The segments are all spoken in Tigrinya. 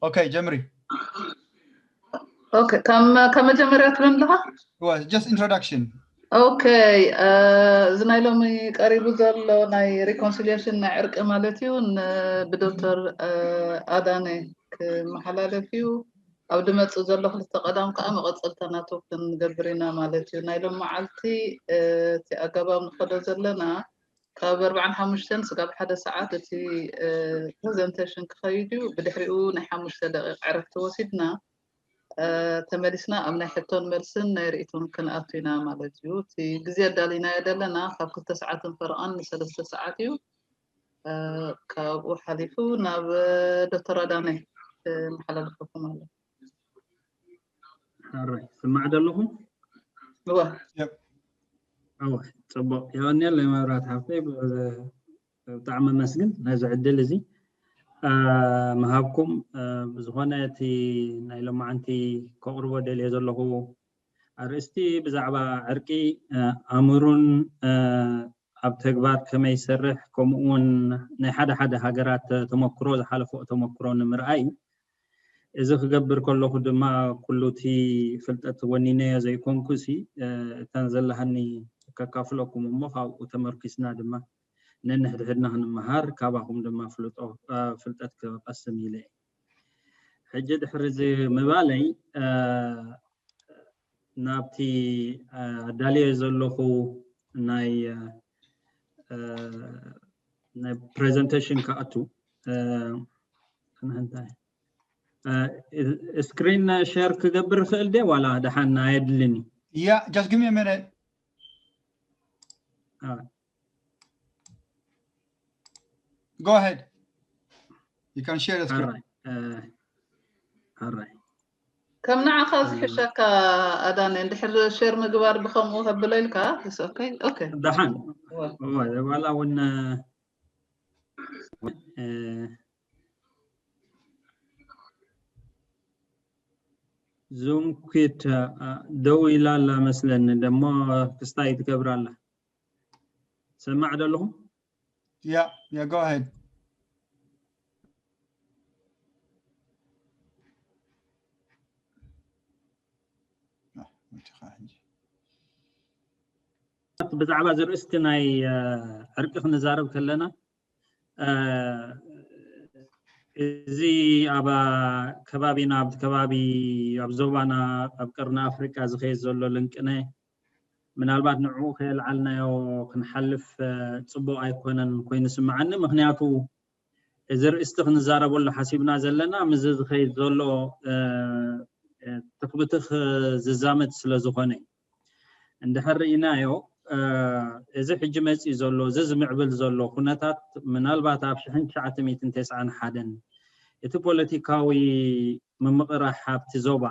ኦኬ፣ ጀምሪ። ኦኬ፣ ካብ ካብ መጀመርያ ትብል ኣለኻ? Well, just introduction. ኦኬ፣ እዚ ናይ ሎሚ ቀሪቡ ዘሎ ናይ ሪኮንሲሊሽን ናይ ዕርቂ ማለት እዩ፣ ብዶክተር ኣዳነ ክመሓላለፍ እዩ። ኣብ ድመፅእ ዘሎ ክልተ ቀዳም ከዓ መቐፀልታ ናቱ ክንገብር ኢና ማለት እዩ። ናይ ሎም መዓልቲ እቲ ኣገባብ ንኸዶ ዘለና ካብ ኣርባዓን ሓሙሽተን ስጋብ ሓደ ሰዓት እቲ ፕሬዘንቴሽን ክኸይድ እዩ። ብድሕሪኡ ናይ ሓሙሽተ ደቂቕ ዕረፍቲ ወሲድና ተመሊስና ኣብ ናይ ሕቶን መልስን ናይ ርእይቶን ክንኣቱ ኢና ማለት እዩ። እቲ ግዜ ኣዳሊናዮ ዘለና ካብ ክልተ ሰዓትን ፈረቓን ንሰለስተ ሰዓት እዩ። ካብኡ ሓሊፉ ናብ ዶክተር ኣዳነ መሓላለፈኩም ኣሎ። ሕራይ ስማዕ ዶ ኣለኹ? እወ። እወ፣ ፅቡቕ። የቐንየለይ መብራት ሓፍተይ፣ ብጣዕሚ ኣመስግን ነዚ ዕድል እዚ ምሃብኩም። ብዝኾነ እቲ ናይ ሎማዓንቲ ከቕርቦ ደልየ ዘለኹ ኣርእስቲ ብዛዕባ ዕርቂ ኣምሩን ኣብ ተግባር ከመይ ይሰርሕ፣ ከምኡ እውን ናይ ሓደ ሓደ ሃገራት ተመክሮ፣ ዝሓለፈኦ ተመክሮ ንምርኣይ እዩ። እዚ ክገብር ከለኹ ድማ ኩሉ እቲ ፍልጠት ወኒነዮ ዘይኮንኩ ሲ እተን ዘለሃኒ ከካፍለኩም እሞ ካብኡ ተመርኪስና ድማ ነንሕድሕድና ክንመሃር ካባኹም ድማ ፍልጦ ፍልጠት ክቐስም ኢለ እየ። ሕጂ ድሕሪ እዚ ምባለይ ናብቲ ኣዳልዮ ዘለኹ ናይ ናይ ፕሬዘንቴሽን ክኣቱ እንታይ ስክሪን ሸር ክገብር ይኽእል ደ ዋላ ደሓን ኣየድልን እዩ? Yeah, just give me a minute. Go ahead. You can share the screen. ሕራይ ከም ንዓኻ ዝሕሸካ ኣዳነ፣ እንድሕር ሸር ምግባር ብኸምኡ ከብሎ ኢልካ ኦኬ። ደሓን ዋላ እውን ዙም ኩት ደው ኢላ ኣላ መስለኒ፣ ደሞ ክስታይ ትገብር ኣላ። ሰማዕ ዶ ኣለኹም? Yeah, yeah, go ahead. ብዛዕባ ዝርእስቲ ናይ ዕርቂ ክንዛረብ ከለና እዚ ኣብ ከባቢና ኣብቲ ከባቢ ኣብ ዞባና ኣብ ቀርኒ ኣፍሪቃ ዝኸየድ ዘሎ ልንቅነ ምናልባት ንዕኡ ከየልዓልናዮ ክንሓልፍ ፅቡቅ ኣይኮነን ኮይኑ ስምዓኒ። ምክንያቱ እዚ ርእስቲ ክንዛረበሉ ሓሲብና ዘለና ምስዚ ዝኸይድ ዘሎ ትኽብትኽ ዝዛመድ ስለ ዝኾነ እዩ። እንድሕር ርኢናዮ እዚ ሕጂ መፂኡ ዘሎ እዚ ዝምዕብል ዘሎ ኩነታት ምናልባት ኣብ ሽሕን ትሽዓተ ሚእትን ተስዓን ሓደን እቲ ፖለቲካዊ ምምቕራሕ ኣብቲ ዞባ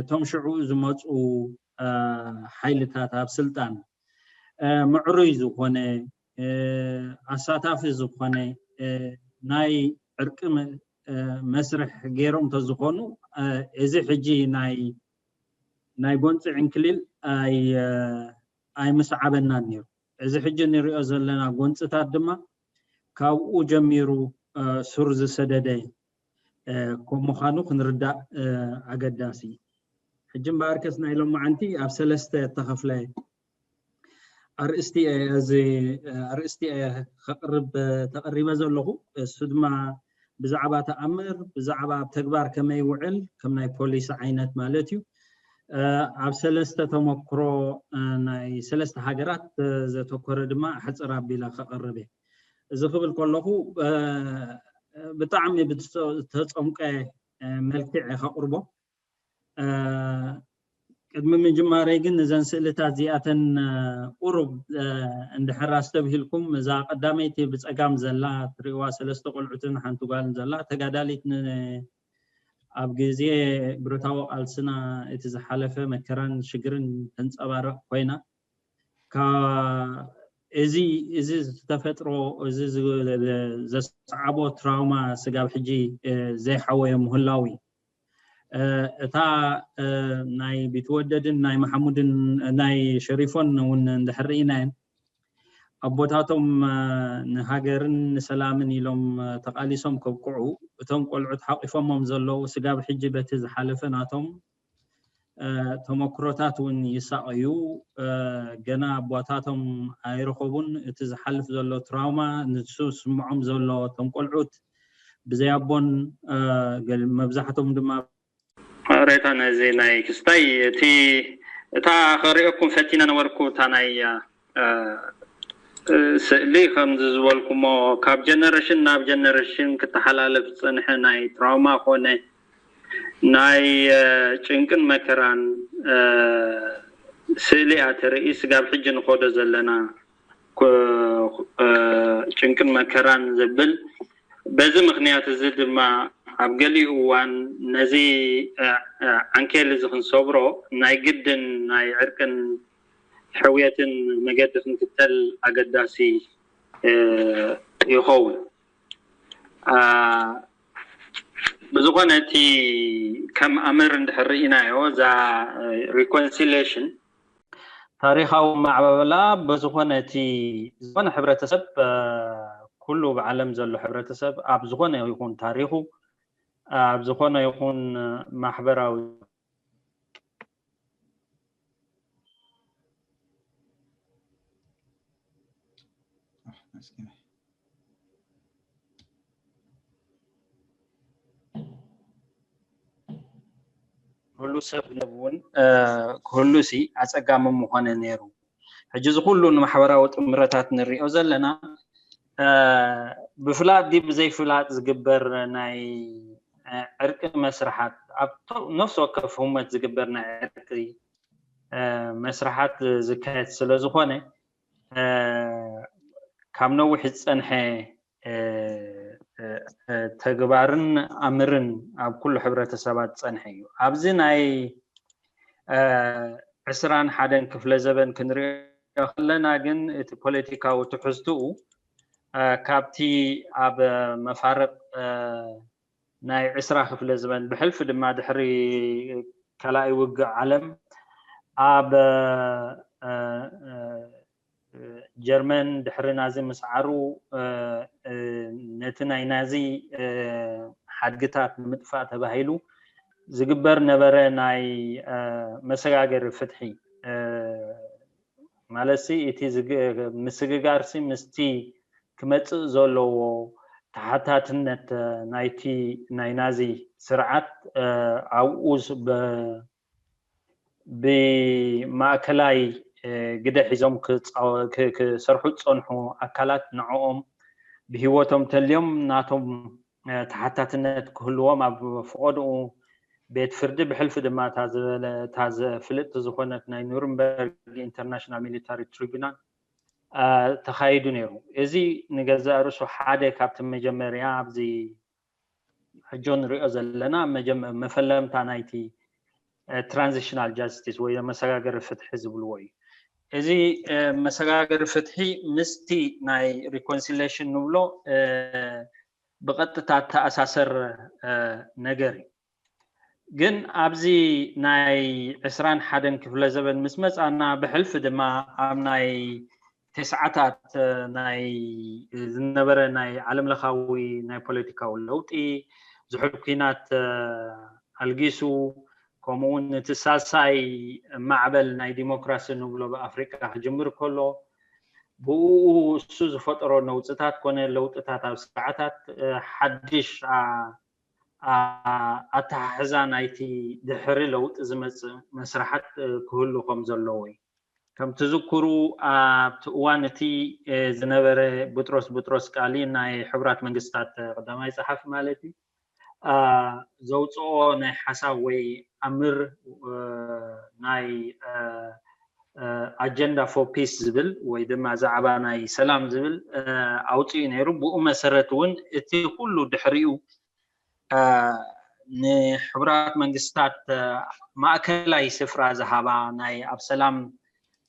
እቶም ሽዑ ዝመፁ ሓይልታት ኣብ ስልጣን ምዕሩይ ዝኾነ ኣሳታፊ ዝኾነ ናይ ዕርቂ መስርሕ ገይሮም ተዝኾኑ እዚ ሕጂ ናይ ናይ ጎንፂ ዕንክሊል ኣይምስዓበናን ነይሩ። እዚ ሕጂ ንሪኦ ዘለና ጎንፅታት ድማ ካብኡ ጀሚሩ ሱር ዝሰደደ ከም ምዃኑ ክንርዳእ ኣገዳሲ እዩ። ሕጂ እምበኣርከስ ናይ ሎማዓንቲ ኣብ ሰለስተ እተኸፍለ ኣርእስቲ እየ እዚ ኣርእስቲ እየ ከቕርብ ተቐሪበ ዘለኹ። እሱ ድማ ብዛዕባ ተኣምር፣ ብዛዕባ ኣብ ተግባር ከመይ ይውዕል ከም ናይ ፖሊሲ ዓይነት ማለት እዩ። ኣብ ሰለስተ ተመክሮ ናይ ሰለስተ ሃገራት ዘተኮረ ድማ ሕፅር ኣቢለ ከቕርብ እየ። እዚ ክብል ከለኹ ብጣዕሚ ብዝተፀምቀ መልክዕ እየ ከቕርቦ። ቅድሚ ምጅማረይ ግን እዘን ስእልታት እዚኣተን ቁሩብ እንድሕር ኣስተብሂልኩም እዛ ቀዳመይቲ ብፀጋም ዘላ ትሪእዋ ሰለስተ ቆልዑትን ሓንቲ ጓልን ዘላ ተጋዳሊት ኣብ ግዜ ብረታዊ ቃልስና እቲ ዝሓለፈ መከራን ሽግርን ተንፀባርቕ ኮይና እዚ እዚ ዝተፈጥሮ እዚ ዘስዓቦ ትራውማ ስጋብ ሕጂ ዘይሓወዮ ምህላው እዩ። እታ ናይ ቢትወደድን ናይ መሓሙድን ናይ ሸሪፎን እውን እንድሕር ርኢናየን ኣቦታቶም ንሃገርን ንሰላምን ኢሎም ተቓሊሶም ከብቅዑ፣ እቶም ቆልዑት ሓቒፎሞም ዘለዉ ስጋብ ሕጂ በቲ ዝሓለፈ ናቶም ተመክሮታት እውን ይሳቐዩ። ገና ኣቦታቶም ኣይረኸቡን። እቲ ዝሓልፍ ዘሎ ትራውማ፣ ንሱ ዝስምዖም ዘሎ፣ እቶም ቆልዑት ብዘይ ኣቦን መብዛሕቶም ድማ ሬታ ነዚ ናይ ክስታይ እቲ እታ ከሪኦኩም ፈቲነ ነበርኩ እታ ናይ ስእሊ ከምዚ ዝበልኩሞ ካብ ጀነሬሽን ናብ ጀነሬሽን ክተሓላለፍ ዝፀንሐ ናይ ትራውማ ኮነ ናይ ጭንቅን መከራን ስእሊ እያ ተርኢ። ስጋብ ሕጂ ንኸዶ ዘለና ጭንቅን መከራን ዝብል በዚ ምክንያት እዚ ድማ ኣብ ገሊኡ እዋን ነዚ ዓንኬል እዚ ክንሰብሮ ናይ ግድን ናይ ዕርቅን ሕውየትን መገዲ ክንክተል ኣገዳሲ ይኸውን። ብዝኾነ እቲ ከም ኣምር እንድሕር ርኢናዮ እዛ ሪኮንሲሌሽን ታሪኻዊ ማዕበላ ብዝኾነ እቲ ዝኾነ ሕብረተሰብ ኩሉ ብዓለም ዘሎ ሕብረተሰብ ኣብ ዝኾነ ይኹን ታሪኹ ኣብ ዝኾነ ይኹን ማሕበራዊ ኩሉ ሰብ እውን ክህሉ ሲ ኣፀጋሚ ምኾነ ነይሩ። ሕጂ እዚ ኩሉ ንማሕበራዊ ጥምረታት ንሪኦ ዘለና ብፍላጥ ድዩ ብዘይፍላጥ ዝግበር ናይ ዕርቂ መስርሓት ኣብ ነፍሲ ወከፍ ህሞት ዝግበር ናይ ዕርቂ መስርሓት ዝካየድ ስለ ዝኾነ ካብ ነዊሕ ዝፀንሐ ተግባርን ኣምርን ኣብ ኩሉ ሕብረተሰባት ዝፀንሐ እዩ። ኣብዚ ናይ ዕስራን ሓደን ክፍለ ዘበን ክንሪኦ ከለና ግን እቲ ፖለቲካዊ ትሕዝትኡ ካብቲ ኣብ መፋርቕ ናይ ዕስራ ክፍለ ዘበን ብሕልፊ ድማ ድሕሪ ካልኣይ ውግእ ዓለም ኣብ ጀርመን ድሕሪ ናዚ ምስዓሩ ነቲ ናይ ናዚ ሓድግታት ንምጥፋእ ተባሂሉ ዝግበር ነበረ ናይ መሰጋገሪ ፍትሒ ማለት ሲ እቲ ምስግጋር ሲ ምስቲ ክመፅእ ዘለዎ ተሓታትነት ናይቲ ናይ ናዚ ስርዓት ኣብኡ ብማእከላይ ግደ ሒዞም ክሰርሑ ዝፀንሑ ኣካላት ንዕኦም ብሂወቶም ተልዮም ናቶም ተሓታትነት ክህልዎም ኣብ ፍቐድኡ ቤት ፍርዲ ብሕልፊ ድማ እታ ፍልጥቲ ዝኾነት ናይ ኑርንበርግ ኢንተርናሽናል ሚሊታሪ ትሪቡናል ተኻይዱ ነይሩ። እዚ ንገዛእ ርእሱ ሓደ ካብቲ መጀመርያ ኣብዚ ሕጆ ንሪኦ ዘለና መፈለምታ ናይቲ ትራንዚሽናል ጃስቲስ ወይ መሰጋገሪ ፍትሒ ዝብልዎ እዩ። እዚ መሰጋገሪ ፍትሒ ምስቲ ናይ ሪኮንሲሌሽን ንብሎ ብቐጥታ ተኣሳሰር ነገር እዩ። ግን ኣብዚ ናይ ዕስራን ሓደን ክፍለ ዘበን ምስ መፃና ብሕልፊ ድማ ኣብ ናይ ተስዓታት ናይ ዝነበረ ናይ ዓለም ለኻዊ ናይ ፖለቲካዊ ለውጢ ዝሑል ኲናት ኣልጊሱ ከምኡ እውን እቲ ሳልሳይ ማዕበል ናይ ዲሞክራሲ ንብሎ ብኣፍሪቃ ክጅምር ከሎ ብኡ እሱ ዝፈጠሮ ነውፅታት ኮነ ለውጥታት ኣብ ስርዓታት ሓድሽ ኣተሓሕዛ ናይቲ ድሕሪ ለውጢ ዝመፅእ መስርሓት ክህሉ ከም ዘለዎ እዩ። ከም ትዝክሩ ኣብቲ እዋን እቲ ዝነበረ ቡጥሮስ ቡጥሮስ ቃሊ ናይ ሕቡራት መንግስታት ቀዳማይ ፀሓፊ ማለት እዩ ዘውፅኦ ናይ ሓሳብ ወይ ኣምር ናይ ኣጀንዳ ፎር ፒስ ዝብል ወይ ድማ ዛዕባ ናይ ሰላም ዝብል ኣውፅኡ ነይሩ። ብኡ መሰረት እውን እቲ ኩሉ ድሕሪኡ ንሕቡራት መንግስታት ማእከላይ ስፍራ ዝሃባ ናይ ኣብ ሰላም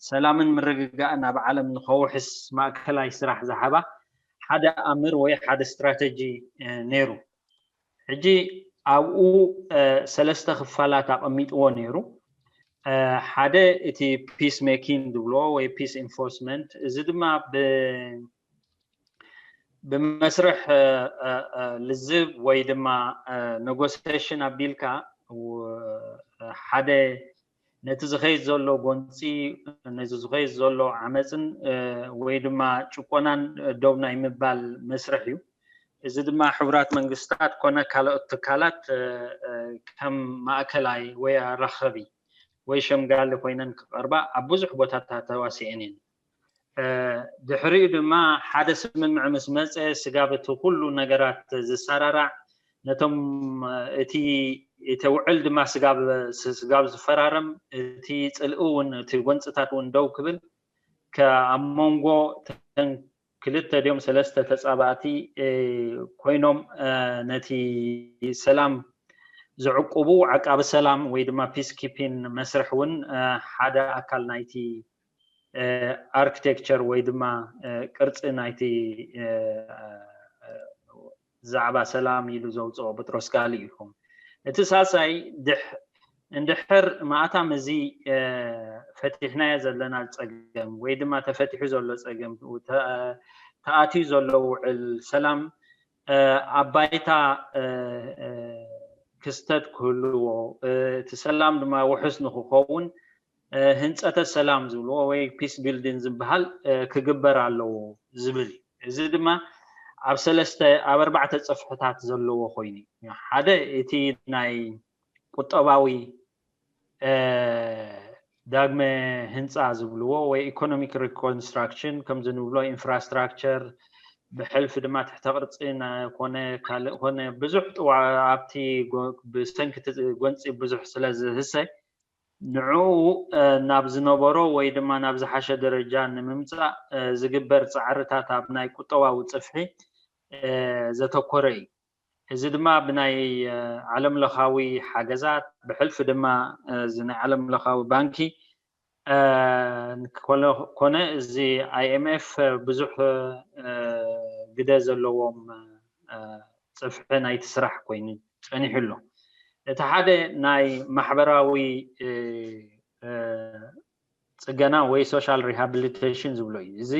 ሰላምን ምርግጋእን ኣብ ዓለም ንኸውሕስ ማእከላይ ስራሕ ዝሃባ ሓደ ኣምር ወይ ሓደ ስትራተጂ ነይሩ። ሕጂ ኣብኡ ሰለስተ ክፋላት ኣቐሚጥዎ ነይሩ። ሓደ እቲ peace making ዝብልዎ ወይ peace enforcement፣ እዚ ድማ ብመስርሕ ልዝብ ወይ ድማ negotiation ኣቢልካ ሓደ ነቲ ዝኸይድ ዘሎ ጎንፂ፣ ነዚ ዝኸይድ ዘሎ ዓመፅን ወይ ድማ ጭቆናን ደው ናይ ምባል መስርሕ እዩ። እዚ ድማ ሕቡራት መንግስታት ኮነ ካልኦት ትካላት ከም ማእከላይ ወይ ኣራኸቢ ወይ ሸምጋሊ ኮይነን ክቐርባ ኣብ ብዙሕ ቦታታት ተዋሲአን እየን። ድሕሪኡ ድማ ሓደ ስምምዕ ምስ መፀ፣ ስጋብ እቲ ኩሉ ነገራት ዝሰራራዕ፣ ነቶም እቲ እቲ ውዕል ድማ ስጋብ ዝፈራረም፣ እቲ ፅልኢ እውን፣ እቲ ጎንፅታት እውን ደው ክብል፣ ኣብ መንጎ ክልተ ድዮም ሰለስተ ተፃባእቲ ኮይኖም ነቲ ሰላም ዝዕቁቡ ዓቃቢ ሰላም ወይ ድማ peace keeping መስርሕ እውን ሓደ ኣካል ናይቲ architecture ወይ ድማ ቅርፂ ናይቲ ዛዕባ ሰላም ኢሉ ዘውፅኦ ቡጥሮስ ጋሊ እዩ። እቲ ሳልሳይ፣ እንድሕር ማእታም እዚ ፈቲሕናዮ ዘለና ፀገም ወይ ድማ ተፈቲሑ ዘሎ ፀገም፣ ተኣትዩ ዘሎ ውዕል ሰላም ኣብ ባይታ ክስተት ክህልዎ፣ እቲ ሰላም ድማ ውሑስ ንክኸውን ህንፀተ ሰላም ዝብልዎ ወይ peace building ዝበሃል ክግበር ኣለዎ ዝብል እዩ። እዚ ድማ ኣብ ሰለስተ ኣብ ኣርባዕተ ፅፍሕታት ዘለዎ ኮይኑ እዩ። ሓደ እቲ ናይ ቁጠባዊ ዳግመ ህንፃ ዝብልዎ ወይ economic reconstruction ከምዚ ንብሎ፣ infrastructure ብሕልፊ ድማ ትሕተ ቅርፂ ኮነ ካልእ ኮነ ብዙሕ ጥዋ ኣብቲ ብሰንኪ ጎንፂ ብዙሕ ስለ ዝህሰ ንዕኡ ናብ ዝነበሮ ወይ ድማ ናብ ዝሓሸ ደረጃ ንምምፃእ ዝግበር ፃዕርታት ኣብ ናይ ቁጠባዊ ፅፍሒ ዘተኮረ እዩ። እዚ ድማ ብናይ ዓለም ለኻዊ ሓገዛት ብሕልፊ ድማ እዚ ናይ ዓለም ለኻዊ ባንኪ ኮነ እዚ I M F ብዙሕ ግደ ዘለዎም ፅፍሒ ናይቲ ስራሕ ኮይኑ ፀኒሑ ኣሎ። እቲ ሓደ ናይ ማሕበራዊ ፅገና ወይ social rehabilitation ዝብሎ እዩ። እዚ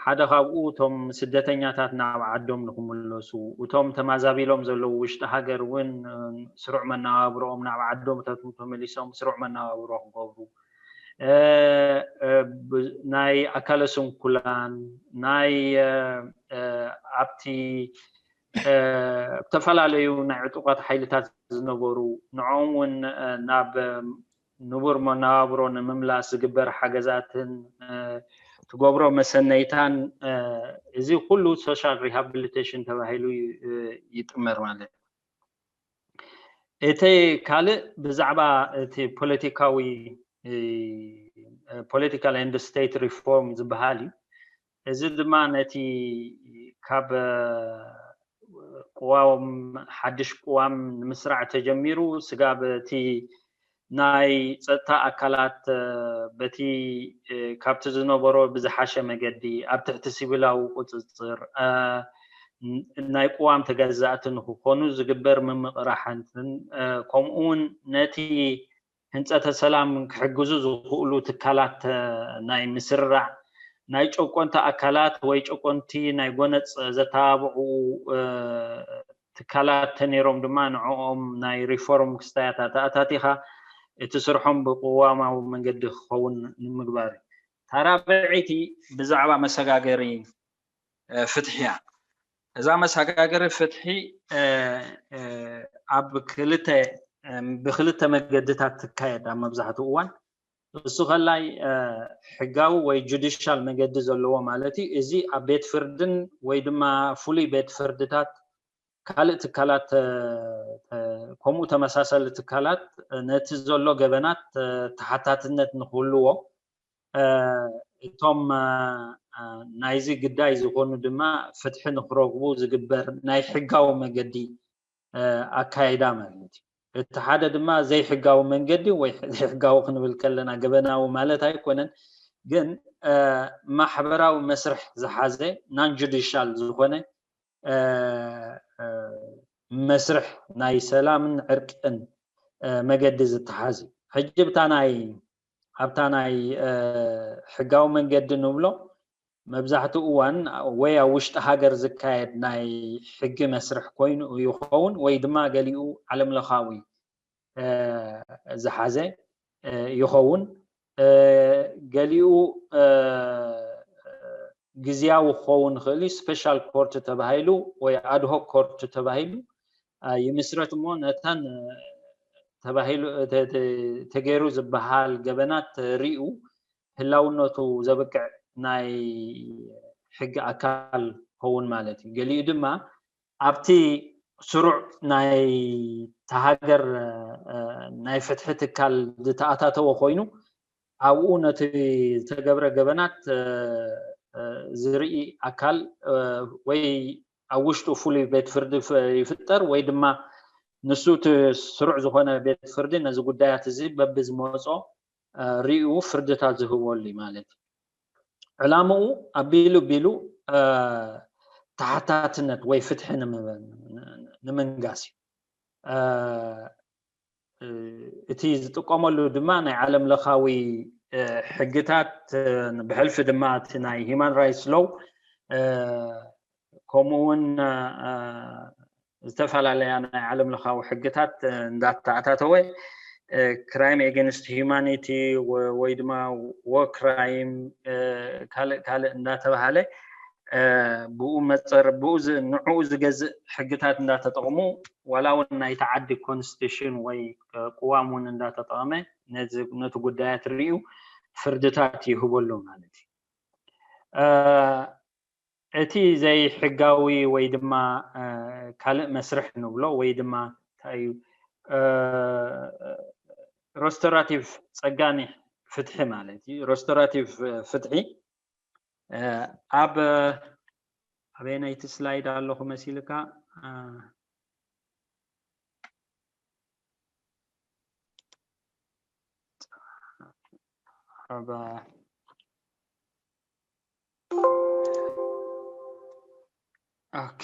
ሓደ ካብኡ እቶም ስደተኛታት ናብ ዓዶም ንክምለሱ፣ እቶም ተማዛቢሎም ዘለዉ ውሽጢ ሃገር እውን ስሩዕ መነባብሮኦም ናብ ዓዶም ተመሊሶም ስሩዕ መነባብሮ ክገብሩ፣ ናይ ኣካለ ስንኩላን፣ ናይ ኣብቲ ዝተፈላለዩ ናይ ዕጡቃት ሓይልታት ዝነበሩ ንዕኦም እውን ናብ ንቡር መነባብሮ ንምምላስ ዝግበር ሓገዛትን ትገብሮ መሰነይታን እዚ ኩሉ social rehabilitation ተባሂሉ ይጥመር ማለት እዩ። እቲ ካልእ ብዛዕባ እቲ ፖለቲካዊ political and state reform ዝበሃል እዩ። እዚ ድማ ነቲ ካብ ቅዋም ሓድሽ ቅዋም ንምስራዕ ተጀሚሩ ስጋብ እቲ ናይ ፀጥታ ኣካላት በቲ ካብቲ ዝነበሮ ብዝሓሸ መገዲ ኣብ ትሕቲ ሲቪላዊ ቁፅፅር ናይ ቅዋም ተገዛእቲ ንክኾኑ ዝግበር ምምቕራሕንትን ከምኡ እውን ነቲ ህንፀተ ሰላም ክሕግዙ ዝኽእሉ ትካላት ናይ ምስርራዕ ናይ ጨቆንቲ ኣካላት ወይ ጨቆንቲ ናይ ጎነፅ ዘተባብዑ ትካላት ተነይሮም ድማ ንዕኦም ናይ ሪፎርም ክስታያት ኣተኣታቲኻ እቲ ስርሖም ብቅዋማዊ መንገዲ ክኸውን ንምግባር እዩ። ታራብዒቲ ብዛዕባ መሰጋገሪ ፍትሒ እያ። እዛ መሰጋገሪ ፍትሒ ኣብ ክልተ ብክልተ መገድታት ትካየድ ኣብ መብዛሕትኡ እዋን። እሱ ከላይ ሕጋዊ ወይ ጁዲሻል መገዲ ዘለዎ ማለት እዩ። እዚ ኣብ ቤት ፍርድን ወይ ድማ ፍሉይ ቤት ፍርድታት ካልእ ትካላት ከምኡ ተመሳሰሊ ትካላት ነቲ ዘሎ ገበናት ተሓታትነት ንክህልዎ እቶም ናይዚ ግዳይ ዝኾኑ ድማ ፍትሒ ንክረኽቡ ዝግበር ናይ ሕጋዊ መገዲ ኣካይዳ ማለት እዩ። እቲ ሓደ ድማ ዘይሕጋዊ መንገዲ ወይ ዘይሕጋዊ ክንብል ከለና ገበናዊ ማለት ኣይኮነን፣ ግን ማሕበራዊ መስርሕ ዝሓዘ non judicial ዝኾነ መስርሕ ናይ ሰላምን ዕርቅን መገዲ ዝተሓዝ እዩ። ሕጂ ብታ ናይ ኣብታ ናይ ሕጋዊ መንገዲ ንብሎ መብዛሕትኡ እዋን ወይ ኣብ ውሽጢ ሃገር ዝካየድ ናይ ሕጊ መስርሕ ኮይኑ ይኸውን ወይ ድማ ገሊኡ ዓለም ለኻዊ ዝሓዘ ይኸውን። ገሊኡ ግዝያዊ ክኸውን ይኽእል እዩ። ስፔሻል ኮርት ተባሂሉ ወይ ኣድሆክ ኮርት ተባሂሉ ይምስረት እሞ ነተን ተባሂሉ ተገይሩ ዝበሃል ገበናት ሪኡ ህላውነቱ ዘብቅዕ ናይ ሕጊ ኣካል ክኸውን ማለት እዩ። ገሊኡ ድማ ኣብቲ ስሩዕ ናይ ተሃገር ናይ ፍትሒ ትካል ዝተኣታተወ ኮይኑ ኣብኡ ነቲ ዝተገብረ ገበናት ዝርኢ ኣካል ወይ ኣብ ውሽጡ ፍሉይ ቤት ፍርዲ ይፍጠር ወይ ድማ ንሱ እቲ ስሩዕ ዝኾነ ቤት ፍርዲ ነዚ ጉዳያት እዚ በብዝመፆ ሪኡ ፍርድታት ዝህበሉ ማለት እዩ። ዕላምኡ ኣቢሉ ቢሉ ተሓታትነት ወይ ፍትሒ ንምንጋስ እዩ። እቲ ዝጥቀመሉ ድማ ናይ ዓለም ለኻዊ ሕግታት ብሕልፊ ድማ እቲ ናይ ሂማን ራይትስ ሎው ከምኡ እውን ዝተፈላለያ ናይ ዓለም ለኻዊ ሕግታት እንዳተኣታተወ ክራይም ኤገንስት ሂማኒቲ ወይ ድማ ዎር ክራይም ካልእ ካልእ እንዳተባሃለ ብኡ መፀር ብኡ ንዕኡ ዝገዝእ ሕግታት እንዳተጠቕሙ ዋላ እውን ናይቲ ዓዲ ኮንስቲቱሽን ወይ ቅዋም እውን እንዳተጠቐመ ነቲ ጉዳያት ርዩ ፍርድታት ይህበሉ ማለት እዩ። እቲ ዘይሕጋዊ ወይ ድማ ካልእ መስርሕ ንብሎ ወይ ድማ እንታይ እዩ ሮስተራቲቭ ፀጋኒ ፍትሒ ማለት እዩ። ሮስተራቲቭ ፍትሒ ኣብ ኣበየናይቲ ስላይድ ኣለኹ መሲልካ? ኦኬ፣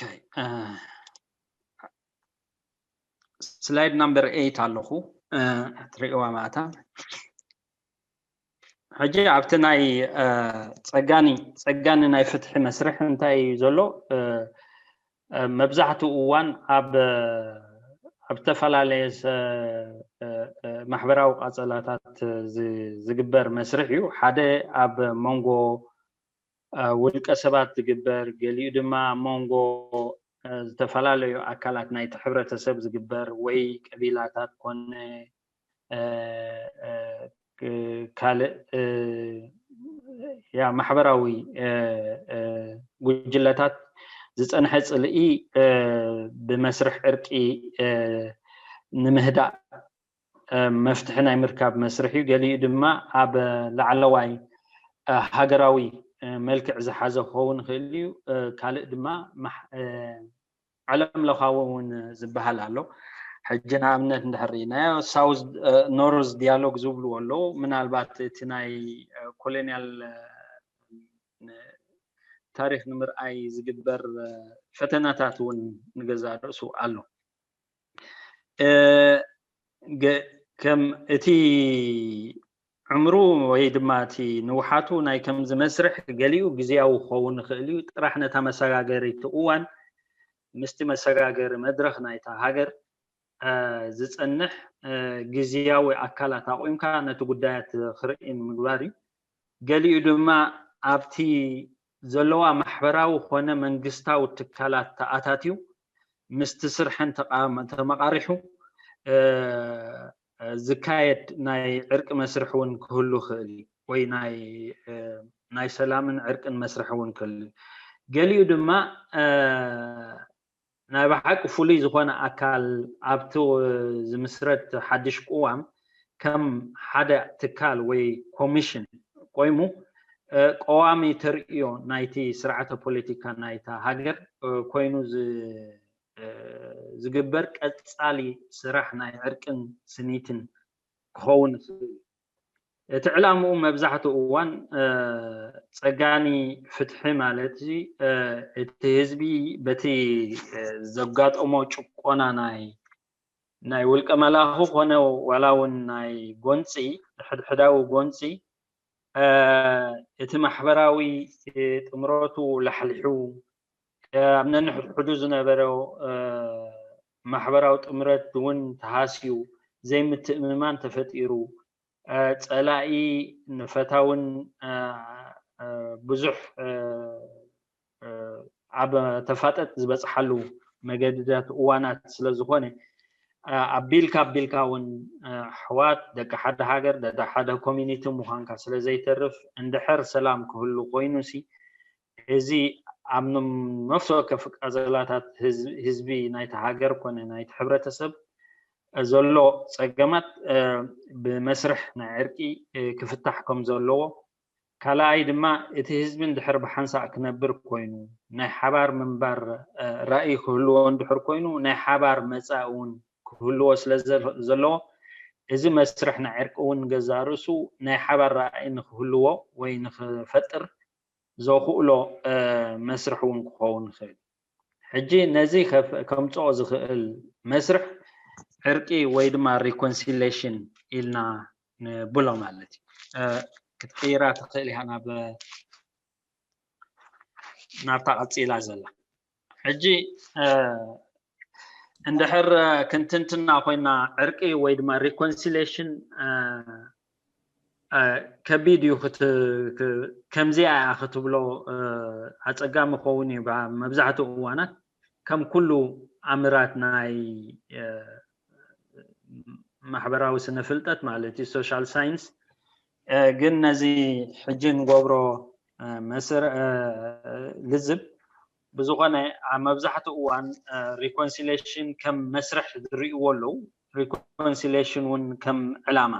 ስላይድ ናምበር ኤይት ኣለኹ፣ ትሪእዋ ማእታ። ሕጂ ኣብቲ ናይ ፀጋኒ ፀጋኒ ናይ ፍትሒ መስርሕ እንታይ እዩ ዘሎ? መብዛሕትኡ እዋን ኣብ ኣብ ዝተፈላለየ ማሕበራዊ ቃፀላታት ዝግበር መስርሕ እዩ። ሓደ ኣብ መንጎ ውልቀ ሰባት ዝግበር፣ ገሊኡ ድማ መንጎ ዝተፈላለዩ ኣካላት ናይቲ ሕብረተሰብ ዝግበር ወይ ቀቢላታት ኮነ ካልእ ያ ማሕበራዊ ጉጅለታት ዝፀንሐ ፅልኢ ብመስርሕ ዕርቂ ንምህዳእ መፍትሒ ናይ ምርካብ መስርሕ እዩ። ገሊኡ ድማ ኣብ ላዕለዋይ ሃገራዊ መልክዕ ዝሓዘ ክኸውን ይኽእል እዩ። ካልእ ድማ ዓለም ለኻዊ እውን ዝበሃል ኣሎ። ሕጂ ንኣብነት እንድሕር ርኢናዮ ሳውዝ ኖርዝ ዲያሎግ ዝብልዎ ኣለዉ። ምናልባት እቲ ናይ ኮሎኒያል ታሪክ ንምርኣይ ዝግበር ፈተናታት እውን ንገዛእ ርእሱ ኣሎ። ከም እቲ ዕምሩ ወይ ድማ እቲ ንውሓቱ ናይ ከምዚ መስርሕ ገሊኡ ግዜያዊ ክኸውን ይኽእል እዩ። ጥራሕ ነታ መሰጋገሪት እዋን ምስቲ መሰጋገሪ መድረኽ ናይታ ሃገር ዝጸንሕ ግዜያዊ ኣካላት ኣቑምካ ነቲ ጉዳያት ክርኢ ንምግባር እዩ። ገሊኡ ድማ ኣብቲ ዘለዋ ማሕበራዊ ኮነ መንግስታዊ ትካላት ተኣታትዩ ምስቲ ስርሐን ተመቓሪሑ ዝካየድ ናይ ዕርቂ መስርሕ እውን ክህሉ ይኽእል እዩ ወይ ናይ ሰላምን ዕርቅን መስርሕ እውን ክህሉ እዩ። ገሊኡ ድማ ናይ ብሓቂ ፍሉይ ዝኾነ ኣካል ኣብቲ ዝምስረት ሓድሽ ቅዋም ከም ሓደ ትካል ወይ ኮሚሽን ቆይሙ ቀዋሚ ተርእዮ ናይቲ ስርዓተ ፖለቲካ ናይታ ሃገር ኮይኑ ዝግበር ቀጻሊ ስራሕ ናይ ዕርቅን ስኒትን ክኸውን ይኽእል። እቲ ዕላምኡ መብዛሕትኡ እዋን ጸጋኒ ፍትሒ ማለት እቲ ህዝቢ በቲ ዘጋጠሞ ጭቆና ናይ ናይ ውልቀ መላኹ ኮነ ዋላ እውን ናይ ጎንፂ፣ ሕድሕዳዊ ጎንፂ፣ እ፣ እቲ ማሕበራዊ፣ እ፣ ጥምረቱ ላሕሊሑ፣ እ፣ ኣብ ነንሕድሕዱ ዝነበረ፣ እ፣ ማሕበራዊ ጥምረት እውን ተሃስዩ፣ ዘይምትእምማን ተፈጢሩ፣ እ፣ ፀላኢ ንፈታውን፣ እ፣ እ፣ ብዙሕ፣ እ፣ እ፣ ኣብ ተፋጠጥ ዝበፅሓሉ መገድታት እዋናት ስለ ዝኾነ፣ እ፣ ኣቢልካ ኣቢልካ እውን፣ እ፣ ኣሕዋት ደቂ ሓደ ሃገር፣ ደቂ ሓደ ኮሚኒቲ ምዃንካ ስለ ዘይተርፍ፣ እንድሕር ሰላም ክህሉ ኮይኑሲ፣ እዚ ኣብ ንም-፣ ነፍሲ ወከፍ ቃዘላታት ህዝ-፣ ህዝቢ ናይቲ ሃገር ኮነ ናይቲ ሕብረተሰብ ዘሎ ጸገማት፣ እ፣ ብመስርሕ ናይ ዕርቂ፣ እ፣ ክፍታሕ ከም ዘለዎ፣ ካልኣይ ድማ እቲ ህዝቢ እንድሕር ብሓንሳእ ክነብር ኮይኑ፣ ናይ ሓባር ምንባር፣ እ፣ ራእይ ክህልዎ እንድሕር ኮይኑ፣ ናይ ሓባር መጻኢ እውን ክህልዎ ስለ ዘ-፣ ዘለዎ፣ እዚ መስርሕ ናይ ዕርቂ እውን ገዛእ ርእሱ ናይ ሓባር ራእይ ንክህልዎ ወይ ንክፈጥር ዘኽእሎ፣ እ፣ መስርሕ እውን ክኸውን ይኽእል። ሕጂ ነዚ ከፍ-፣ ከምጽኦ ዝኽእል መስርሕ ዕርቂ ወይ ድማ ሪኮንሲሌሽን ኢልና ንብሎ ማለት እዩ። እ፣ ክትቅይራ ትኽእል ኢኻ ናብ፣ ናብታ ቀጺላ ዘላ። ሕጂ፣ እ፣ እንድሕር ክንትንትና ኮይና ዕርቂ ወይ ድማ ሪኮንሲሌሽን፣ እ፣ እ፣ ከቢድ እዩ ክት-፣ ክ-፣ ከምዚኣ እያ ክትብሎ፣ እ፣ ኣጸጋሚ ክኸውን እዩ። ብ-፣ መብዛሕትኡ እዋናት ከም ኩሉ ኣምራት ናይ፣ እ፣ ማሕበራዊ ስነ ፍልጠት ማለት እዩ፣ ሶሻል ሳይንስ፣ እ፣ ግን ነዚ ሕጂ ንገብሮ፣ እ፣ መስር-፣ እ፣ ልዝብ ብዝኾነ ኣብ መብዛሕትኡ እዋን፣ እ፣ ሪኮንሲሌሽን ከም መስርሕ ዝርእይዎ ኣለዉ፣ ሪኮንሲሌሽን እውን ከም ዕላማ።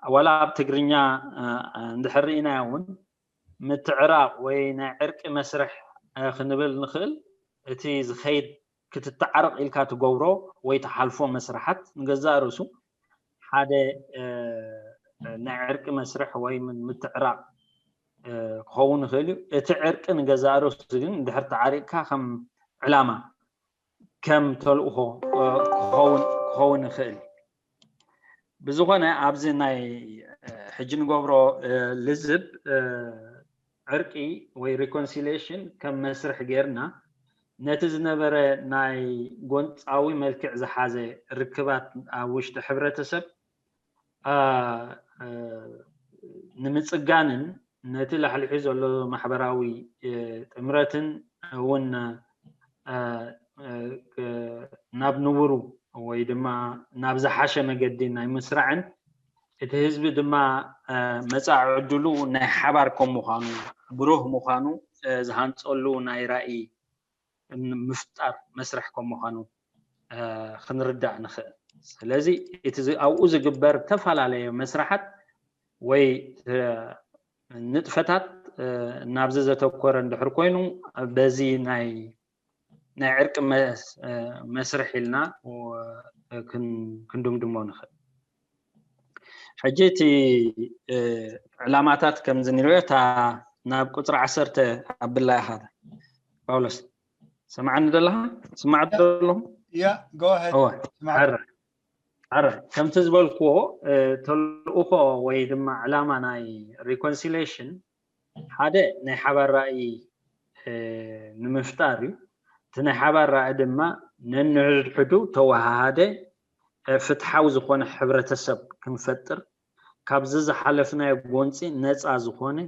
ዋላ ኣብ ትግርኛ፣ እ፣ እንድሕር ርኢናዮ እውን ምትዕራቕ ወይ ናይ ዕርቂ መስርሕ፣ እ፣ ክንብል ንኽእል። እቲ ዝኸይድ ክትተዓረቕ ኢልካ ትገብሮ ወይ ትሓልፎ መስርሓት ንገዛእ ርእሱ ሓደ፣ እ፣ ናይ ዕርቂ መስርሕ ወይ ምን-፣ ምትዕራቕ፣ እ፣ ክኸውን ይኽእል እዩ። እቲ ዕርቂ ንገዛእ ርእሱ ግን እንድሕር ተዓሪቕካ ከም ዕላማ፣ ከም ተልእኾ፣ እ፣ ክኸውን፣ ክኸውን ይኽእል። ብዝኾነ ኣብዚ ናይ፣ እ፣ ሕጂ ንገብሮ፣ እ፣ ልዝብ፣ እ፣ ዕርቂ ወይ ሪኮንሲሌሽን ከም መስርሕ ጌርና ነቲ ዝነበረ ናይ ጎንጻዊ መልክዕ ዝሓዘ ርክባት ኣብ ውሽጢ ሕብረተሰብ፣ እ፣ እ፣ ንምጽጋንን ነቲ ላሕሊሑ ዘሎ ማሕበራዊ፣ እ፣ ጥምረትን እውን፣ እ፣ እ፣ እ፣ ናብ ንቡሩ ወይ ድማ ናብ ዝሓሸ መገዲ ናይ ምስራዕን እቲ ህዝቢ ድማ፣ እ፣ መጻኢ ዕድሉ ናይ ሓባር ከም ምዃኑ፣ ብሩህ ምዃኑ፣ እ፣ ዝሃንጸሉ ናይ ራእይ ምፍጣር መስርሕ ከም ምዃኑ፣ እ፣ ክንርዳእ ንኽእል። ስለዚ እቲ ዝ-፣ ኣብኡ ዝግበር ዝተፈላለየ መስርሓት ወይ፣ እ፣ ንጥፈታት፣ እ፣ ናብዚ ዘተኮረ እንድሕር ኮይኑ፣ በዚ ናይ፣ ናይ ዕርቂ መስ-፣ እ፣ መስርሕ ኢልና፣ እ፣ ክን-፣ ክንድምድሞ ንኽእል። ሕጂ እቲ፣ እ፣ ዕላማታት ከምዚ ንሪኦ፣ እታ ናብ ቁጽሪ ዓሰርተ ኣብላ ኢኻ ጳውሎስ። ሰማዕኒ ደለኻ? ስማዕ ደለኹ? Yeah, go ahead. እወ፣ ስማዕ። ሕራይ፣ ሕራይ። ከምቲ ዝበልክዎ፣ እ፣ ተልእኾ ወይ ድማ ዕላማ ናይ ሪኮንሲሌሽን ሓደ ናይ ሓባር ራእይ፣ እ፣ ንምፍጣር እዩ። እቲ ናይ ሓባር ራእይ ድማ ነንሕድሕዱ ተወሃሃደ፣ እ፣ ፍትሓዊ ዝኾነ ሕብረተሰብ ክንፈጥር፣ ካብዚ ዝሓለፍናዮ ጎንፂ ነፃ ዝኾነ፣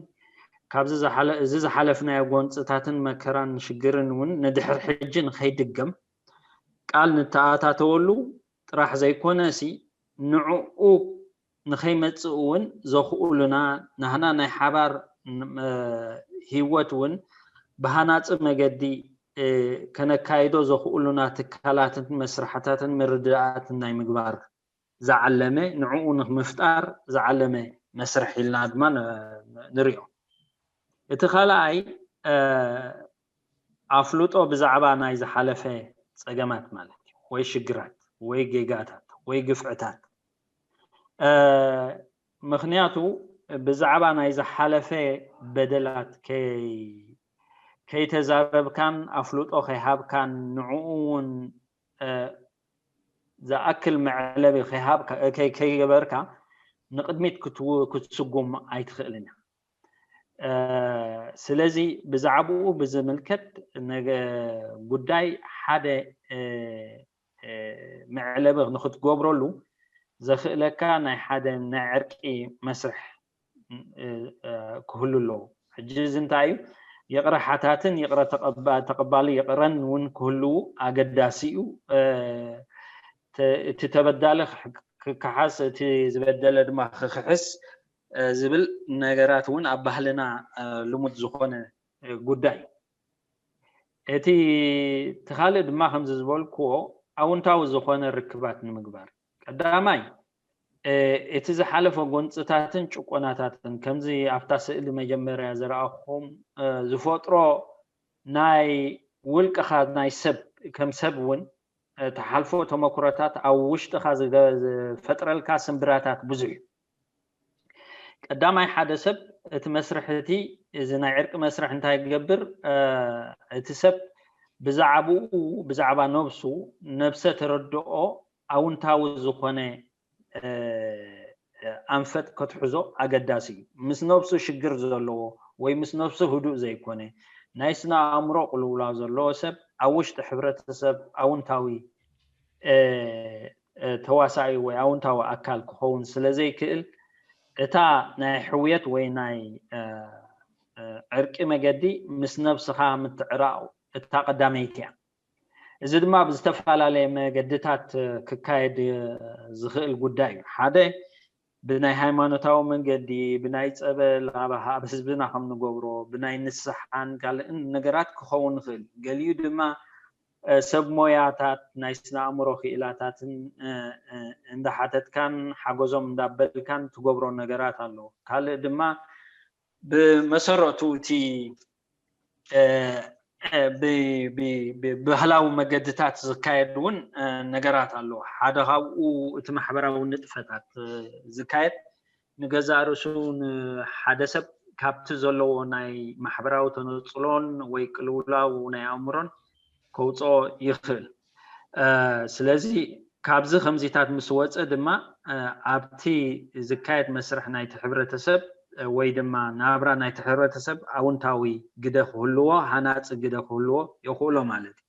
ካብዚ ዝሓለ-፣ እዚ ዝሓለፍናዮ ጎንፅታትን መከራን ሽግርን እውን ንድሕር ሕጂ ንኸይድገም ቃል ንተኣታተወሉ ጥራሕ ዘይኮነሲ፣ ንዕኡ ንኸይመጽእ እውን ዘኽእሉና፣ ናህና ናይ ሓባር፣ እ፣ ህይወት እውን ብሃናጺ መገዲ፣ እ፣ ከነካይዶ ዘኽእሉና ትካላትን መስርሓታትን ምርድዳኣትን ናይ ምግባር ዝዓለመ፣ ንዕኡ ንምፍጣር ዝዓለመ መስርሕ ኢልና ድማ ን-፣ ንሪኦ። እቲ ካልኣይ፣ እ፣ ኣፍልጦ ብዛዕባ ናይ ዝሓለፈ ጸገማት ማለት እዩ፣ ወይ ሽግራት፣ ወይ ጌጋታት፣ ወይ ግፍዕታት። እ፣ ምኽንያቱ ብዛዕባ ናይ ዝሓለፈ በደላት ከይ-፣ ከይተዛረብካን ኣፍልጦ ከይሃብካን ንዕኡ እውን፣ እ፣ ዝኣክል መዕለቢ ከይሃብካ ከይገበርካ ንቅድሚት ክትስጉም ኣይትኽእልን። ስለዚ ብዛዕባኡ ብዝምልከት ጉዳይ ሓደ መዕለቢ ንክትገብረሉ ዘኽእለካ ናይ ሓደ ናይ ዕርቂ መስርሕ ክህሉ ኣለዎ። ሕጂ እዚ እንታይ እዩ? ይቕረ ሓታትን ይቕረ ተቐባሊ ይቕረን እውን ክህልዉ ኣገዳሲ እዩ። እቲ ተበዳሊ ክከሓስ፣ እቲ ዝበደለ ድማ ክክሕስ ዝብል ነገራት እውን ኣብ ባህልና ልሙድ ዝኾነ ጉዳይ እዩ። እቲ እቲ ካልእ ድማ ከምዚ ዝበልክዎ ኣውንታዊ ዝኾነ ርክባት ንምግባር ቀዳማይ እቲ ዝሓለፈ ጎንፅታትን ጭቆናታትን ከምዚ ኣብታ ስእሊ መጀመርያ ዝረኣኹም ዝፈጥሮ ናይ ውልቅኻ ናይ ሰብ ከም ሰብ እውን ተሓልፎ ተመክሮታት ኣብ ውሽጥኻ ዝፈጥረልካ ስምብራታት ብዙሕ እዩ። ቀዳማይ ሓደ ሰብ እቲ መስርሕ እቲ እዚ ናይ ዕርቂ መስርሕ እንታይ ክገብር እቲ ሰብ ብዛዕባኡ ብዛዕባ ነብሱ ነብሰ ተረድኦ ኣውንታዊ ዝኾነ ኣንፈት ከትሕዞ ኣገዳሲ እዩ። ምስ ነብሱ ሽግር ዘለዎ ወይ ምስ ነብሱ ህዱእ ዘይኮነ ናይ ስነ ኣእምሮ ቅልውላው ዘለዎ ሰብ ኣብ ውሽጢ ሕብረተሰብ ኣውንታዊ ተዋሳኢ ወይ ኣውንታዊ ኣካል ክኸውን ስለ ዘይክእል እታ ናይ ሕውየት ወይ ናይ ዕርቂ መገዲ ምስ ነብስኻ ምትዕራቕ እታ ቀዳመይቲ እያ። እዚ ድማ ብዝተፈላለየ መገድታት ክካየድ ዝኽእል ጉዳይ እዩ። ሓደ ብናይ ሃይማኖታዊ መንገዲ፣ ብናይ ጸበል ኣብ ህዝብና ከም ንገብሮ፣ ብናይ ንስሓን ካልእን ነገራት ክኸውን ይኽእል። ገሊኡ ድማ ሰብ ሞያታት ናይ ስነ ኣእምሮ ክኢላታትን እንዳሓተትካን ሓገዞም እንዳበልካን ትገብሮ ነገራት ኣሎ። ካልእ ድማ ብመሰረቱ እቲ ብባህላዊ መገድታት ዝካየድ እውን ነገራት ኣሎ። ሓደ ካብኡ እቲ ማሕበራዊ ንጥፈታት ዝካየድ ንገዛእ ርእሱ ንሓደ ሰብ ካብቲ ዘለዎ ናይ ማሕበራዊ ተነፅሎን ወይ ቅልውላው ናይ ኣእምሮን ከውፅኦ ይኽእል። ስለዚ ካብዚ ከምዚታት ምስ ወፀ ድማ ኣብቲ ዝካየድ መስርሕ ናይቲ ሕብረተሰብ ወይ ድማ ናብራ ናይቲ ሕብረተሰብ ኣውንታዊ ግደ ክህልዎ፣ ሃናፂ ግደ ክህልዎ የኽእሎ ማለት እዩ።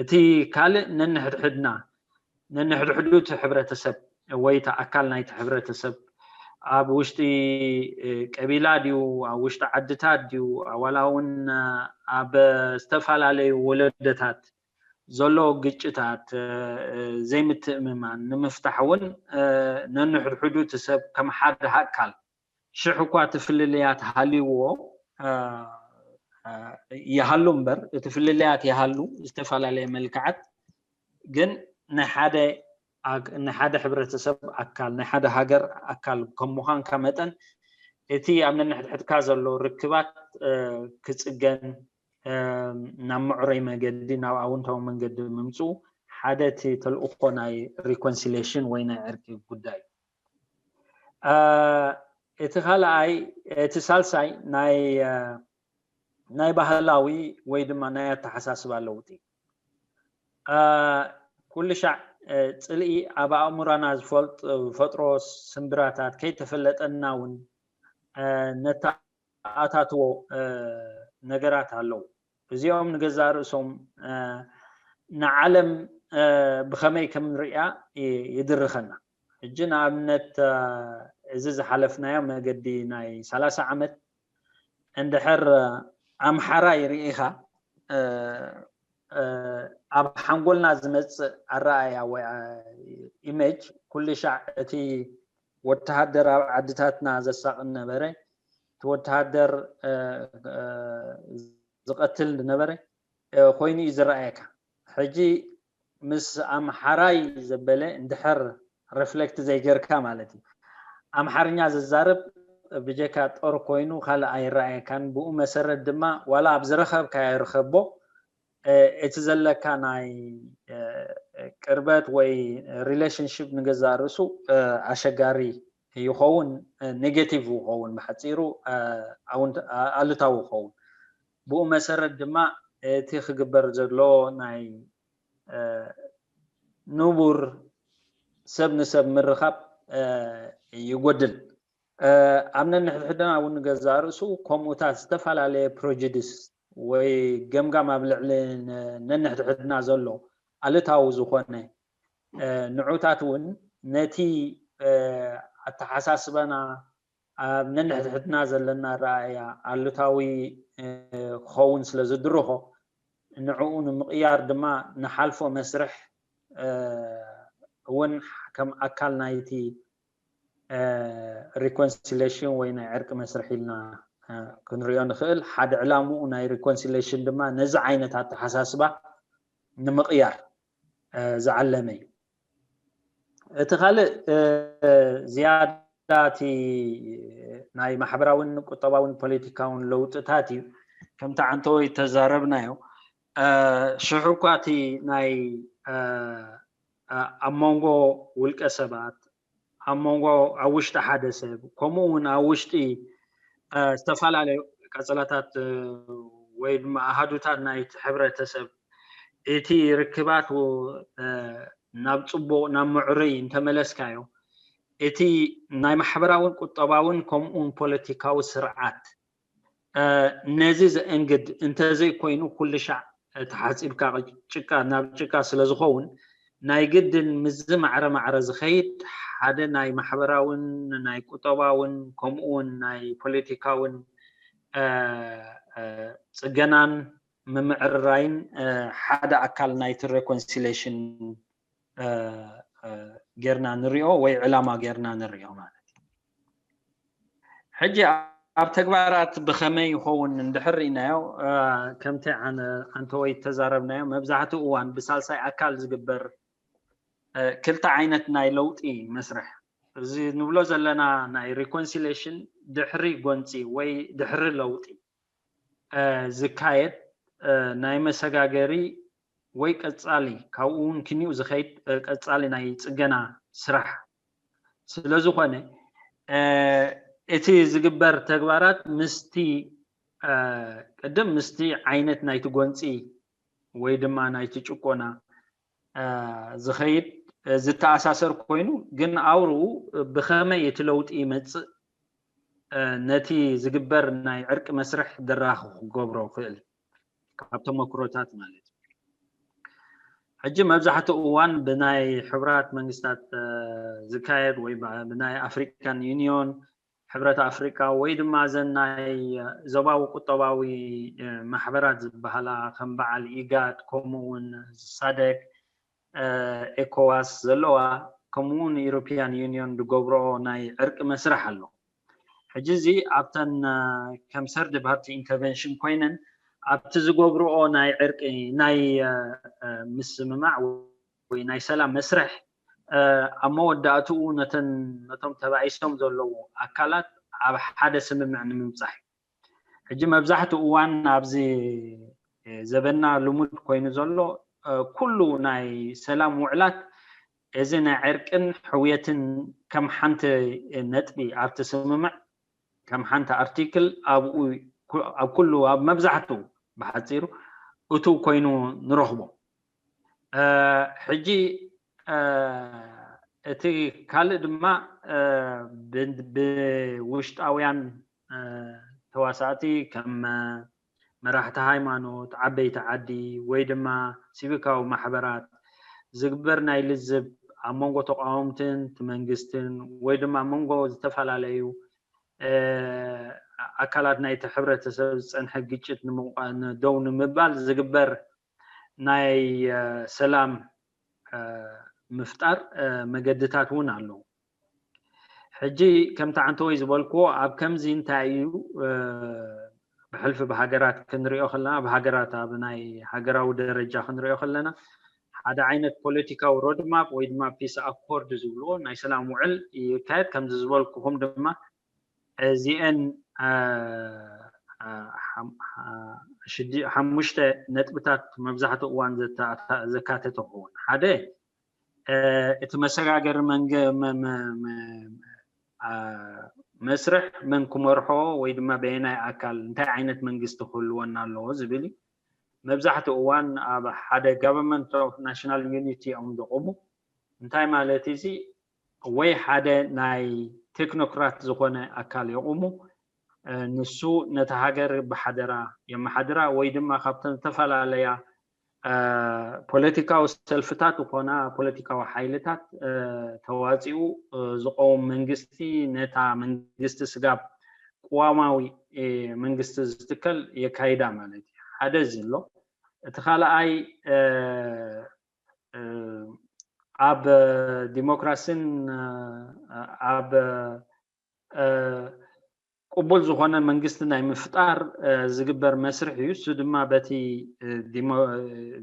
እቲ ካልእ ነንሕድሕድና ነንሕድሕዱ እቲ ሕብረተሰብ ወይ እቲ ኣካል ናይቲ ሕብረተሰብ ኣብ ውሽጢ ቀቢላ ድዩ ኣብ ውሽጢ ዓድታት ድዩ ዋላ እውን ኣብ ዝተፈላለዩ ወለደታት ዘሎ ግጭታት ዘይምትእምማን ንምፍታሕ እውን ነንሕድሕዱ እቲ ሰብ ከም ሓደ ኣካል ሽሕ እኳ እቲ ፍልልያት ሃልይዎ ይሃሉ እምበር እቲ ፍልልያት ይሃሉ ዝተፈላለየ መልክዓት ግን ናይ ሓደ ናይ ሓደ ሕብረተሰብ ኣካል ናይ ሓደ ሃገር ኣካል ከም ምዃንካ መጠን እቲ ኣብ ነንሕድሕድካ ዘሎ ርክባት ክፅገን ናብ ምዕረይ መገዲ ናብ ኣውንታዊ መንገዲ ምምፅኡ ሓደ እቲ ተልእኮ ናይ reconciliation ወይ ናይ ዕርቂ ጉዳይ እቲ ካልኣይ እቲ ሳልሳይ ናይ ናይ ባህላዊ ወይ ድማ ናይ ኣተሓሳስባ ለውጢ ኩሉ ሻዕ ፅልኢ ኣብ ኣእምሮና ዝፈጥሮ ስምብራታት ከይተፈለጠና እውን ነተኣታትዎ ነገራት ኣለዉ። እዚኦም ንገዛእ ርእሶም ንዓለም ብኸመይ ከም ንሪኣ ይድርኸና። ሕጂ ንኣብነት እዚ ዝሓለፍናዮ መገዲ ናይ ሰላሳ ዓመት እንድሕር ኣምሓራይ ርኢኻ ኣብ ሓንጎልና ዝመፅእ ኣረኣያ ወይ ኢሜጅ ኩሉ ሻዕ እቲ ወተሃደር ኣብ ዓድታትና ዘሳቕን ነበረ እቲ ወተሃደር ዝቐትል ዝነበረ ኮይኑ እዩ ዝረኣየካ። ሕጂ ምስ ኣምሓራይ ዘበለ እንድሕር ሪፍሌክት ዘይገርካ ማለት እዩ ኣምሓርኛ ዝዛረብ ብጀካ ጦር ኮይኑ ካልእ ኣይረኣየካን። ብኡ መሰረት ድማ ዋላ ኣብ ዝረኸብካዮ ርኸቦ እቲ ዘለካ ናይ ቅርበት ወይ relationship ንገዛእ ርእሱ ኣሸጋሪ ይኸውን፣ ኔጌቲቭ ይኸውን፣ ብሓፂሩ ኣሉታዊ ይኸውን። ብኡ መሰረት ድማ እቲ ክግበር ዘሎ ናይ ንቡር ሰብ ንሰብ ምርኻብ ይጎድል። ኣብ ነንሕድሕድና እውን ገዛእ ርእሱ ከምኡታት ዝተፈላለየ ፕሮጅድስ ወይ ገምጋም ኣብ ልዕሊ ነንሕድሕድና ዘሎ ኣሉታዊ ዝኾነ ንዑታት እውን ነቲ ኣተሓሳስባና ኣብ ነንሕድሕድና ዘለና ረኣያ ኣሉታዊ ክኸውን ስለ ዝድርኾ ንዕኡ ንምቕያር ድማ ንሓልፎ መስርሕ እውን ከም ኣካል ናይቲ ሪኮንሲሌሽን ወይ ናይ ዕርቂ መስርሕ ኢልና ክንሪኦ ንኽእል። ሓደ ዕላምኡ ናይ ሪኮንሲሌሽን ድማ ነዚ ዓይነት ኣተሓሳስባ ንምቕያር ዝዓለመ እዩ። እቲ ካልእ ዝያዳ እቲ ናይ ማሕበራውን ቁጠባውን ፖለቲካውን ለውጥታት እዩ። ከምቲ ዓንተወይ ተዛረብናዮ ሽሑ እኳ እቲ ናይ ኣብ መንጎ ውልቀ ሰባት ኣብ መንጎ ኣብ ውሽጢ ሓደ ሰብ ከምኡ እውን ኣብ ውሽጢ ዝተፈላለዩ ቀጸላታት ወይ ድማ ኣሃዱታት ናይቲ ሕብረተሰብ እቲ ርክባት ናብ ፅቡቕ ናብ ምዕሩይ እንተመለስካዮ እቲ ናይ ማሕበራውን ቁጠባውን ከምኡውን ፖለቲካዊ ስርዓት ነዚ ዘእንግድ እንተዘይኮይኑ ኩሉ ሻዕ ተሓፂብካ ጭቃ ናብ ጭቃ ስለ ዝኸውን ናይ ግድን ምስዚ ማዕረ ማዕረ ዝኸይድ ሓደ ናይ ማሕበራውን ናይ ቁጠባውን ከምኡውን ናይ ፖለቲካውን ፅገናን ምምዕርራይን ሓደ ኣካል ናይቲ ሬኮንሲሌሽን ጌርና ንሪኦ ወይ ዕላማ ጌርና ንሪኦ ማለት እዩ። ሕጂ ኣብ ተግባራት ብኸመይ ይኸውን እንድሕር ርኢናዮ ከምቲ ኣንተወይ ተዛረብናዮ መብዛሕትኡ እዋን ብሳልሳይ ኣካል ዝግበር ክልተ ዓይነት ናይ ለውጢ መስርሕ እዚ ንብሎ ዘለና ናይ ሪኮንሲሌሽን ድሕሪ ጎንፂ ወይ ድሕሪ ለውጢ ዝካየድ ናይ መሰጋገሪ ወይ ቀፃሊ ካብኡ እውን ክንዩ ዝኸይድ ቀፃሊ ናይ ፅገና ስራሕ ስለ ዝኾነ እቲ ዝግበር ተግባራት ምስቲ ቅድም ምስቲ ዓይነት ናይቲ ጎንፂ ወይ ድማ ናይቲ ጭቆና ዝኸይድ ዝተኣሳሰር ኮይኑ ግን ኣውርኡ ብኸመይ እቲ ለውጢ ይመፅእ ነቲ ዝግበር ናይ ዕርቂ መስርሕ ድራኽ ክገብሮ ክእል ካብ ተመክሮታት ማለት እዩ። ሕጂ መብዛሕትኡ እዋን ብናይ ሕቡራት መንግስታት ዝካየድ ወይ ብናይ ኣፍሪካን ዩኒዮን ሕብረት ኣፍሪካ ወይ ድማ ዘን ናይ ዞባዊ ቁጠባዊ ማሕበራት ዝበሃላ ከም በዓል ኢጋድ ከምኡ እውን ሳደክ ኤኮዋስ ዘለዋ ከምኡ እውን ኢሮፒያን ዩኒዮን ዝገብርኦ ናይ ዕርቂ መስርሕ ኣሎ። ሕጂ እዚ ኣብተን ከም ሰርድ ፓርቲ ኢንተርቨንሽን ኮይነን ኣብቲ ዝገብርኦ ናይ ዕርቂ ናይ ምስምማዕ ወይ ናይ ሰላም መስርሕ ኣብ መወዳእትኡ ነተን ነቶም ተባኢሶም ዘለዉ ኣካላት ኣብ ሓደ ስምምዕ ንምብፃሕ እዩ። ሕጂ መብዛሕትኡ እዋን ኣብዚ ዘበና ልሙድ ኮይኑ ዘሎ ኩሉ ናይ ሰላም ውዕላት እዚ ናይ ዕርቅን ሕውየትን ከም ሓንቲ ነጥቢ ኣብቲ ስምምዕ ከም ሓንቲ ኣርቲክል ኣብኡ ኣብ ኩሉ ኣብ መብዛሕትኡ ብሓፂሩ እቱ ኮይኑ ንረኽቦ። ሕጂ እቲ ካልእ ድማ ብውሽጣውያን ተዋሳእቲ ከም መራሕቲ ሃይማኖት፣ ዓበይቲ ዓዲ ወይ ድማ ሲቪካዊ ማሕበራት ዝግበር ናይ ልዝብ ኣብ መንጎ ተቃወምትን እቲ መንግስትን ወይ ድማ ኣብ መንጎ ዝተፈላለዩ ኣካላት ናይቲ ሕብረተሰብ ዝፀንሐ ግጭት ደው ንምባል ዝግበር ናይ ሰላም ምፍጣር መገድታት እውን ኣለዉ። ሕጂ ከምቲ ዓንተወይ ዝበልክዎ ኣብ ከምዚ እንታይ እዩ ብሕልፊ ብሃገራት ክንሪኦ ከለና ብሃገራት ኣብ ናይ ሃገራዊ ደረጃ ክንሪኦ ከለና ሓደ ዓይነት ፖለቲካዊ ሮድማፕ ወይ ድማ ፒስ ኣኮርድ ዝብልዎ ናይ ሰላም ውዕል ይካየድ። ከምዚ ዝበልኩኹም ድማ እዚአን ሓሙሽተ ነጥብታት መብዛሕትኡ እዋን ዘካተተ ክኸውን ሓደ እቲ መሰጋገሪ መስርሕ መን ክመርሖ ወይ ድማ በየናይ ኣካል እንታይ ዓይነት መንግስቲ ክህልወና ኣለዎ ዝብል እዩ። መብዛሕትኡ እዋን ኣብ ሓደ government of national unity እዮም ዘቑሙ። እንታይ ማለት እዚ? ወይ ሓደ ናይ ቴክኖክራት ዝኾነ ኣካል የቑሙ፣ ንሱ ነታ ሃገር ብሓደራ የመሓድራ፣ ወይ ድማ ካብተን ዝተፈላለያ ፖለቲካዊ ሰልፍታት ዝኾና ፖለቲካዊ ሓይልታት ተዋፂኡ ዝቆም መንግስቲ፣ ነታ መንግስቲ ስጋብ ቅዋማዊ መንግስቲ ዝትከል የካይዳ ማለት እዩ። ሓደ እዚ ኣሎ። እቲ ካልኣይ ኣብ ዲሞክራሲን ኣብ ቅቡል ዝኾነ መንግስቲ ናይ ምፍጣር ዝግበር መስርሕ እዩ። እሱ ድማ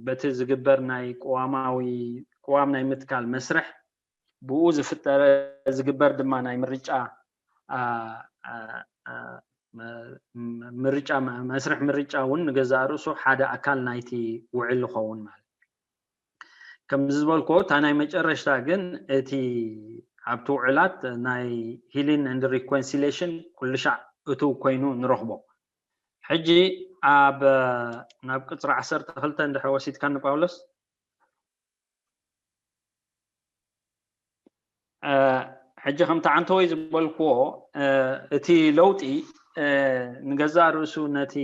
በቲ ዝግበር ናይ ቅዋማዊ ቅዋም ናይ ምትካል መስርሕ ብኡ ዝፍጠረ ዝግበር ድማ ናይ ምርጫ ምርጫ መስርሕ ምርጫ እውን ንገዛእ ርእሱ ሓደ ኣካል ናይቲ ውዕል ይኸውን ማለት እዩ። ከምዚ ዝበልክዎ እታ ናይ መጨረሽታ ግን እቲ ኣብቲ ውዕላት ናይ healing and reconciliation ኩሉ ሻዕ እትው ኮይኑ ንረኽቦ። ሕጂ ኣብ ናብ ቅፅሪ ዓሰርተ ክልተ እንድሕር ወሲድካ ንጳውሎስ ሕጂ ከምቲ ዓንተወይ ዝበልክዎ እቲ ለውጢ ንገዛእ ርእሱ ነቲ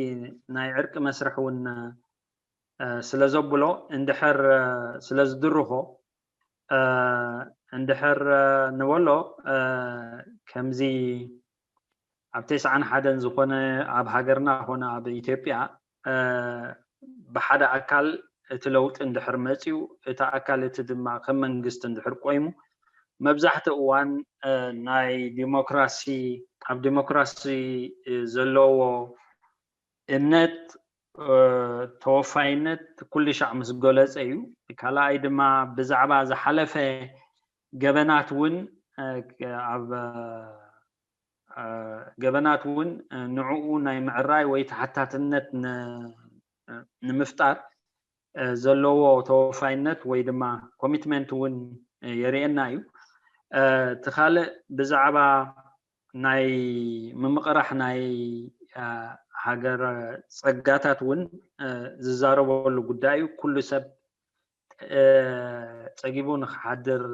ናይ ዕርቂ መስርሕ እውን ስለ ዘብሎ እንድሕር ስለ ዝድርኾ እንድሕር ንበሎ ከምዚ ኣብ ተስዓን ሓደን ዝኾነ ኣብ ሃገርና ኮነ ኣብ ኢትዮጵያ ብሓደ ኣካል እቲ ለውጢ እንድሕር መፅዩ እቲ ኣካል እቲ ድማ ከም መንግስቲ እንድሕር ቆይሙ መብዛሕትኡ እዋን ናይ ዲሞክራሲ ኣብ ዲሞክራሲ ዘለዎ እምነት ተወፋይነት ኩሉ ሻዕ ምስ ገለፀ እዩ። ካልኣይ ድማ ብዛዕባ ዝሓለፈ ገበናት እውን ኣብ ገበናት እውን ንዕኡ ናይ ምዕራይ ወይ ተሓታትነት ንምፍጣር ዘለዎ ተወፋይነት ወይ ድማ ኮሚትመንት እውን የርእየና እዩ። እቲ ካልእ ብዛዕባ ናይ ምምቕራሕ ናይ ሃገር ፀጋታት እውን ዝዛረበሉ ጉዳይ እዩ። ኩሉ ሰብ ፀጊቡ ንክሓድር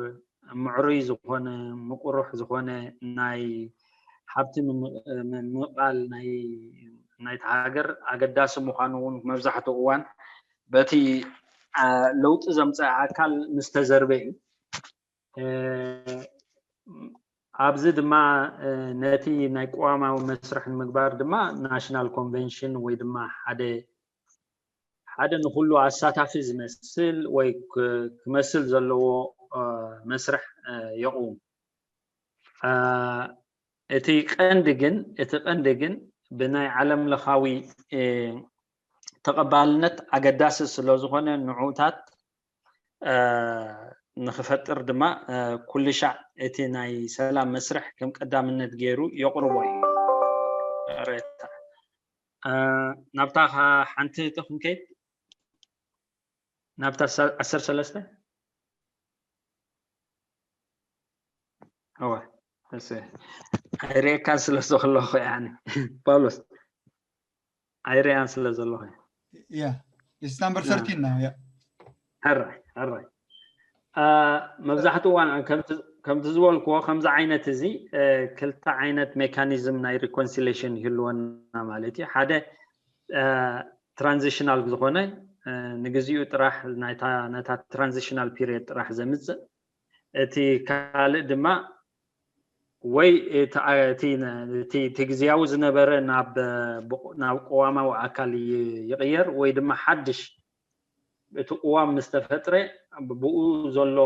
ምዕሩይ ዝኾነ ምቁሩሕ ዝኾነ ናይ ሃብቲ ምምቓል ናይቲ ሃገር ኣገዳሲ ምዃኑ እውን መብዛሕትኡ እዋን በቲ ለውጢ ዘምፀአ ኣካል ምስተዘርበ እዩ። ኣብዚ ድማ ነቲ ናይ ቅዋማዊ መስርሕ ንምግባር ድማ ናሽናል ኮንቨንሽን ወይ ድማ ሓደ ሓደ ንኩሉ ኣሳታፊ ዝመስል ወይ ክመስል ዘለዎ መስርሕ የቕውም። እቲ ቀንዲ ግን እቲ ቀንዲ ግን ብናይ ዓለም ለኻዊ ተቐባልነት ኣገዳሲ ስለ ዝኾነ ንዑታት ንክፈጥር ድማ ኩሉ ሻዕ እቲ ናይ ሰላም መስርሕ ከም ቀዳምነት ገይሩ የቕርቦ እዩ። ናብታ ሓንቲ ተኽንከይድ ናብታ ዓሰርተ ሰለስተ እወ ኣይርእየካን ስለ ዘለኹ ያኒ ጳውሎስ ኣይርእያን ስለ ዘለኹ yeah it's number thirteen now yeah ሕራይ ሕራይ መብዛሕትኡ እዋን ከምቲ ዝበልክዎ ከምዚ ዓይነት እዚ ክልተ ዓይነት ሜካኒዝም ናይ ሪኮንሲሌሽን ይህልወና ማለት እዩ ሓደ ትራንዚሽናል ዝኾነ ንግዚኡ ጥራሕ ነታ ትራንዚሽናል ፒሪየድ ጥራሕ ዘምፅእ እቲ ካልእ ድማ ወይ እቲ ግዝያዊ ዝነበረ ናብ ቅዋማዊ ኣካል ይቕየር ወይ ድማ ሓድሽ እቲ ቅዋም ምስ ተፈጥረ ብኡ ዘሎ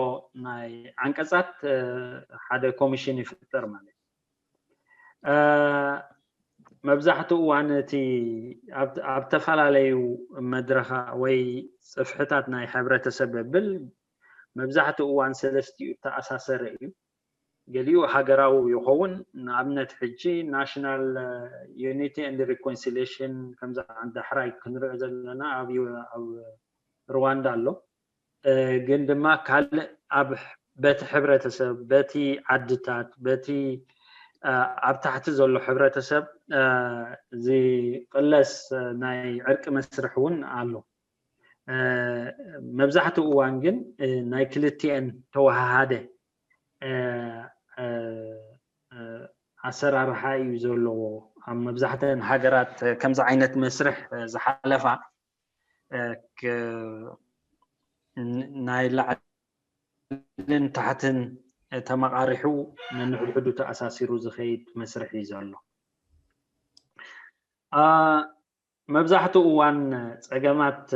ናይ ዓንቀፃት ሓደ ኮሚሽን ይፍጠር ማለት እዩ። መብዛሕትኡ እዋን እቲ ኣብ ተፈላለዩ መድረኻ ወይ ፅፍሕታት ናይ ሕብረተሰብ ብል መብዛሕትኡ እዋን ሰለስቲኡ ተኣሳሰረ እዩ። ገሊኡ ሃገራዊ ይኸውን። ንኣብነት ሕጂ ናሽናል ዩኒቲ ኤንድ ሪኮንሲሌሽን ከምዚ ዳሕራይ ክንሪኦ ዘለና ኣብ ሩዋንዳ ኣሎ። ግን ድማ ካልእ ኣብ በቲ ሕብረተሰብ በቲ ዓድታት በቲ ኣብ ታሕቲ ዘሎ ሕብረተሰብ ዝቕለስ ናይ ዕርቂ መስርሕ እውን ኣሎ። መብዛሕትኡ እዋን ግን ናይ ክልቲኤን ተወሃሃደ ኣሰራርሓ እዩ ዘለዎ። ኣብ መብዛሕተን ሃገራት ከምዚ ዓይነት መስርሕ ዝሓለፋ ናይ ላዕልን ታሕትን ተመቓሪሑ ነንሕድሕዱ ተኣሳሲሩ ዝኸይድ መስርሕ እዩ ዘሎ። መብዛሕትኡ እዋን ፀገማት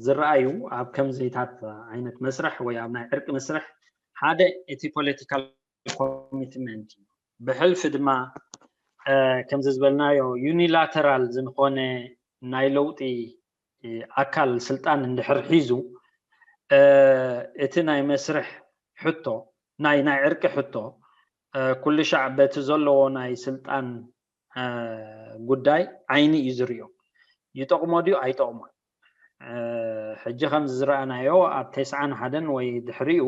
ዝረኣዩ ኣብ ከምዚታት ዓይነት መስርሕ ወይ ኣብ ናይ ዕርቂ መስርሕ ሓደ እቲ ፖለቲካል ኮሚትመንት እዩ። ብሕልፊ ድማ ከምዚ ዝበልናዮ ዩኒላተራል ዝኾነ ናይ ለውጢ ኣካል ስልጣን እንድሕር ሒዙ እቲ ናይ መስርሕ ሕቶ ናይ ናይ ዕርቂ ሕቶ ኩሉ ሻዕ በቲ ዘለዎ ናይ ስልጣን ጉዳይ ዓይኒ እዩ ዝሪኦ። ይጠቕሞ ድዩ ኣይጠቕሞን? ሕጂ ከም ዝረኣናዮ ኣብ ተስዓን ሓደን ወይ ድሕሪኡ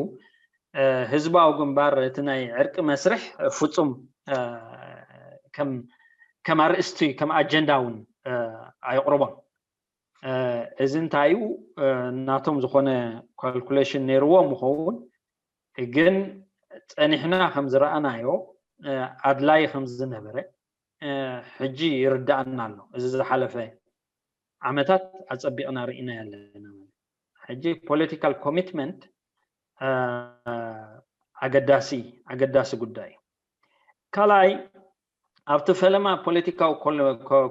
ህዝባዊ ግንባር እቲ ናይ ዕርቂ መስርሕ ፍፁም ከም ኣርእስቲ ከም ኣጀንዳ እውን ኣይቕርቦን። እዚ እንታይ እዩ? ናቶም ዝኾነ ካልኩሌሽን ነይርዎም ይኸውን፣ ግን ፀኒሕና ከም ዝረኣናዮ ኣድላይ ከም ዝነበረ ሕጂ ይርዳኣና ኣሎ። እዚ ዝሓለፈ ዓመታት ኣፀቢቕና ርኢና ኣለና። ሕጂ ፖለቲካል ኮሚትመንት ኣገዳሲ ኣገዳሲ ጉዳይ እዩ። ካልኣይ ኣብቲ ፈለማ ፖለቲካዊ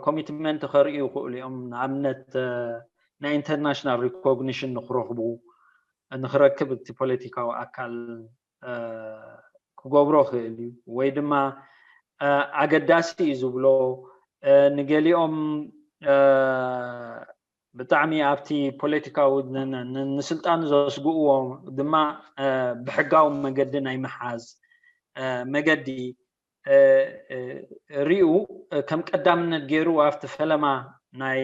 ኮሚትመንት ከርእዩ ይኽእሉ እዮም። ንኣብነት ናይ ኢንተርናሽናል ሪኮግኒሽን ንክረኽቡ ንክረክብ እቲ ፖለቲካዊ ኣካል ክገብሮ ክእል እዩ። ወይ ድማ ኣገዳሲ እዩ ዝብሎ ንገሊኦም ብጣዕሚ ኣብቲ ፖለቲካዊ ንስልጣኑ ዘስግእዎ ድማ ብሕጋዊ መገዲ ናይ ምሓዝ መገዲ ሪኡ ከም ቀዳምነት ገይሩ ኣብቲ ፈለማ ናይ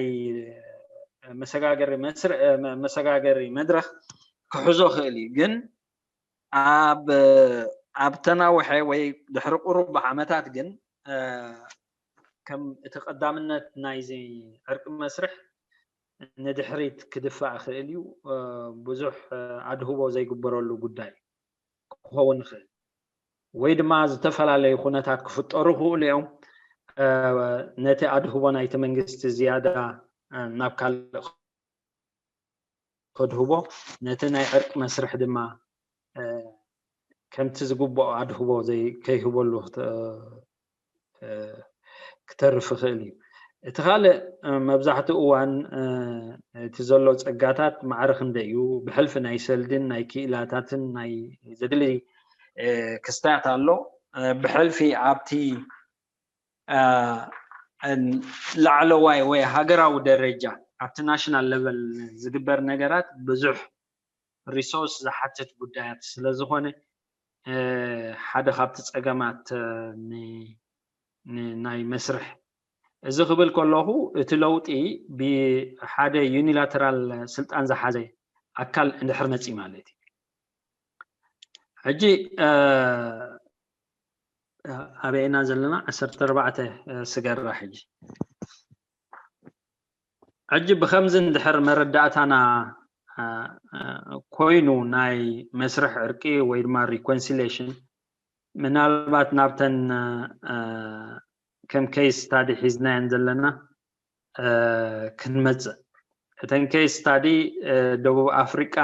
መሰጋገሪ መድረክ ክሕዞ ክእል እዩ። ግን ኣብ ተናውሐ ወይ ድሕሪ ቁሩብ ዓመታት ግን ከም እቲ ቀዳምነት ናይዚ ዕርቂ መስርሕ ንድሕሪት ክድፋእ ክእል እዩ። ብዙሕ ኣድህቦ ዘይግበረሉ ጉዳይ ክኸውን ይኽእል ወይ ድማ ዝተፈላለዩ ኩነታት ክፍጠሩ ይኽእሉ እዮም። ነቲ ኣድህቦ ናይቲ መንግስቲ ዝያዳ ናብ ካልእ ከድህቦ፣ ነቲ ናይ ዕርቂ መስርሕ ድማ ከምቲ ዝግብኦ ኣድህቦ ከይህበሉ ክተርፍ ይኽእል እዩ። እቲ ካልእ መብዛሕትኡ እዋን እቲ ዘሎ ፀጋታት ማዕረ ክንደይ እዩ? ብሕልፊ ናይ ሰልድን ናይ ክኢላታትን ናይ ዘድሊ ክስታት ኣሎ። ብሕልፊ ኣብቲ ላዕለዋይ ወይ ሃገራዊ ደረጃ ኣብቲ ናሽናል ለቨል ዝግበር ነገራት ብዙሕ ሪሶርስ ዝሓትት ጉዳያት ስለዝኾነ ሓደ ካብቲ ፀገማት ናይ መስርሕ። እዚ ክብል ከለኹ እቲ ለውጢ ብሓደ ዩኒላተራል ስልጣን ዝሓዘ ኣካል እንድሕር መፂ ማለት እዩ። ሕጂ ኣበይና ዘለና? ዓሰርተ ኣርባዕተ ስገራ። ሕጂ ሕጂ ብከምዚ እንድሕር መረዳእታና ኮይኑ ናይ መስርሕ ዕርቂ ወይ ድማ ሪኮንሲሌሽን ምናልባት ናብተን ከም ኬስ ስታዲ ሒዝናየን ዘለና ክንመፅእ። እተን ኬስ ስታዲ ደቡብ ኣፍሪቃ፣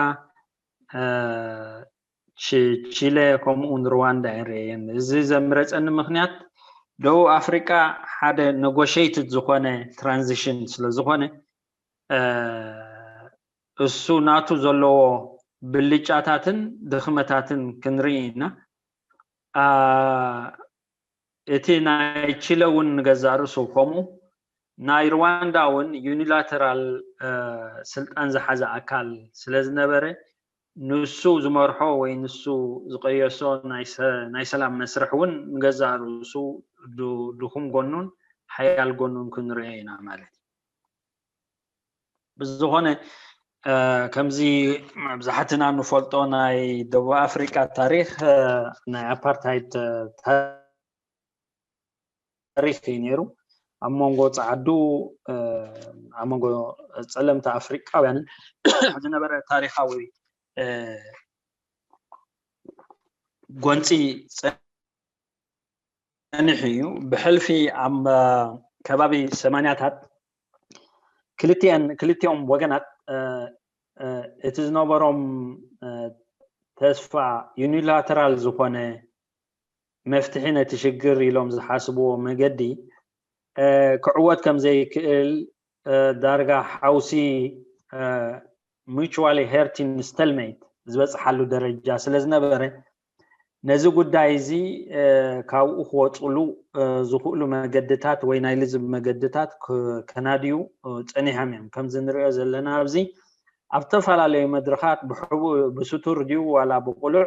ቺለ ከምኡውን ሩዋንዳ እየን ርእየን። እዚ ዘምረፀኒ ምክንያት ደቡብ ኣፍሪቃ ሓደ ነጎሸይትድ ዝኾነ ትራንዚሽን ስለዝኾነ እሱ ናቱ ዘለዎ ብልጫታትን ድኽመታትን ክንርኢ ኢና። እቲ ናይ ቺለ እውን ንገዛእ ርእሱ ከምኡ፣ ናይ ሩዋንዳ እውን ዩኒላተራል ስልጣን ዝሓዘ ኣካል ስለዝነበረ ንሱ ዝመርሖ ወይ ንሱ ዝቀየሶ ናይ ሰላም መስርሕ እውን ንገዛእ ርእሱ ድኹም ጎኑን ሓያል ጎኑን ክንሪኦ ኢና ማለት እዩ። ብዝኾነ ከምዚ መብዛሕትና ንፈልጦ ናይ ደቡብ ኣፍሪቃ ታሪክ ናይ ኣፓርታይድ ታሪክ እዩ ነይሩ። ኣብ መንጎ ፃዓዱ ኣብ መንጎ ፀለምቲ ኣፍሪቃውያንን ዝነበረ ታሪካዊ ጎንፂ ጸኒሑ እዩ። ብሕልፊ ኣብ ከባቢ ሰማንያታት ክልቲኦም ወገናት እቲ ዝነበሮም ተስፋ ዩኒላተራል ዝኾነ መፍትሒ ነቲ ሽግር ኢሎም ዝሓስብዎ መገዲ ክዕወት ከም ዘይክእል ዳርጋ ሓውሲ mutually hurting stalemate ዝበፅሓሉ ደረጃ ስለ ዝነበረ ነዚ ጉዳይ እዚ ካብኡ ክወፅሉ ዝኽእሉ መገድታት ወይ ናይ ልዝብ መገድታት ከናድዩ ፀኒሖም እዮም። ከምዚ ንሪኦ ዘለና ኣብዚ ኣብ ዝተፈላለዩ መድረኻት ብሕቡእ ብስቱር ድዩ ዋላ ብቁሉዕ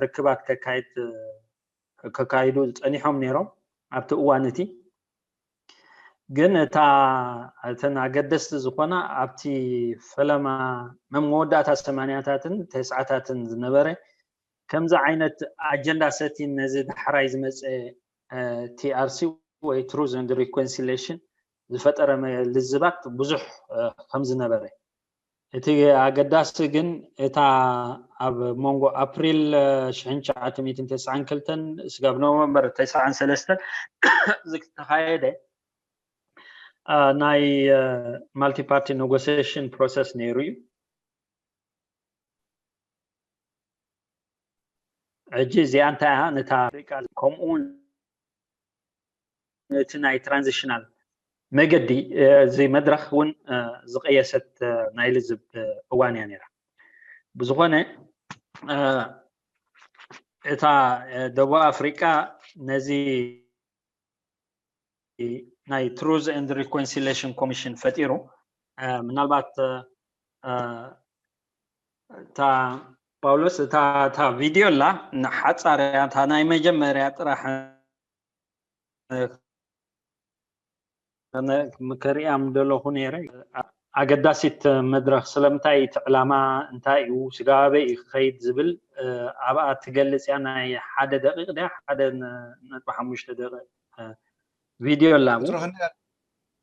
ርክባት ከካይድ ከካይዱ ፀኒሖም ነይሮም ኣብቲ እዋን እቲ ግን እታ እተን ኣገደስቲ ዝኾና ኣብቲ ፈለማ መወዳእታ ሰማንያታትን ተስዓታትን ዝነበረ ከምዚ ዓይነት ኣጀንዳ ሰቲን ነዚ ዳሕራይ ዝመፀ ቲኣርሲ ወይ Truth and Reconciliation ዝፈጠረ ልዝባት ብዙሕ ከም ዝነበረ እቲ ኣገዳሲ ግን እታ ኣብ መንጎ ኣፕሪል ሽሕን ትሽዓተ ሚእትን ተስዓን ክልተን ስጋብ ኖቨምበር ተስዓን ሰለስተን ዝተኻየደ ናይ multi party negotiation process ነይሩ እዩ። ሕጂ እዚኣ እንታይ እያ ነታ ኣፍሪቃ ከምኡ እውን ነቲ ናይ ትራንዚሽናል መገዲ እዚ መድረኽ እውን ዝቀየሰት ናይ ልዝብ እዋን እያ ነይራ። ብዝኾነ እታ ደቡብ ኣፍሪቃ ነዚ ናይ Truth and Reconciliation Commission ፈጢሩ ምናልባት እታ ፓውሎስ እታ ቪድዮ ላ ሓፃር እያ እታ ናይ መጀመርያ ጥራሕ ከሪኣ ምደለኹ ነይረ። ኣገዳሲት መድረኽ ስለምንታይ እቲ ዕላማ እንታይ እዩ ስጋበይ እዩ ክኸይድ ዝብል ኣብኣ ትገልፅ እያ። ናይ ሓደ ደቂቕ ድያ ሓደ ነጥቢ ሓሙሽተ ደቂቕ ቪድዮ ኣላ ቁፅሪ ክንደይ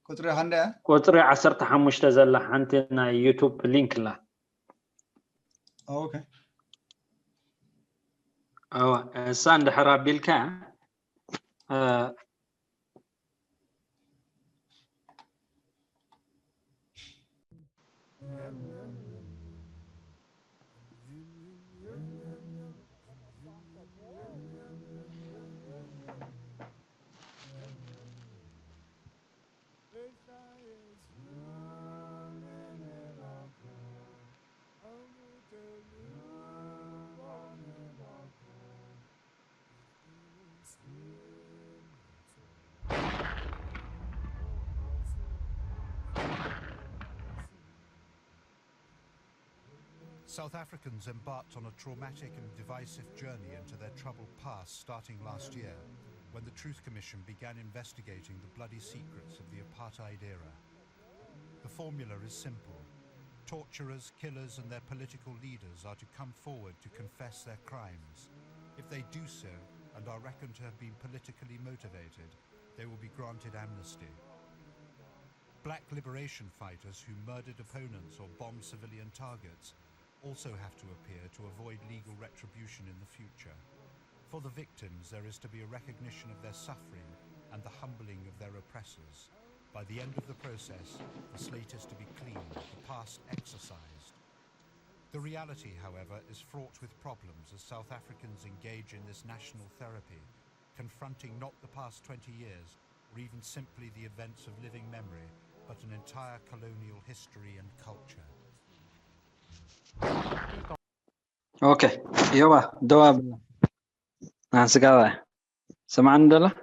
ቁፅሪ ክንደይ ቁፅሪ ዓሰርተ ሓሙሽተ ዘላ ሓንቲ ናይ ዩቱብ ሊንክ ኣላ። ኦኬ እዋ እሳ እንድሕር ኣቢልካ South Africans embarked on a traumatic and divisive journey into their troubled past starting last year, when the Truth Commission began investigating the bloody secrets of the apartheid era. The formula is simple. Torturers, killers, and their political leaders are to come forward to confess their crimes. If they do so and are reckoned to have been politically motivated, they will be granted amnesty. Black liberation fighters who murdered opponents or bombed civilian targets also have to appear to avoid legal retribution in the future. For the victims, there is to be a recognition of their suffering and the humbling of their oppressors. By the end of the process, the slate is to be cleaned, the past exercised. The reality, however, is fraught with problems as South Africans engage in this national therapy, confronting not the past twenty years, or even simply the events of living memory, but an entire colonial history and culture. Okay, Yoba, Doa, Nansigawa, Saman Dela?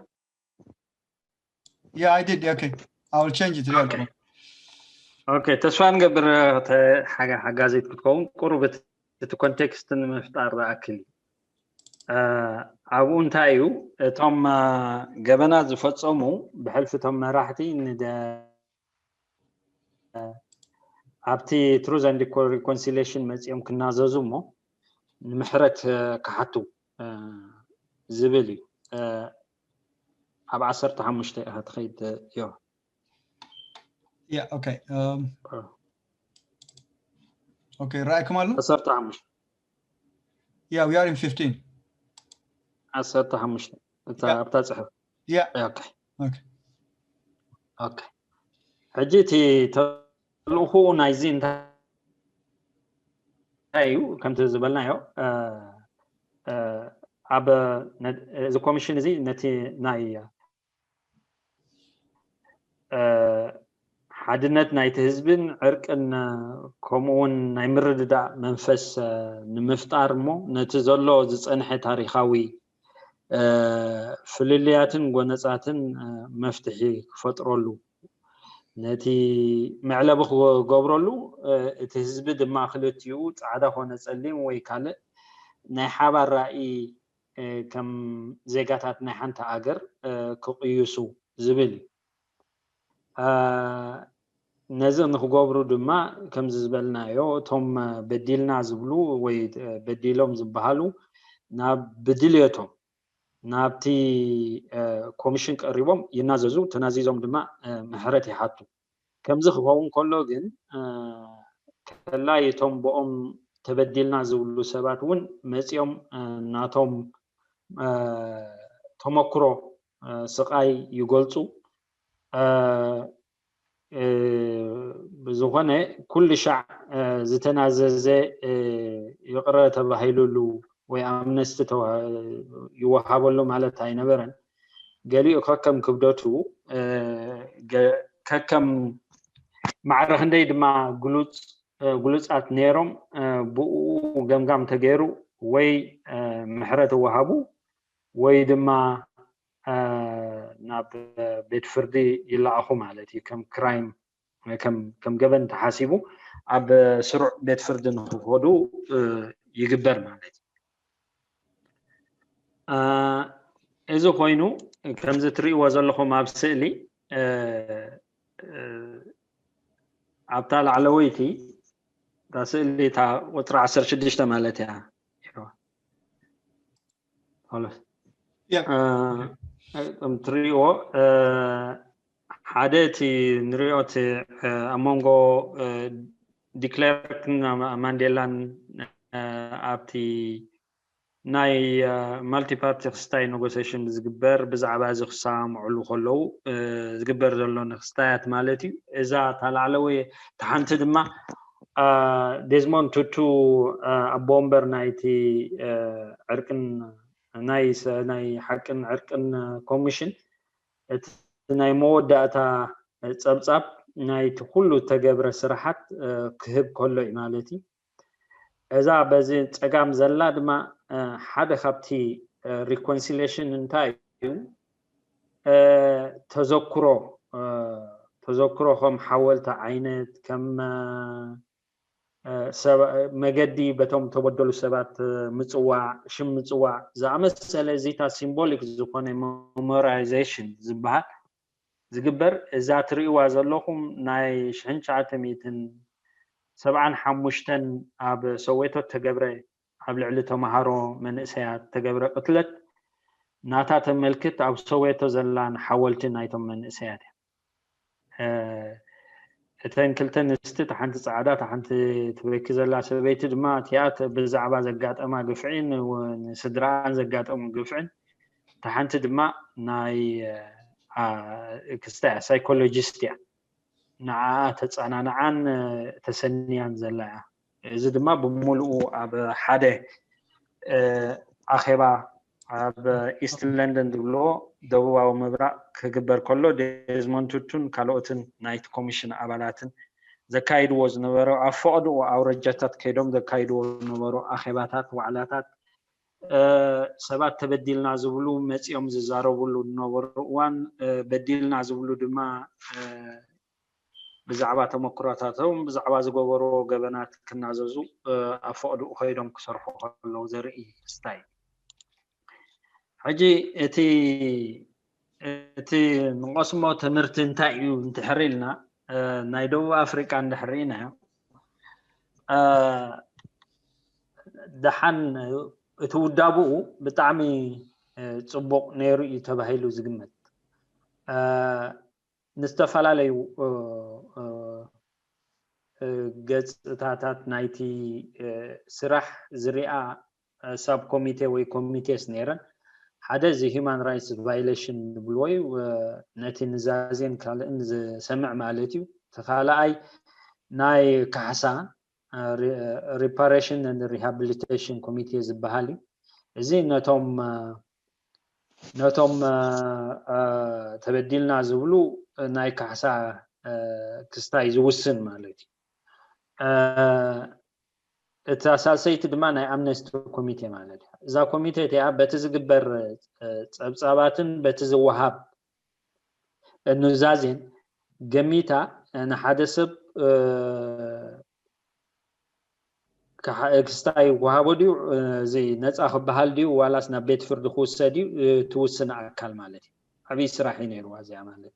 Yeah, I did. Okay, I will change it. Okay. Okay, ተስፋ ንገብር ሓጋዚት ክትከውን ቁሩብ እቲ ኮንቴክስት ንምፍጣር ዝኣክል ኣብኡ እንታይ እዩ እቶም ገበናት ዝፈፀሙ ብሕልፊ እቶም መራሕቲ ኣብቲ Truth and Reconciliation መፂኦም ክናዘዙ እሞ ንምሕረት ክሓቱ ዝብል እዩ። ኣብ ዓሰርተ ሓሙሽተ ኢኻ ትኸይድ። ዮ Yeah, okay. Um, okay, ራእይኩም ኣሎ? ዓሰርተ ሓሙሽተ Yeah, we are in fifteen. ዓሰርተ ሓሙሽተ እታ ኣብታ ጽሑፍ። Yeah. Okay. Okay. Okay. ሕጂ እቲ ተልእኹ ናይዚ እንታይ እዩ? ከምቲ ዝበልናዮ ኣብ እዚ ኮሚሽን እዚ ነቲ ናይ ሓድነት ናይቲ ህዝብን ዕርቅን ከምኡ እውን ናይ ምርድዳእ መንፈስ ንምፍጣር እሞ ነቲ ዘሎ ዝፀንሐ ታሪካዊ ፍልልያትን ጎነፃትን መፍትሒ ክፈጥረሉ ነቲ መዕለቢ ክገብረሉ እቲ ህዝቢ ድማ ክልቲኡ ፃዕዳ ኮነ ፀሊም ወይ ካልእ ናይ ሓባር ራእይ ከም ዜጋታት ናይ ሓንቲ ኣገር ክቕይሱ ዝብል እዩ። ነዚ ንክገብሩ ድማ ከምዚ ዝበልናዮ እቶም በዲልና ዝብሉ ወይ በዲሎም ዝበሃሉ ናብ ብድልየቶም ናብቲ ኮሚሽን ቀሪቦም ይናዘዙ፣ ተናዚዞም ድማ ምሕረት ይሓቱ። ከምዚ ክኸውን ከሎ ግን ከላይ እቶም ብኦም ተበዲልና ዝብሉ ሰባት እውን መፂኦም ናቶም ተመክሮ ስቃይ ይገልፁ። ብዝኾነ ኩሉ ሻዕ ዝተናዘዘ ይቕረ ተባሂሉሉ ወይ ኣምነስቲ ይወሃበሉ ማለት ኣይነበረን። ገሊኡ ከከም ክብደቱ ከከም ማዕረ ክንደይ ድማ ግሉፅ ግሉፃት ነይሮም ብኡ ገምጋም ተገይሩ ወይ ምሕረት ይወሃቡ ወይ ድማ ናብ ቤት ፍርዲ ይለኣኹ ማለት እዩ። ከም ክራይም ከም ገበን ተሓሲቡ ኣብ ስሩዕ ቤት ፍርዲ ንክኸዱ ይግበር ማለት እዩ። እዚ ኮይኑ ከምዚ ትርእይዎ ዘለኹም ኣብ ስእሊ ኣብታ ላዕለወይቲ እታ ስእሊ እታ ቁፅሪ ዓሰርተ ሽዱሽተ ማለት እያ። ከም ትርእይዎ ሓደ እቲ ንሪኦ እቲ ኣብ መንጎ ዲክለርክን ማንዴላን ኣብቲ ናይ ማልቲፓርቲ ክስታይ ኔጎሲሽን ዝግበር ብዛዕባ እዚ ክሰማምዕሉ ከለዉ ዝግበር ዘሎ ንክስታያት ማለት እዩ። እዛ እታ ላዕለወይ እታ ሓንቲ ድማ ዴዝሞንድ ቱቱ ኣቦ ወንበር ናይቲ ዕርቅን ናይ ሓቅን ዕርቅን ኮሚሽን እቲ ናይ መወዳእታ ፀብፃብ ናይቲ ኩሉ ተገብረ ስራሓት ክህብ ከሎ እዩ ማለት እዩ። እዛ በዚ ፀጋም ዘላ ድማ ሓደ ካብቲ ሪኮንሲሌሽን እንታይ እዩ? ተዘክሮ ተዘክሮ ከም ሓወልቲ ዓይነት ከም መገዲ በቶም ተበደሉ ሰባት ምፅዋዕ ሽም ምፅዋዕ ዝኣመሰለ እዚታ ሲምቦሊክ ዝኾነ ሜሞራይዜሽን ዝበሃል ዝግበር እዛ ትርእይዋ ዘለኹም ናይ ሽሕን ትሽዓተ ሚእትን ሰብዓን ሓሙሽተን ኣብ ሰዌቶ ተገብረ ኣብ ልዕሊ ተምሃሮ መንእሰያት ተገብረ ቅትለት ናታ ተመልክት ኣብ ሰዌቶ ዘላን ሓወልቲ ናይቶም መንእሰያት እያ። እተን ክልተ ኣንስቲ እታ ሓንቲ ፃዕዳ እታ ሓንቲ ትበኪ ዘላ ሰበይቲ ድማ እቲኣ ብዛዕባ ዘጋጠማ ግፍዒን ንስድራኣን ዘጋጠሙ ግፍዕን እታ ሓንቲ ድማ ናይ ክስታይ ሳይኮሎጂስት እያ። ንዓኣ ተፀናንዓን ተሰንያን ዘላ እያ። እዚ ድማ ብምሉኡ ኣብ ሓደ ኣኼባ ኣብ ኢስት ለንደን ዝብልዎ ደቡባዊ ምብራቕ ክግበር ከሎ ዴዝሞንድ ቱቱን ካልኦትን ናይቲ ኮሚሽን ኣባላትን ዘካይድዎ ዝነበረ ኣብ ፈቐድኡ ኣውረጃታት ከይዶም ዘካይድዎ ዝነበሩ ኣኼባታት ዋዕላታት ሰባት ተበዲልና ዝብሉ መፂኦም ዝዛረብሉ ዝነበሩ እዋን በዲልና ዝብሉ ድማ ብዛዕባ ተመክሮታቶም ብዛዕባ ዝገበርዎ ገበናት ክናዘዙ ኣብ ፈቕድኡ ከይዶም ክሰርሑ ከለዉ ዘርኢ ክስታይ እዩ። ሕጂ እቲ እቲ ንቐስሞ ትምህርቲ እንታይ እዩ እንድሕር ኢልና ናይ ደቡብ ኣፍሪቃ እንድሕር ርኢናዮ ደሓን እቲ ውዳብኡ ብጣዕሚ ፅቡቕ ነይሩ እዩ ተባሂሉ ዝግመት። ንዝተፈላለዩ ገፅታታት ናይቲ ስራሕ ዝሪኣ ሳብ ኮሚቴ ወይ ኮሚቴስ ነይረን። ሓደ እዚ human rights violation ዝብልዎ እዩ። ነቲ ንዛዜን ካልእን ዝሰምዕ ማለት እዩ። ተኻልኣይ ናይ ካሕሳ reparation and rehabilitation committee ዝበሃል እዩ። እዚ ነቶም ነቶም ተበዲልና ዝብሉ ናይ ካሕሳ ክስታይ ዝውስን ማለት እዩ። እታ ሳልሰይቲ ድማ ናይ ኣምነስቲ ኮሚቴ ማለት እዩ። እዛ ኮሚቴ እቲኣ በቲ ዝግበር ፀብፃባትን በቲ ዝወሃብ ኑዛዜን ገሚታ ንሓደ ሰብ ክስታይ ይወሃቦ ድዩ፣ እዚ ነፃ ክበሃል ድዩ ዋላስ ናብ ቤት ፍርዲ ክውሰድ እዩ ትውስን ኣካል ማለት እዩ። ዓብዪ ስራሕ እዩ ነይርዋ እዚኣ ማለት።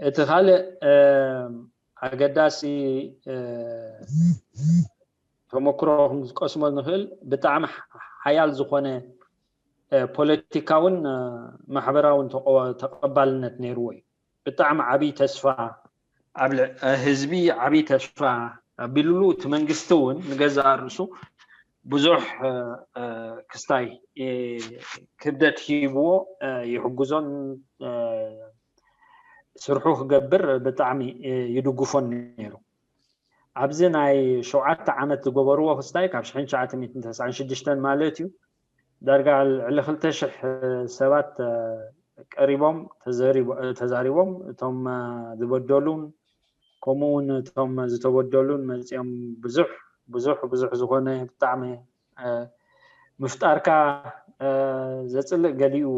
እቲ ካልእ ኣገዳሲ ተመክሮ ክንቀስሞ ንኽእል ብጣዕሚ ሓያል ዝኾነ ፖለቲካውን ማሕበራውን ተቐባልነት ነይርዎ እዩ። ብጣዕሚ ዓብዪ ተስፋ ኣብ ህዝቢ ዓብዪ ተስፋ ኣቢሉሉ፣ እቲ መንግስቲ እውን ንገዛእ ርእሱ ብዙሕ ክስታይ ክብደት ሂብዎ ይሕግዞን ስርሑ ክገብር ብጣዕሚ ይድግፎን ነይሩ። ኣብዚ ናይ ሸውዓተ ዓመት ዝገበርዎ ክስታይ ካብ ሽሕን ትሽዓተ ሚእትን ተስዓን ሽዱሽተን ማለት እዩ። ዳርጋ ልዕሊ ክልተ ሽሕ ሰባት ቀሪቦም ተዛሪቦም፣ እቶም ዝበደሉን ከምኡ እውን እቶም ዝተበደሉን መፂኦም ብዙሕ ብዙሕ ብዙሕ ዝኾነ ብጣዕሚ ምፍጣርካ ዘፅልእ ገሊኡ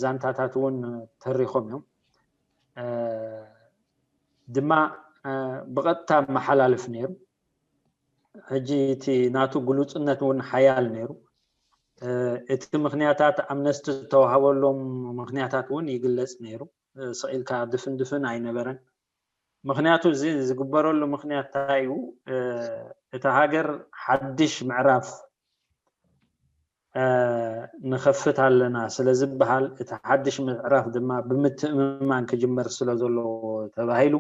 ዛንታታት እውን ተሪኾም እዮም። ድማ ብቐጥታ መሓላልፍ ነይሩ። ሕጂ እቲ ናቱ ግሉፅነት እውን ሓያል ነይሩ። እቲ ምክንያታት ኣምነስቲ ዝተዋሃበሎም ምክንያታት እውን ይግለፅ ነይሩ። ስቕ ኢልካ ድፍን ድፍን ኣይነበረን። ምክንያቱ እዚ ዝግበረሉ ምክንያት እንታይ እዩ? እታ ሃገር ሓድሽ ምዕራፍ ንኸፍት ኣለና ስለ ዝበሃል፣ እቲ ሓድሽ ምዕራፍ ድማ ብምትእምማን ክጅመር ስለ ዘለዎ ተባሂሉ፣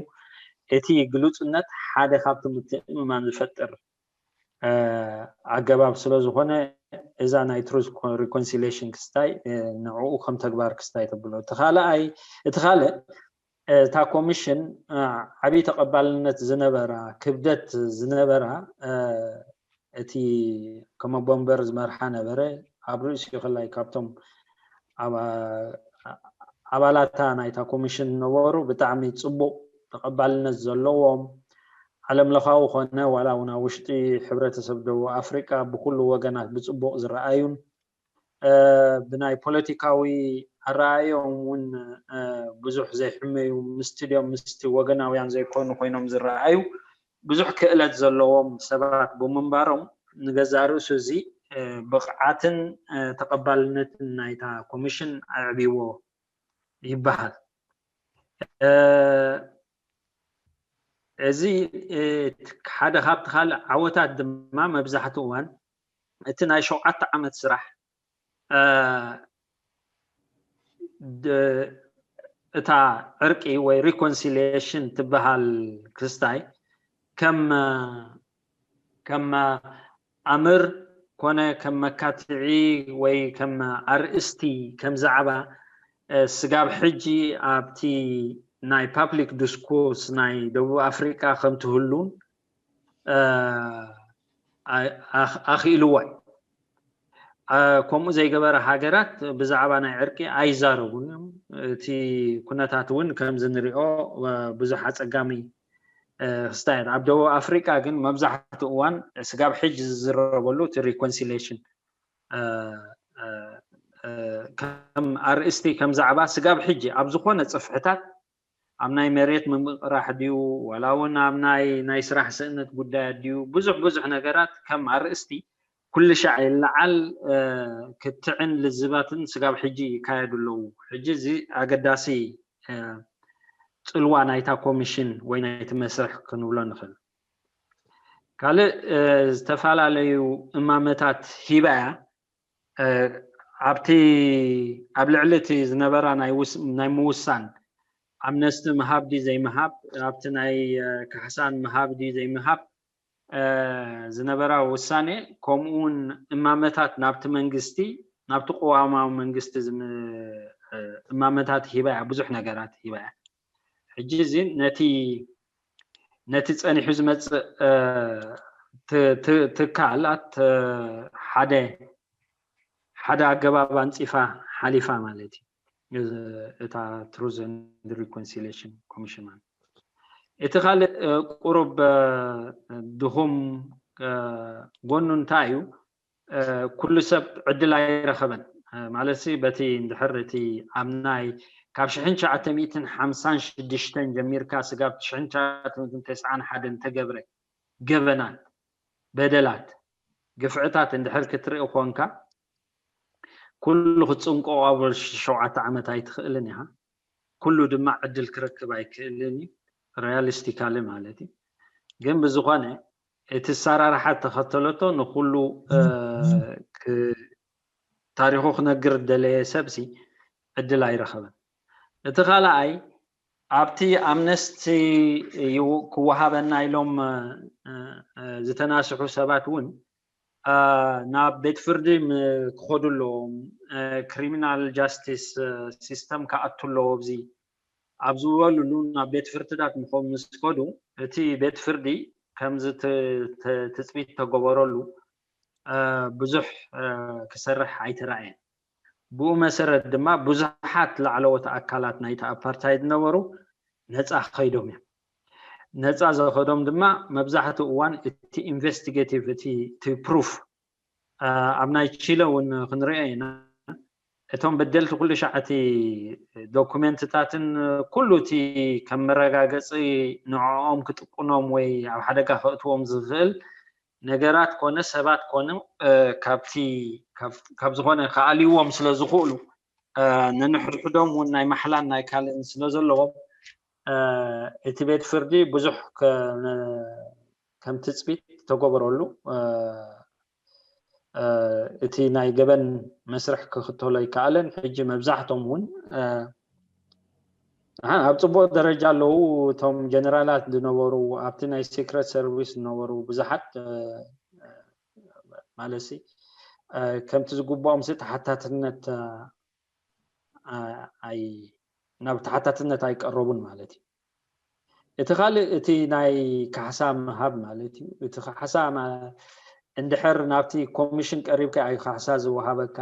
እቲ ግሉፅነት ሓደ ካብቲ ምትእምማን ዝፈጥር ኣገባብ ስለ ዝኾነ፣ እዛ ናይ ትሩዝ ሪኮንሲሌሽን ክስታይ ንዕኡ ከም ተግባር ክስታይ ተብሎ። እቲ ካልኣይ እቲ ካልእ እታ ኮሚሽን ዓብዪ ተቐባልነት ዝነበራ፣ ክብደት ዝነበራ፣ እቲ ከም ኣቦ ወንበር ዝመርሓ ነበረ። ኣብ ርእሲኡ ከላይ ካብቶም ኣባላታ ናይታ ኮሚሽን ነበሩ ብጣዕሚ ፅቡቕ ተቐባልነት ዘለዎም፣ ዓለም ለኻዊ ኮነ ዋላ እውን ኣብ ውሽጢ ሕብረተሰብ ደቡብ ኣፍሪቃ ብኩሉ ወገናት ብፅቡቕ ዝረኣዩን ብናይ ፖለቲካዊ ኣረኣእዮም እውን ብዙሕ ዘይሕመዩ፣ ምስቲ ድዮም ምስቲ ወገናውያን ዘይኮኑ ኮይኖም ዝረኣዩ ብዙሕ ክእለት ዘለዎም ሰባት ብምንባሮም፣ ንገዛእ ርእሱ እዚ ብቕዓትን ተቐባልነትን ናይታ ኮሚሽን ኣዕብይዎ ይበሃል። እዚ ሓደ ካብቲ ካልእ ዓወታት ድማ መብዛሕትኡ እዋን እቲ ናይ ሸውዓተ ዓመት ስራሕ እታ ዕርቂ ወይ ሪኮንሲሊየሽን ትበሃል ክስታይ ከም ከም ኣምር ኮነ ከም መካትዒ ወይ ከም ኣርእስቲ ከም ዛዕባ ስጋብ ሕጂ ኣብቲ ናይ ፓብሊክ ዲስኮርስ ናይ ደቡብ ኣፍሪቃ ከም ትህሉን ኣኽኢልዎ እዩ። ከምኡ ዘይገበረ ሃገራት ብዛዕባ ናይ ዕርቂ ኣይዛረቡን እዮም። እቲ ኩነታት እውን ከምዚ ንሪኦ ብዙሕ ኣፀጋሚ ክስታያት ኣብ ደቡብ ኣፍሪቃ ግን መብዛሕትኡ እዋን ስጋብ ሕጂ ዝዝረበሉ እቲ ሪኮንሲሌሽን ከም ኣርእስቲ ከም ዛዕባ ስጋብ ሕጂ ኣብ ዝኾነ ፅፍሕታት ኣብ ናይ መሬት ምምቕራሕ ድዩ ዋላ እውን ኣብ ናይ ናይ ስራሕ ስእነት ጉዳያት ድዩ ብዙሕ ብዙሕ ነገራት ከም ኣርእስቲ ኩሉ ሻዕ ይለዓል ክትዕን ልዝባትን ስጋብ ሕጂ ይካየዱ ኣለዉ። ሕጂ እዚ ኣገዳሲ ፅልዋ ናይታ ኮሚሽን ወይ ናይቲ መስርሕ ክንብሎ ንኽእል። ካልእ ዝተፈላለዩ እማመታት ሂባ እያ። ኣብቲ ኣብ ልዕሊ እቲ ዝነበራ ናይ ውስ- ናይ ምውሳን ኣምነስቲ ምሃብ ድዩ ዘይምሃብ፣ ኣብቲ ናይ እ፣ ካሕሳን ምሃብ ድዩ ዘይምሃብ እ፣ ዝነበራ ውሳኔ፣ ከምኡ እውን እማመታት ናብቲ መንግስቲ፣ ናብቲ ቅዋማዊ መንግስቲ ዝም- እ፣ እማመታት ሂባ እያ፣ ብዙሕ ነገራት ሂባ እያ። ሕጂ እዚ ነቲ ነቲ ጸኒሑ ዝመጽእ እ፣ ት- ት- ትካላት እ፣ ሓደ ሓደ ኣገባብ ኣንጺፋ ሓሊፋ ማለት እዩ። እዚ- እታ Truth and Reconciliation Commission ማለት እቲ ካልእ እ፣ ቁሩብ እ፣ ድኹም እ፣ ጎኑ እንታይ እዩ? እ፣ ኩሉ ሰብ ዕድል ኣይረኸበን። እ፣ ማለት ሲ በቲ እንድሕር እቲ ኣብ ናይ ካብ ሽሕን ትሽዓተ ሚእትን ሓምሳን ሽዱሽተን ጀሚርካ ስጋብ ሽሕን ትሽዓተ ሚእትን ተስዓን ሓደን ተገብረ ገበናት፣ በደላት፣ ግፍዕታት እንድሕር ክትርኢ ኮንካ፣ ኩሉ ክትጽንቆ ኣብ ሸውዓተ ዓመት ኣይትኽእልን ኢኻ። ኩሉ ድማ ዕድል ክረክብ ኣይክእልን እዩ፣ ሪያሊስቲካሊ ማለት እዩ። ግን ብዝኾነ እቲ ኣሰራርሓ ተኸተለቶ ንኩሉ እ፣ ክ- ታሪኹ ክነግር ደለየ ሰብሲ ዕድል ኣይረኸበን። እቲ ካልኣይ ኣብቲ ኣምነስቲ ይው- ክወሃበና ኢሎም እ፣ እ፣ ዝተናስሑ ሰባት እውን እ፣ ናብ ቤት ፍርዲ ም- ክኸዱ ኣለዎም። ክሪሚናል ጃስቲስ ሲስተም ክኣቱ ኣለዎ ኣብዚ ኣብ ዝበሉሉ ናብ ቤት ፍርድታት ምኾ- ምስ ከዱ እቲ ቤት ፍርዲ ከምዚ ት- ት- ትፅቢት ተገበረሉ እ፣ ብዙሕ እ፣ ክሰርሕ ኣይተራእየን። ብኡ መሰረት ድማ ብዙሓት ላዕለዎት ኣካላት ናይቲ ኣፓርታይድ ዝነበሩ ነፃ ከይዶም እዮም። ነፃ ዘኸዶም ድማ መብዛሕትኡ እዋን እቲ ኢንቨስቲጌቲቭ እቲ እቲ ፕሩፍ እ፣ ኣብ ናይ ቺለ እውን ክንሪኦ ኢና። እቶም በደልቲ ኩሉ ሻዕ እቲ ዶኩሜንትታትን ኩሉ እቲ ከም መረጋገፂ ንዕኦም ክጥቁኖም ወይ ኣብ ሓደጋ ከእትዎም ዝኽእል ነገራት ኮነ ሰባት ኮነ እ፣ ካብቲ ካብ- ካብ ዝኾነ ክኣልይዎም ስለ ዝኽእሉ እ፣ ነንሕድሕዶም እውን ናይ ማሕላን ናይ ካልእን ስለ ዘለዎም እ፣ እቲ ቤት ፍርዲ ብዙሕ ከ- ከም ትፅቢት ተገበረሉ እ፣ እ፣ እቲ ናይ ገበን መስርሕ ክኽተሎ ኣይከኣለን። ሕጂ መብዛሕቶም እውን እ፣ ኣሃ፣ ኣብ ፅቡቅ ደረጃ ኣለዉ። እቶም ጀነራላት ዝነበሩ ኣብቲ ናይ ሴክረት ሰርቪስ ዝነበሩ ብዙሓት እ፣ ማለት ሲ እ፣ ከምቲ ዝግብኦም ሲ ተሓታትነት እ፣ ኣ- ኣይ ናብ ተሓታትነት ኣይቀረቡን ማለት እዩ። እቲ ካልእ እቲ ናይ ካሕሳ ምሃብ ማለት እዩ። እቲ ካሕሳ ማ- እንድሕር ናብቲ ኮሚሽን ቀሪብካ እዩ ካሕሳ ዝወሃበካ።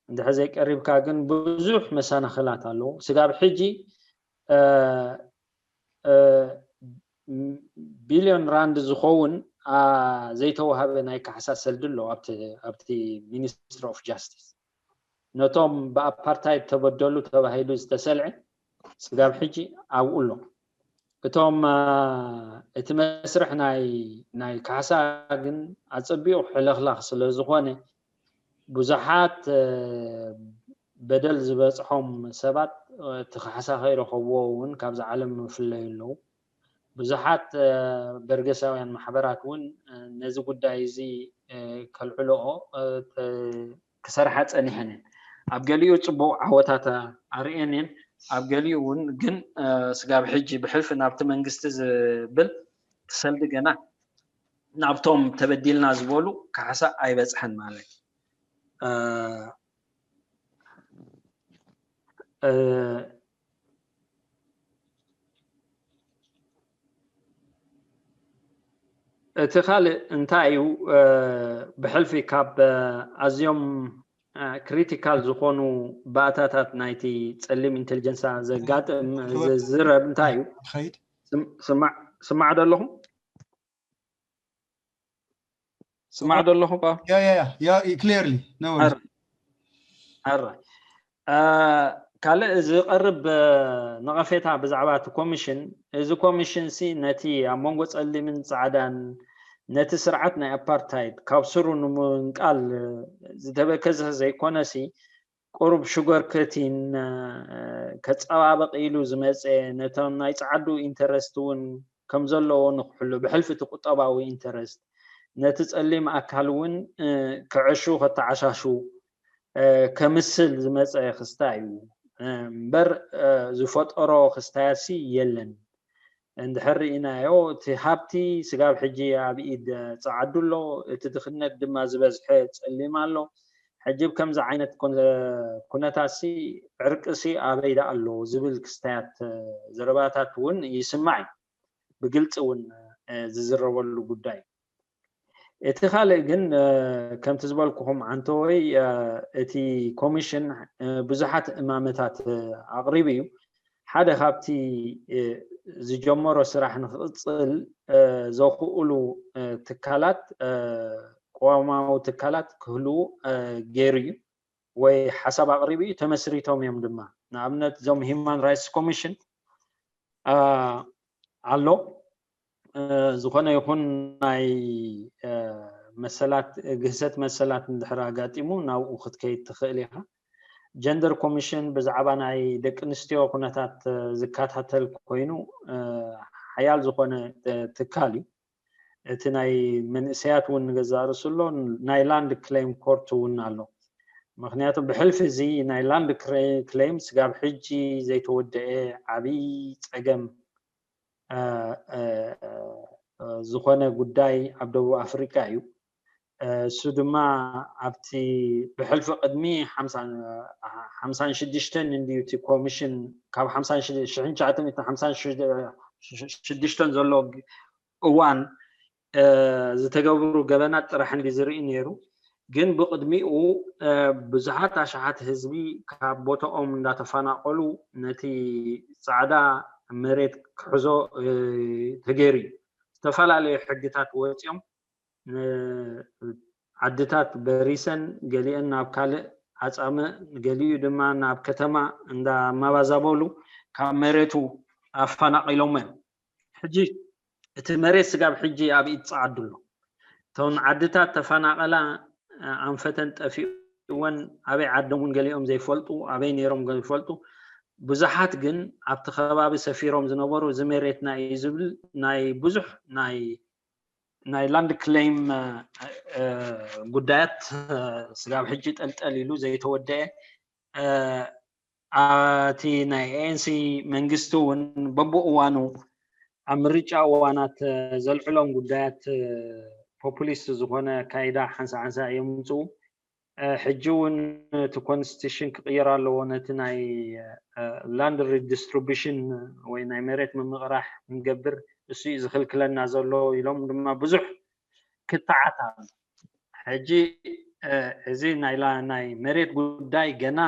እንድሕር ዘይቀሪብካ ግን ብዙሕ መሰናኽላት ኣለዎ። ስጋብ ሕጂ እ፣ እ፣ ቢልዮን ራንድ ዝኸውን ኣ፣ ዘይተዋሃበ ናይ ካሕሳ ሰልዲ ኣሎ ኣብቲ ኣብቲ ሚኒስትሪ ኦፍ ጃስቲስ። ነቶም ብኣፓርታይድ ተበደሉ ተባሂሉ ዝተሰልዐ ስጋብ ሕጂ ኣብኡ ኣሎ። እቶም እ፣ እቲ መስርሕ ናይ ናይ ካሕሳ ግን ኣጸቢቑ ሕልኽላኽ ስለ ዝኾነ ብዙሓት እ፣ በደል ዝበፅሖም ሰባት እ፣ እቲ ካሕሳ ከይረኸብዎ እውን ካብዚ ዓለም ይፍለዩ ኣለዉ። ብዙሓት እ፣ በርገሳውያን ማሕበራት እውን እ፣ ነዚ ጉዳይ እዚ እ፣ ከልዕልኦ እ፣ ተ- ክሰርሓ ፀኒሐን እየን። ኣብ ገሊኡ ፅቡቕ ዓወታት ኣርእየን እየን። ኣብ ገሊኡ እውን ግን እ፣ ስጋብ ሕጂ ብሕልፊ ናብቲ መንግስቲ ዝብል ሰልዲ ገና ናብቶም ተበዲልና ዝበሉ ካሕሳ ኣይበፅሐን ማለት እዩ። እ፣ እ፣ እቲ ካልእ እንታይ እዩ? እ፣ ብሕልፊ ካብ እ፣ ኣዝዮም እ፣ ክሪቲካል ዝኾኑ ባእታታት ናይቲ ፀሊም ኢንቴሊጀንሳ ዘጋጥም ክበ- ዝዝረብ እንታይ እዩ? ይኸይድ ስም- ስማዕ ስማዕ ዶ ኣለኹም? ስማዕ ዶ ኣለኹም? ያ ያ ያ ያ ክሊርሊ ነው ኣር- ኣረ እ፣ ካልእ ዝቐርብ እ፣ ነቐፌታ ብዛዕባ እቲ ኮሚሽን፣ እዚ ኮሚሽን ሲ ነቲ ኣብ መንጎ ጸሊምን ጻዕዳን ነቲ ስርዓት ናይ ኣፓርታይድ ካብ ስሩ ንምንቃል እ፣ ዝተበከዘ ዘይኮነሲ ቁሩብ ሹገር ከቲን እ፣ ከጸባበቕ ኢሉ ዝመጸ ነቶም ናይ ጻዕዱ ኢንተረስት እውን ከም ዘለዎ ንክሕሉ ብሕልፊ እቲ ቁጠባዊ ኢንተረስት ነቲ ጸሊም ኣካል እውን እ፣ ክዕሹ ከተዓሻሹ ከምስል ዝመፀ ክስታይ እዩ እምበር ዝፈጠሮ ክስታያትሲ የለን። እንድሕር ርኢናዮ እቲ ሃብቲ ስጋብ ሕጂ ኣብ ኢድ ፀዓዱ ኣሎ፣ እቲ ድኽነት ድማ ዝበዝሐ ፀሊም ኣሎ። ሕጂ ብከምዚ ዓይነት ኩነታትሲ ዕርቅሲ ኣበይ ደኣ ኣሎ ዝብል ክስታያት ዘረባታት እውን ይስማዕ እዩ። ብግልፂ እውን ዝዝረበሉ ጉዳይ። እቲ ካልእ ግን ከምቲ ዝበልኩኹም ዓንተወይ እቲ ኮሚሽን ብዙሓት እማመታት ኣቕሪቡ እዩ። ሓደ ካብቲ ዝጀመሮ ስራሕ ንክቕፅል ዘኽእሉ ትካላት፣ ቅዋማዊ ትካላት ክህልዉ ገይሩ እዩ ወይ ሓሳብ ኣቕሪቡ እዩ። ተመስሪቶም እዮም ድማ። ንኣብነት እዞም ሂማን ራይትስ ኮሚሽን ኣሎ። ዝኾነ ይኹን ናይ መሰላት፣ ግህሰት መሰላት እንድሕር ኣጋጢሙ ናብኡ ክትከይድ ትኽእል ኢኻ። ጀንደር ኮሚሽን ብዛዕባ ናይ ደቂ ኣንስትዮ ኩነታት ዝከታተል ኮይኑ ሓያል ዝኾነ ትካል እዩ። እቲ ናይ መንእሰያት እውን ንገዛእ ርእሱ ኣሎ፣ ናይ ላንድ ክሌም ኮርት እውን ኣሎ። ምክንያቱ ብሕልፊ እዚ ናይ ላንድ ክሌም ስጋብ ሕጂ ዘይተወደአ ዓብዪ ፀገም ዝኾነ ጉዳይ ኣብ ደቡብ ኣፍሪቃ እዩ። እሱ ድማ ኣብቲ ብሕልፊ ቅድሚ ሓምሳን ሽዱሽተን እንድዩ እቲ ኮሚሽን ካብ ሓምሳን ሽዱሽተን ዘሎ እዋን ዝተገብሩ ገበናት ጥራሕ እንዲ ዝርኢ ነይሩ። ግን ብቕድሚኡ ብዙሓት ኣሽሓት ህዝቢ ካብ ቦታኦም እንዳተፈናቐሉ ነቲ ፃዕዳ መሬት ክሕዞ ተገይሩ እዩ። ዝተፈላለዩ ሕግታት ወፂኦም ዓድታት በሪሰን ገሊአን ናብ ካልእ ዓፃመ ገሊኡ ድማ ናብ ከተማ እንዳማባዛበሉ ካብ መሬቱ ኣፈናቒሎሞ እዮም። ሕጂ እቲ መሬት ስጋብ ሕጂ ኣብ ኢድ ፀዓዱ ኣሎ። እተን ዓድታት ተፈናቐላ ኣንፈተን ጠፊእወን ኣበይ ዓዶም እውን ገሊኦም ዘይፈልጡ ኣበይ ነይሮም ዘይፈልጡ ብዙሓት ግን ኣብቲ ከባቢ ሰፊሮም ዝነበሩ እዚ መሬትና እዩ ዝብል ናይ ብዙሕ ናይ ናይ ላንድ ክሌም ጉዳያት ስጋብ ሕጂ ጠልጠል ኢሉ ዘይተወደአ እቲ ናይ ኤንሲ መንግስቲ እውን በብእዋኑ ኣብ ምርጫ እዋናት ዘልዕሎም ጉዳያት ፖፑሊስት ዝኾነ ኣካይዳ ሓንሳ ሓንሳ የምፅኡ። ሕጂ እውን እቲ ኮንስቲቱሽን ክቕየር ኣለዎ፣ ነቲ ናይ ላንድ ሪዲስትሪቢሽን ወይ ናይ መሬት ምምቕራሕ ክንገብር እሱ እዩ ዝኽልክለና ዘሎ ኢሎም ድማ ብዙሕ ክትዓት ኣሎ። ሕጂ እዚ ናይ መሬት ጉዳይ ገና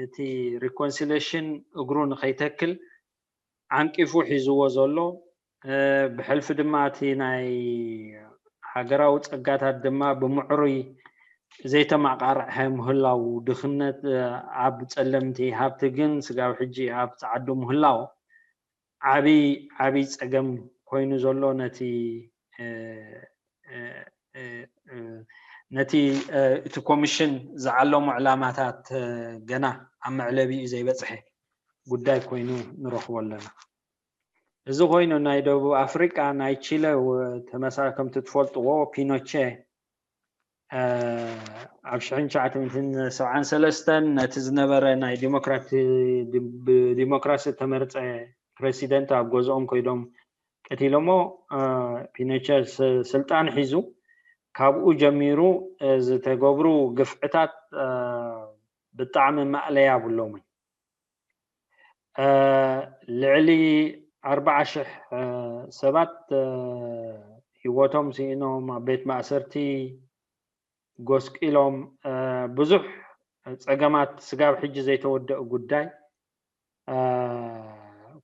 እቲ ሪኮንሲሌሽን እግሩ ንኸይተክል ዓንቂፉ ሒዝዎ ዘሎ፣ ብሕልፊ ድማ እቲ ናይ ሃገራዊ ፀጋታት ድማ ብምዕሩይ ዘይተመቃርሐ ምህላው፣ ድኽነት ኣብ ፀለምቲ፣ ሃብቲ ግን ስጋብ ሕጂ ኣብ ፀዓዱ ምህላው ዓብይ ዓብይ ፀገም ኮይኑ ዘሎ ነቲ ነቲ እቲ ኮሚሽን ዝዓለሞ ዕላማታት ገና ኣብ መዕለቢኡ ዘይበፅሐ ጉዳይ ኮይኑ ንረኽቦ ኣለና። እዚ ኮይኑ ናይ ደቡብ ኣፍሪቃ ናይ ቺለ ተመሳ ከምቲ ትፈልጥዎ ፒኖቼ ኣብ ሽሕን ትሽዓተ ሚእትን ሰብዓን ሰለስተን ነቲ ዝነበረ ናይ ዲሞክራሲ ዝተመርፀ ፕረሲደንት ኣብ ገዝኦም ኮይዶም ቀቲሎሞ። ፒኖቼ ስልጣን ሒዙ ካብኡ ጀሚሩ ዝተገብሩ ግፍዕታት ብጣዕሚ ማእለያ የብሎምን። ልዕሊ ኣርባዓ ሽሕ ሰባት ህይወቶም ስኢኖም፣ ኣብ ቤት ማእሰርቲ ጎስቂሎም፣ ብዙሕ ፀገማት ስጋብ ሕጂ ዘይተወደአ ጉዳይ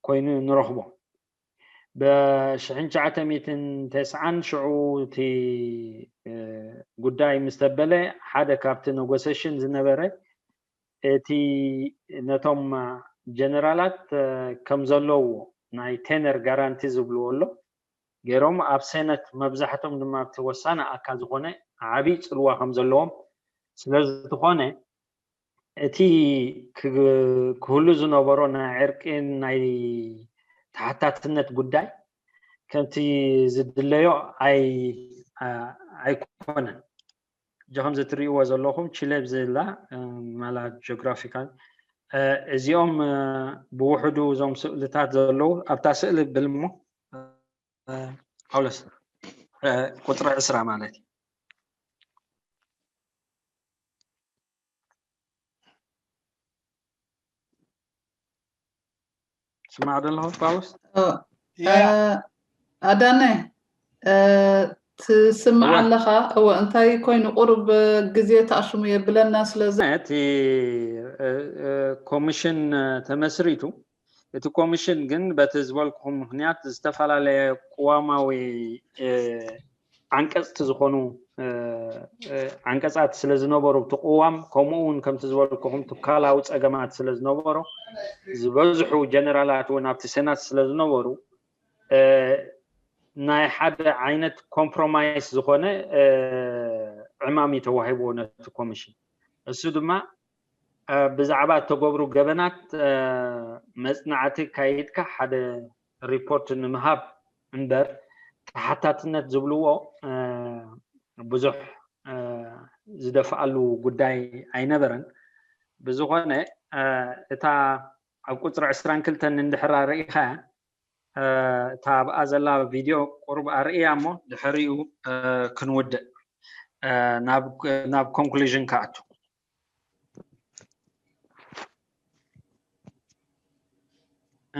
ኮይኑ ንረኽቦ። ብሽሕን ትሽዓተ ሚእትን ተስዓን ሽዑ እቲ ጉዳይ ምስ ተበለ ሓደ ካብቲ ኔጎሴሽን ዝነበረ እቲ ነቶም ጀነራላት ከም ዘለዎ ናይ ቴነር ጋራንቲ ዝብልዎ ኣሎ ገይሮም ኣብ ሴነት መብዛሕቶም ድማ ኣብቲ ወሳኒ ኣካል ዝኾነ ዓብይ ፅልዋ ከም ዘለዎም ስለ ዝኾነ እቲ ክህሉ ዝነበሮ ናይ ዕርቂን ናይ ተሓታትነት ጉዳይ ከምቲ ዝድለዮ ኣይኮነን። እጆኹም ዝትርእይዎ ዘለኹም ቺለ ብዝላ ማላ ጂኦግራፊካል እዚኦም ብውሕዱ እዞም ስእልታት ዘለዉ ኣብታ ስእሊ ብልሞ ፓውሎስ ቁፅሪ ዕስራ ማለት እዩ። ስማዕ ደለኹ ፓውሎስ ኣዳነ ትስማዕ ኣለኻ? እወ። እንታይ ኮይኑ ቁሩብ ግዜ ተኣሽሙ የብለና ስለዚ እቲ ኮሚሽን ተመስሪቱ። እቲ ኮሚሽን ግን በቲ ዝበልኩኹም ምኽንያት ዝተፈላለየ ቅዋማዊ ዓንቀፅቲ ዝኾኑ ዓንቀፃት ስለ ዝነበሩ እቲ ቅዋም ከምኡ እውን ከምቲ ዝበልኩኹም ትካላዊ ፀገማት ስለ ዝነበሮ ዝበዝሑ ጀነራላት እውን ኣብቲ ሴናት ስለ ዝነበሩ ናይ ሓደ ዓይነት ኮምፕሮማይስ ዝኾነ ዕማም እዩ ተዋሂብዎ ነቲ ኮሚሽን። እሱ ድማ ብዛዕባ እተገብሩ ገበናት መፅናዕቲ ካይድካ ሓደ ሪፖርት ንምሃብ እምበር ተሓታትነት ዝብልዎ ብዙሕ ዝደፍኣሉ ጉዳይ ኣይነበረን። ብዝኾነ እታ ኣብ ቁፅሪ ዕስራን ክልተን እንድሕራ ርኢኻ እታ ኣብኣ ዘላ ቪድዮ ቁሩብ ኣርእያ እሞ ድሕሪኡ ክንውድእ ናብ ኮንክሉዥን ክኣቱ።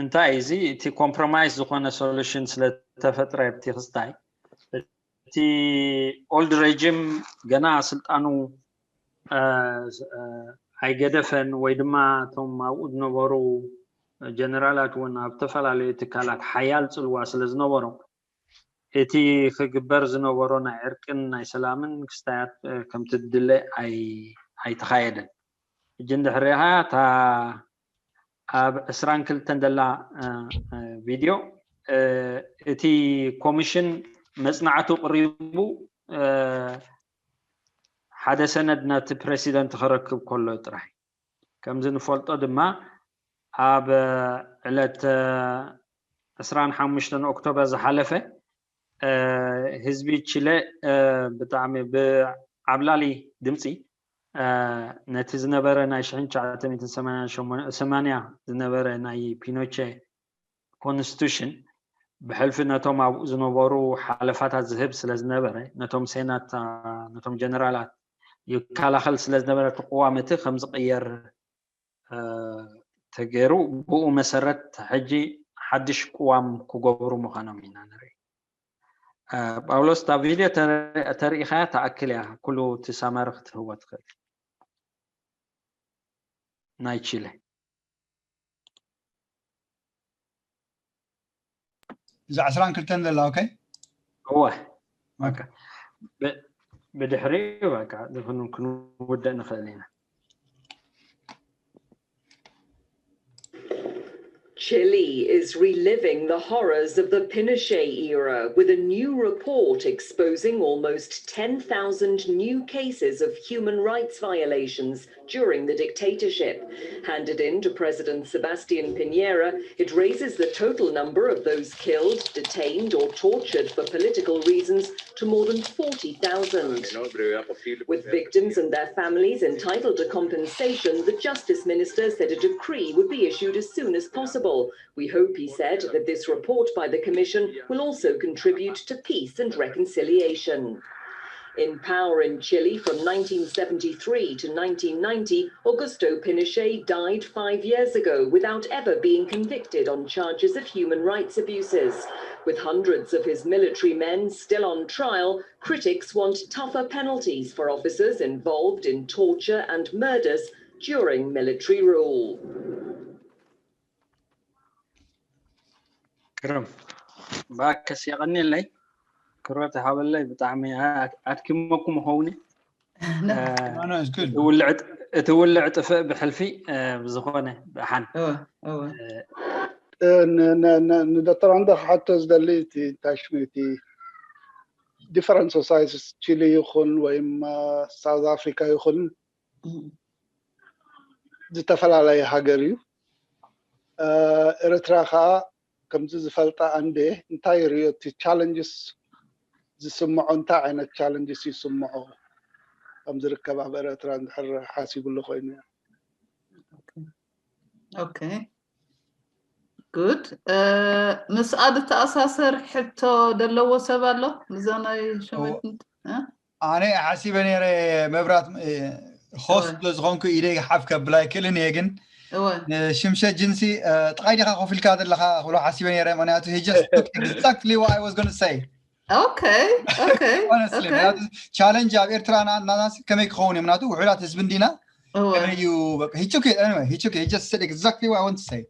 እንታይ እዚ እቲ ኮምፕሮማይስ ዝኾነ ሶሉሽን ስለተፈጥረ ኣብቲ ክስታይ እቲ ኦልድ ሬጂም ገና ስልጣኑ ኣይገደፈን ወይ ድማ እቶም ኣብኡ ዝነበሩ ጀነራላት እውን ኣብ ዝተፈላለዩ ትካላት ሓያል ፅልዋ ስለ ዝነበሮም እቲ ክግበር ዝነበሮ ናይ ዕርቅን ናይ ሰላምን ክስታያት ከምቲ ድለ ኣይተኻየደን። ሕጂ እንድሕሪኻ እታ ኣብ ዕስራን ክልተን ዘላ ቪድዮ እቲ ኮሚሽን መፅናዕቱ ቅሪቡ ሓደ ሰነድ ነቲ ፕሬሲደንት ክረክብ ከሎ ጥራይ። ከምዚ ንፈልጦ ድማ ኣብ ዕለት ዕስራን ሓሙሽተን ኦክቶበር ዝሓለፈ ህዝቢ ቺለ ብጣዕሚ ብዓብላሊ ድምፂ ነቲ ዝነበረ ናይ ሽሕን ትሽዓተ ሚእትን ሰማንያን ሰማንያ ዝነበረ ናይ ፒኖቼ ኮንስቲቱሽን ብሕልፊ ነቶም ኣብኡ ዝነበሩ ሓለፋታት ዝህብ ስለ ዝነበረ ነቶም ሴናት ነቶም ጀነራላት ይከላኸል ስለ ዝነበረ እቲ ቅዋም እቲ ከም ዝቕየር ተገይሩ ብኡ መሰረት ሕጂ ሓድሽ ቅዋም ክገብሩ ምዃኖም ኢና ንርኢ። ጳውሎስ እታ ቪድዮ ተሪኢኻያ ተኣክል እያ ኩሉ እቲ ሳማሪ ክትህቦ ትኽእል ናይ ቺለ እዛ ዕስራን ክልተን ዘላ ኦኬ እወ ብድሕሪኡ በቃ ክንውደእ ንኽእል ኢና። Chile is reliving the horrors of the Pinochet era with a new report exposing almost ten thousand new cases of human rights violations during the dictatorship. Handed in to President Sebastian Piñera, it raises the total number of those killed, detained, or tortured for political reasons to more than forty thousand. With victims and their families entitled to compensation, the Justice Minister said a decree would be issued as soon as possible. We hope, he said, that this report by the Commission will also contribute to peace and reconciliation. In power in Chile from nineteen seventy-three to nineteen ninety, Augusto Pinochet died five years ago without ever being convicted on charges of human rights abuses. With hundreds of his military men still on trial, critics want tougher penalties for officers involved in torture and murders during military rule. ክረም ባከስ የቐኒለይ ክብረት ሃበለይ ብጣዕሚ ኣድኪመኩም ኸውን እቲ ውልዕ ጥፍእ ብሕልፊ ብዝኾነ ብሓን ንዶክተር ኣንዶ ክሓቶ ዝደሊ እቲ እንታይ ሽሙ እቲ ዲፈረንት ሶሳይቲስ ቺሊ ይኹን ወይም ሳውዝ ኣፍሪካ ይኹን ዝተፈላለየ ሃገር እዩ። ኤርትራ ከዓ ከምዚ ዝፈልጣ ኣንዴ እንታይ ይሪኦ እቲ ቻለንጅስ ዝስምዖ እንታይ ዓይነት ቻለንጅስ ይስምዖ ከም ዝርከብ ኣብ ኤርትራ እንድሕር ሓሲብሉ ኮይኑ። Okay, good. ምስኣ ዝተኣሳሰር ሕቶ ዘለዎ ሰብ ኣሎ? ምዛ ናይ ሸመት ኣነ ሓሲበ ነይረ መብራት host ስለ ዝኾንኩ ኢደይ ሓፍ ከብል ኣይክእልን እየ፣ ግን ሽምሸ ጅንሲ ጥቃይ ዲኻ ኮፍ ኢልካ ዘለኻ ክብሎ ሓሲበ ነይረ። ምክንያቱ he just took exactly what I was gonna say. Okay, okay. Honestly, ቻለንጅ ኣብ ኤርትራ ናናሲ ከመይ ክኸውን እዩ? ምክንያቱ ውሑዳት ህዝቢ እንዲና። ከመይ እዩ? He took it anyway. He took it. He just said exactly what I want to say.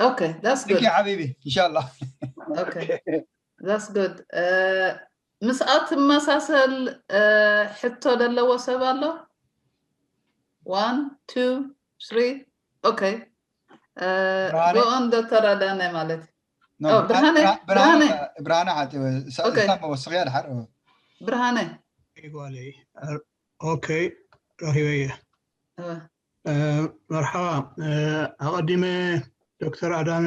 Okay, that's good. ሓቢቢ፣ ኢንሻላህ። Okay, that's good. ምስኣ ትመሳሰል ሕቶ ዘለዎ ሰብ ኣሎ? One, two, three. Okay. Go on, ዶክተር ኣዳነ ማለት። ብርሃነ፣ ብርሃነ። ብርሃነ ሓቲ ሳሞ ወስኽያ ድሓር። ብርሃነ። ጓለይ። Okay፣ ረኺበየ። መርሓባ። ኣቐዲመ ዶክተር ኣዳነ፣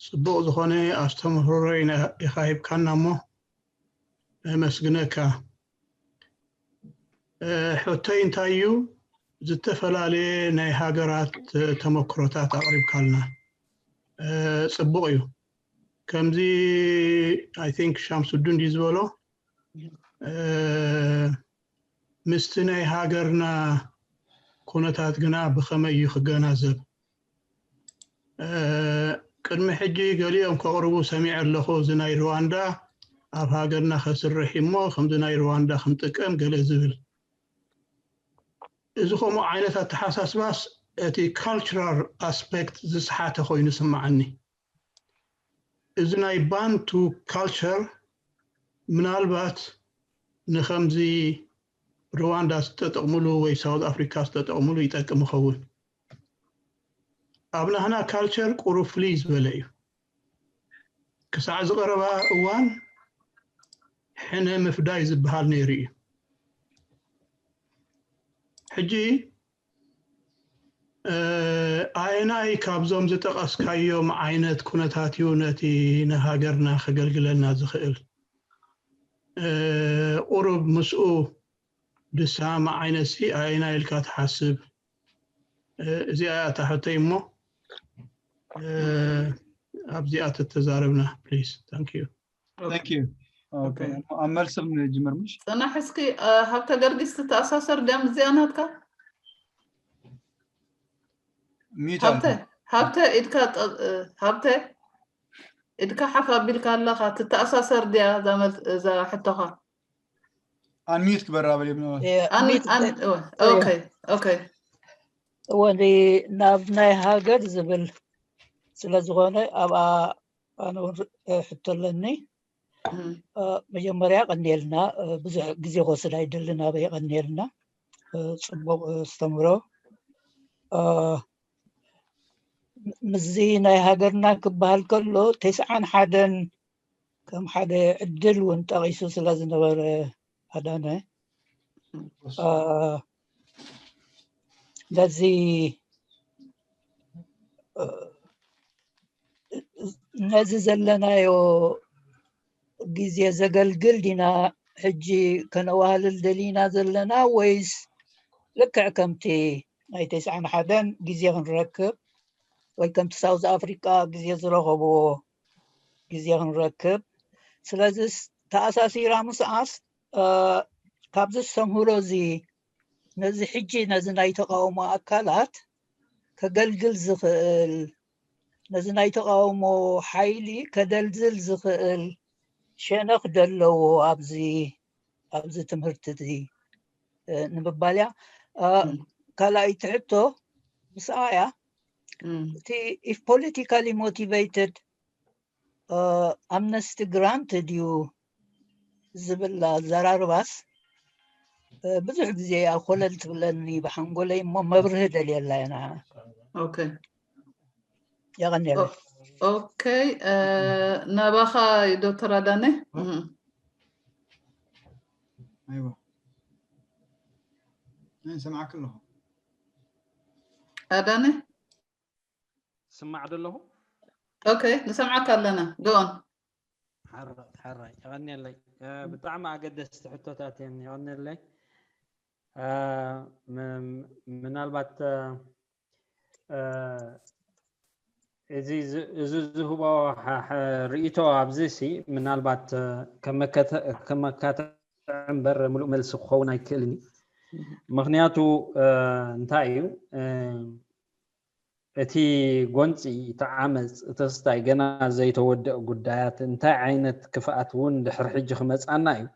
ጽቡቕ ዝኾነ ኣስተምህሮ ኢኻ ሂብካና እሞ ነመስግነካ። ሕቶይ እንታይ እዩ? ዝተፈላለየ ናይ ሃገራት ተመክሮታት ኣቕሪብካልና፣ ጽቡቕ እዩ። ከምዚ I think ሻምሱዱን ድዩ ዝበሎ፣ ምስቲ ናይ ሃገርና ኩነታት ግና ብኸመይ እዩ ክገናዘብ? ቅድሚ ሕጂ ገሊኦም ከቕርቡ ሰሚዐ ኣለኹ። እዚ ናይ ሩዋንዳ ኣብ ሃገርና ከስርሕ እሞ ከምዚ ናይ ሩዋንዳ ክንጥቀም ገለ ዝብል። እዚ ከምኡ ዓይነት ኣተሓሳስባስ እቲ cultural aspect ዝስሓተ ኮይኑ ስምዓኒ። እዚ ናይ ባንቱ culture ምናልባት ንኸምዚ ሩዋንዳ ዝተጠቕምሉ ወይ ሳውት ኣፍሪካ ዝተጠቕምሉ ይጠቅም ይኸውን። ኣብ ናህና ካልቸር ቁሩብ ፍልይ ዝበለ እዩ። ክሳዕ ዝቐረባ እዋን ሕነ ምፍዳይ ዝበሃል ነይሩ እዩ። ሕጂ ኣየናይ ካብዞም ዝጠቐስካዮም ዓይነት ኩነታት እዩ ነቲ ንሃገርና ከገልግለና ዝኽእል? ቁሩብ ምስኡ ድሳማ ዓይነት ሲ ኣየናይ ኢልካ ትሓስብ? እዚኣ እያ እታ ሕቶይ እሞ ኣብዚኣ ተተዛረብና please። Thank you። Thank you። ኣብ መልሲ ክንጅምር ምሽ? ጽናሕ እስኪ። ሃብተ ገርጊስ ትተኣሳሰር ድያ ምስዚኣ ናትካ? ሚዩት ሃብተ፣ ሃብተ ኢድካ፣ ሃብተ ኢድካ ሓፍ ኣቢልካ ኣለኻ። ትተኣሳሰር ድያ እዛ ሕቶኻ? ኣንሚዩት ክበራ በል። Okay, okay። ወዲ ናብ ናይ ሃገር ዝብል ስለ ዝኾነ ኣብኣ ኣነ እውን ሕቶ ኣለኒ። መጀመርያ ቀኒልና፣ ብዙሕ ግዜ ክወስድ ኣይደልን። ኣበይ ቀኒልና። ጽቡቕ ኣስተምህሮ። ምስዚ ናይ ሃገርና ክበሃል ከሎ ተስዓን ሓደን ከም ሓደ ዕድል እውን ጠቒሱ ስለ ዝነበረ ኣዳነ፣ ነዚ ነዚ ዘለናዮ ግዜ ዘገልግል ዲና ሕጂ ከነዋህልል ደሊና ዘለና፣ ወይስ ልክዕ ከምቲ ናይ ተስዓን ሓደን ግዜ ክንረክብ ወይ ከምቲ ሳውዝ ኣፍሪቃ ግዜ ዝረኸብዎ ግዜ ክንረክብ? ስለዚ ተኣሳሲራ ምስኣስ ካብዚ ኣስተምህሮ እዚ ነዚ ሕጂ ነዚ ናይ ተቃውሞ ኣካላት ከገልግል ዝኽእል፣ ነዚ ናይ ተቃውሞ ሓይሊ ከደልዝል ዝኽእል ሸነኽ ደለዎ ኣብዚ ኣብዚ ትምህርቲ እዚ ንምባል እያ። ካልኣይቲ ሕቶ ምስኣ እያ። እቲ if politically motivated amnesty granted እዩ ዝብል ኣዘራርባስ ብዙሕ ግዜ እያ ኮለል ትብለኒ ብሓንጎለይ እሞ መብርሂ ደልየላ እየ። የቐንየለ። ኦኬ፣ ናባኻ ዶክተር ኣዳነ። ኣይዋ፣ ሰማዕክ ኣለኹ። ኣዳነ ስማዕ ደለኹ። ኦኬ፣ ንሰምዓካ ኣለና። ጎን ሓራይ ሓራይ፣ የቐንየለይ። ብጣዕሚ ኣገደስቲ ሕቶታት እዮም። የቐንየለይ። እ፣ ም-፣ ምናልባት፣ እ፣ እ፣ እዚ ዝ-፣ እዚ ዝህቦ ሓ-፣ ሓ-፣ ርእይቶ ኣብዚ ሲ ምናልባት፣ እ፣ ከም መከተ-፣ ከም መካተዕ እምበር ምሉእ መልሲ ክኸውን ኣይክእልን እዩ። ምኽንያቱ፣ እ፣ እንታይ እዩ፣ እ፣ እቲ ጎንፂ፣ እቲ ዓመፅ፣ እቲ ስታይ ገና ዘይተወደአ ጉዳያት፣ እንታይ ዓይነት ክፍኣት እውን ድሕሪ ሕጂ ክመፃና እዩ፣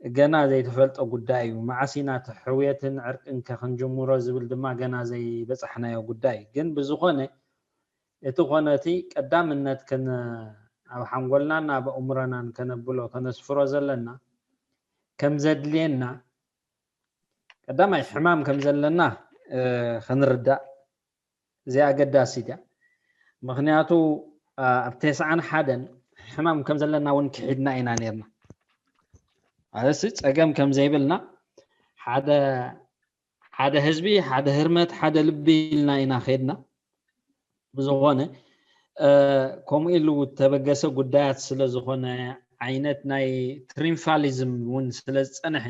ገና ዘይተፈልጠ ጉዳይ እዩ። መዓስ ኢና እቲ ሕውየትን ዕርቅን ከ ክንጅምሮ ዝብል ድማ ገና ዘይበፃሕናዮ ጉዳይ እዩ። ግን ብዝኾነ፣ እቲ ኮነ እቲ ቀዳምነት ከን-፣ ኣብ ሓንጎልናን ኣብ ኣእምሮናን ከነብሎ፣ ከነስፍሮ ዘለና፣ ከም ዘድልየና፣ ቀዳማይ ሕማም ከም ዘለና፣ እ፣ ክንርዳእ፣ እዚኣ ኣገዳሲት እያ። ምኽንያቱ፣ እ፣ ኣብ ተስዓን ሓደን ሕማም ከም ዘለና እውን ክሒድና ኢና ነርና። ኣዚ ጸገም ከም ዘይብልና፣ ሓደ፣ ሓደ ህዝቢ፣ ሓደ ህርመት፣ ሓደ ልቢ ኢልና ኢና ከድና። ብዝኾነ፣ እ፣ ከምኡ ኢሉ ተበገሰ ጉዳያት ስለ ዝኾነ፣ ዓይነት ናይ ትሪምፋሊዝም እውን ስለ ዝጸንሐ፣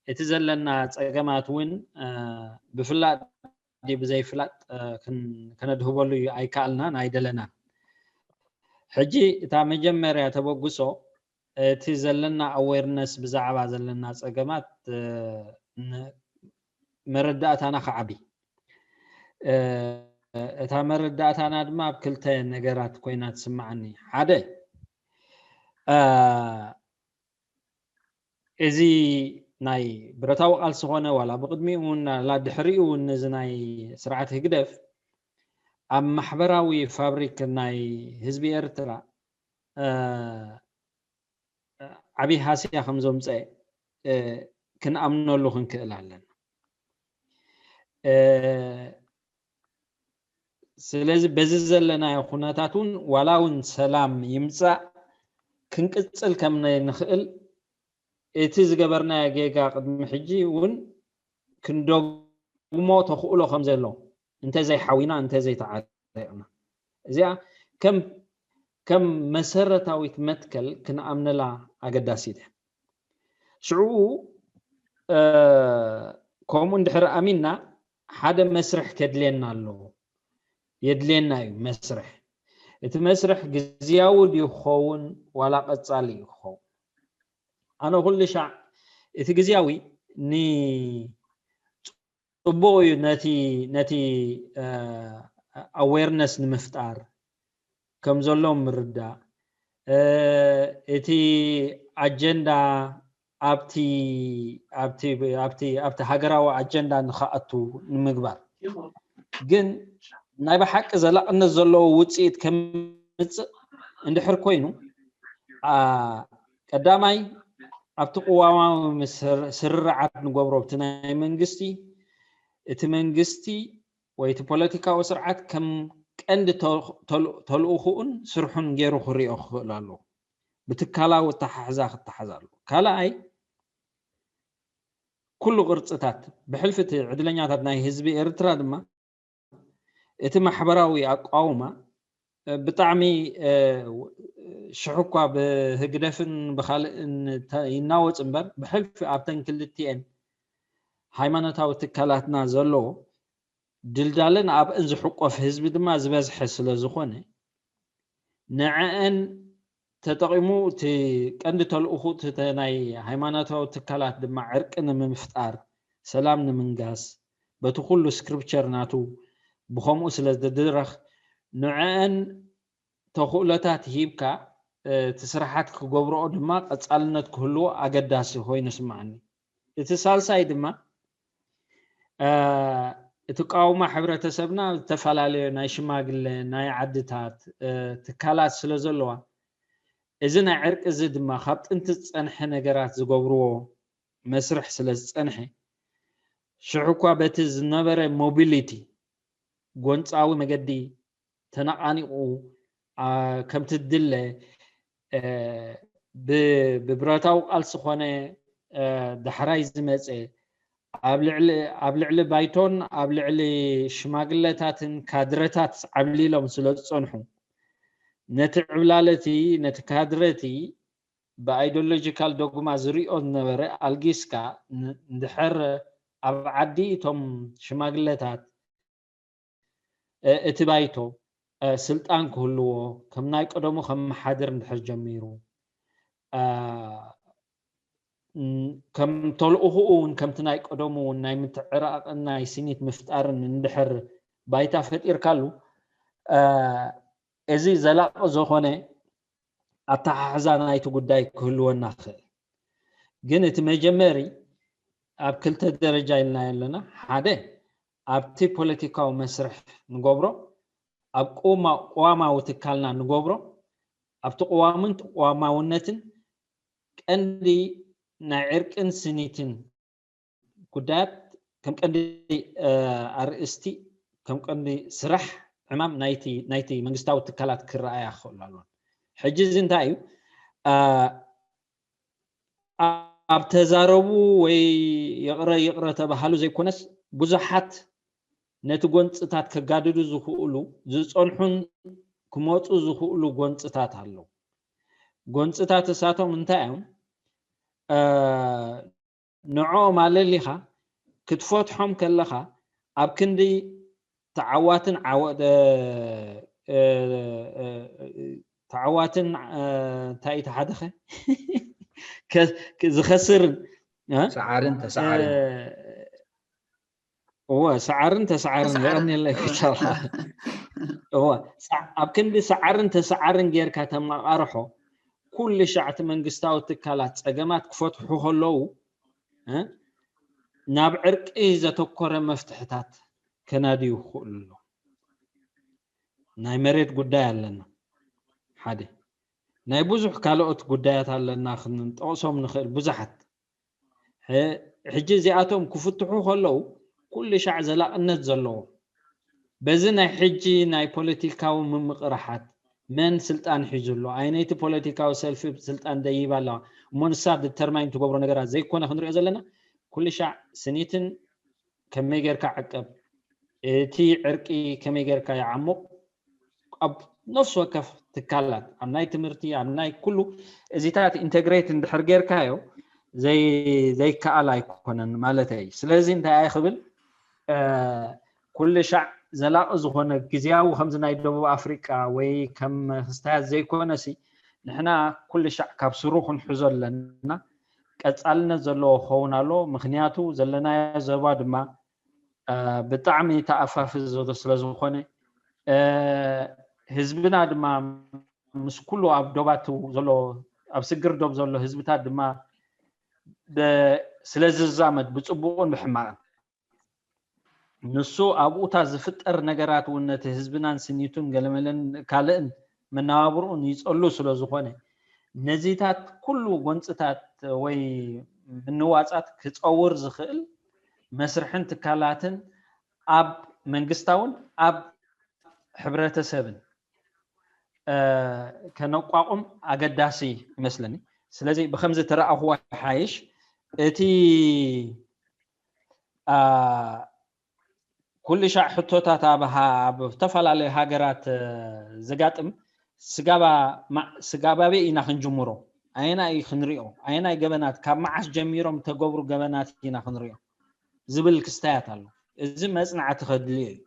እቲ ዘለና ጸገማት እውን፣ እ፣ ብፍላጥ ድዩ ብዘይፍላጥ፣ እ፣ ክን-፣ ከነድህበሉ እዩ ኣይከኣልናን ኣይደለናን። ሕጂ እታ መጀመርያ ተበግሶ፣ እቲ ዘለና ኣዌርነስ ብዛዕባ ዘለና ጸገማት፣ እ፣ ን-፣ መረዳእታና ክዓቢ። እ፣ እታ መረዳእታና ድማ ኣብ ክልተ ነገራት ኮይና ትስምዓኒ። ሓደ፣ እ፣ እዚ ናይ ብረታዊ ቃልሲ ኾነ ዋላ ብቕድሚኡ እውን ዋላ ድሕሪኡ እውን ነዚ ናይ ስርዓት ህግደፍ ኣብ ማሕበራዊ ፋብሪክ ናይ ህዝቢ ኤርትራ፣ እ፣ ዓብዪ ሃስያ ከም ዘምፀአ፣ እ፣ ክንኣምነሉ ክንክእል ኣለና። እ፣ ስለዚ በዚ ዘለናዮ ኩነታት እውን ዋላ እውን ሰላም ይምፃእ ክንቅፅል ከም ንኽእል እቲ ዝገበርናዮ ጌጋ ቅድሚ ሕጂ እውን ክንደግሞ ተኽእሎ ከም ዘሎ እንተዘይሓዊና እንተዘይተዓሪቕና እዚኣ ከም ከም መሰረታዊት መትከል ክንኣምነላ ኣገዳሲት እያ። ሽዑ፣ እ፣ ከምኡ እንድሕር ኣሚንና ሓደ መስርሕ ከድልየና ኣለዎ። የድልየና እዩ መስርሕ። እቲ መስርሕ ግዝያዊ ድዩ ክኸውን ዋላ ቀጻሊ እዩ ክኸውን? ኣነ ኩሉ ሻዕ እቲ ግዝያዊ ን-፣ ጽቡቕ እዩ ነቲ፣ ነቲ፣ እ፣ ኣዌርነስ ንምፍጣር ከም ዘሎ ምርዳእ፣ እ፣ እቲ ኣጀንዳ ኣብቲ፣ ኣብቲ፣ ኣብቲ፣ ኣብቲ ሃገራዊ ኣጀንዳ ንኽኣቱ ንምግባር። ግን ናይ ብሓቂ ዘላቕነት ዘለዎ ውጽኢት ከምጽእ እንድሕር ኮይኑ፣ ኣ፣ ቀዳማይ ኣብቲ ቅዋማዊ ስር-፣ ስርርዓት ንገብሮ፣ ኣብቲ ናይ መንግስቲ፣ እቲ መንግስቲ ወይ እቲ ፖለቲካዊ ስርዓት ከም ቀንዲ ተል-፣ ተል-፣ ተልእኹኡን ስርሑን ገይሩ ክሪኦ ክኽእል ኣለዎ። ብትካላዊ ኣተሓሕዛ ክተሓዝ ኣለዎ። ካልኣይ፣ ኩሉ ቅርጽታት፣ ብሕልፊ እቲ ዕድለኛታት ናይ ህዝቢ ኤርትራ ድማ፣ እቲ ማሕበራዊ ኣቋውማ፣ እ፣ ብጣዕሚ፣ እ፣ ሽሕ እኳ ብህግደፍን ብኻልእን ተ-፣ ይናወጽ እምበር፣ ብሕልፊ ኣብተን ክልቲኤን ሃይማኖታዊ ትካላትና ዘለዎ ድልዳለን ኣብእን ዝሕቆፍ ህዝቢ ድማ ዝበዝሐ ስለ ዝኾነ፣ ንዐአን ተጠቒሙ እቲ ቀንዲ ተልእኹ እቲ ተ-፣ ናይ ሃይማኖታዊ ትካላት ድማ ዕርቂ ንምፍጣር፣ ሰላም ንምንጋስ፣ በቲ ኩሉ ስክሪፕቸር ናቱ ብኸምኡ ስለ ዝድረኽ፣ ንዐአን ተኽእሎታት ሂብካ፣ እ፣ እቲ ስራሓት ክገብርኦ ድማ ቀጻልነት ክህልዎ ኣገዳሲ ኮይኑ ይስምዓኒ። እቲ ሳልሳይ ድማ፣ እ፣ እቲ ቃውማ ሕብረተሰብና ዝተፈላለዩ ናይ ሽማግለ፣ ናይ ዓድታት፣ እ፣ ትካላት ስለ ዘለዋ፣ እዚ ናይ ዕርቂ እዚ ድማ ካብ ጥንቲ ዝጸንሐ ነገራት ዝገብርዎ መስርሕ ስለ ዝጸንሐ፣ ሽዑ እኳ በቲ ዝነበረ ሞቢሊቲ፣ ጎንጻዊ መገዲ ተነቓኒቑ፣ ኣ፣ ከምቲ ዝድለ፣ እ፣ ብ-፣ ብብረታዊ ቃልሲ ኾነ፣ እ፣ ዳሕራይ ዝመጸ፣ ኣብ ልዕሊ፣ ኣብ ልዕሊ ባይቶን ኣብ ልዕሊ ሽማግለታትን ካድረታት ዓብሊሎም ስለ ዝጸንሑ፣ ነቲ ዕብላለ እቲ፣ ነቲ ካድረ እቲ ብኣይዲዮሎጂካል ዶግማ ዝሪኦ ዝነበረ ኣልጊስካ፣ ን- እንድሕር ኣብ ዓዲ እቶም ሽማግለታት፣ እ፣ እቲ ባይቶ፣ እ፣ ስልጣን ክህልዎ፣ ከም ናይ ቀደሙ ከመሓድር እንድሕር ጀሚሩ፣ እ፣ ን- ከም ተልእኹኡ እውን ከምቲ ናይ ቀደሙ እውን ናይ ምትዕራቕን ናይ ስኒት ምፍጣርን እንድሕር ባይታ ፈጢርካሉ፣ እ፣ እዚ ዘላቂ ዝኾነ ኣተሓሕዛ ናይቲ ጉዳይ ክህልወና ክእል። ግን እቲ መጀመሪ ኣብ ክልተ ደረጃ ኢልና ኣለና። ሓደ ኣብቲ ፖለቲካዊ መስርሕ ንገብሮ፣ ኣብ ቅዋማ- ቅዋማዊ ትካልና ንገብሮ፣ ኣብቲ ቅዋምን ቅዋማውነትን ቀንዲ ናይ ዕርቅን ስኒትን ጉዳያት ከም ቀንዲ፣ እ፣ ኣርእስቲ፣ ከም ቀንዲ ስራሕ ዕማም ናይቲ ናይቲ መንግስታዊ ትካላት ክረኣያ ክኽእሉ ኣለዎን። ሕጂ እዚ እንታይ እዩ? እ፣ ኣብ ተዛረቡ ወይ ይቕረ ይቕረ ተባሃሉ ዘይኮነስ፣ ብዙሓት ነቲ ጎንፅታት ከጋድዱ ዝኽእሉ፣ ዝፀንሑን ክመፁ ዝኽእሉ ጎንፅታት ኣለዉ። ጎንፅታት እሳቶም እንታይ እዮም? እ፣ ንዕኦም ኣለሊኻ ክትፈትሖም ከለኻ፣ ኣብ ክንዲ ተዓዋትን ዓወ- እ፣ እ፣ እ፣ ተዓዋትን፣ እ፣ እንታይ እዩ ተሓደኸ? ከ- ዝኸስርን፣ እ? ሰዓርን ተሰዓርን። እ፣ እወ፣ ሰዓርን ተሰዓርን። ተሰዓርን። የቐንየለይ። እወ። ይቻላል። እወ፣ ሰ- ኣብ ክንዲ ሰዓርን ተሰዓርን ጌርካ ተመቓርሖ፣ ኩሉ ሻዕ እቲ መንግስታዊ ትካላት ፀገማት ክፈትሑ ከለዉ፣ እ፣ ናብ ዕርቂ ዘተኮረ መፍትሕታት ከናድዩ ክኽእሉ ኣለዎም። ናይ መሬት ጉዳይ ኣለና፣ ሓደ። ናይ ብዙሕ ካልኦት ጉዳያት ኣለና፣ ክንጠቕሶም ንኽእል ብዙሓት። ሕ- ሕጂ እዚኣቶም ክፍትሑ ከለዉ፣ ኩሉ ሻዕ ዘላቕነት ዘለዎ፣ በዚ ናይ ሕጂ ናይ ፖለቲካዊ ምምቕራሓት፣ መን ስልጣን ሒዙ ኣሎ፣ ኣየነይቲ ፖለቲካዊ ሰልፊ ስልጣን ደይባ ኣለዋ እሞ፣ ንሳ ዲተርማይን ትገብሮ ነገራት ዘይኮነ ክንሪኦ ዘለና፣ ኩሉ ሻዕ ስኒትን ከመይ ጌርካ ዕቀብ፣ እቲ ዕርቂ ከመይ ጌርካ ይዓሙቕ፣ ኣብ ነፍሲ ወከፍ ትካላት፣ ኣብ ናይ ትምህርቲ፣ ኣብ ናይ ኩሉ፣ እዚታት ኢንተግሬት እንድሕር ጌርካዮ፣ ዘይ- ዘይከኣል ኣይኮነን ማለተይ። ስለዚ እንታይ እየ ክብል፣ እ፣ ኩሉ ሻዕ ዘላቒ ዝኾነ፣ ግዝያዊ፣ ከምዚ ናይ ደቡብ ኣፍሪቃ ወይ ከም ክስታያት ዘይኮነሲ፣ ንሕና ኩሉ ሻዕ ካብ ስሩ ክንሕዞ ኣለና። ቀጻልነት ዘለዎ ክኸውን ኣለዎ። ምኽንያቱ ዘለናዮ ዞባ ድማ፣ እ፣ ብጣዕሚ ተኣፋፊ ዘሎ ስለ ዝኾነ፣ እ፣ ህዝብና ድማ ምስ ኩሉ ኣብ ዶባቱ ዘሎ፣ ኣብ ስግር ዶብ ዘሎ ህዝብታት ድማ ብ- ስለ ዝዛመድ፣ ብጽቡቕን ብሕማቕን፣ ንሱ ኣብኡታ ዝፍጠር ነገራት እውን ነቲ ህዝብናን ስኒቱን ገለመለን ካልእን መነባብርኡን ይጸሉ ስለ ዝኾነ፣ ነዚታት ኩሉ ጎንጽታት ወይ ምንዋጻት ክጸውር ዝኽእል መስርሕን ትካላትን ኣብ መንግስታውን ኣብ ሕብረተሰብን፣ እ፣ ከነቋቁም ኣገዳሲ ይመስለኒ። ስለዚ ብከምዚ ተረኣኽዎ ይሓይሽ። እቲ፣ እ፣ ኩሉ ሻዕ ሕቶታት ኣብ ሃ- ኣብ ዝተፈላለዩ ሃገራት፣ እ፣ ዘጋጥም፣ ስጋባ ማ- ስጋባቤ ኢና ክንጅምሮ፣ ኣየናይ ክንሪኦ፣ ኣየናይ ገበናት፣ ካብ መዓስ ጀሚሮም ተገብሩ ገበናት ኢና ክንሪኦ ዝብል ክስታያት ኣሎ። እዚ መጽናዕቲ ከድልዮ እዩ።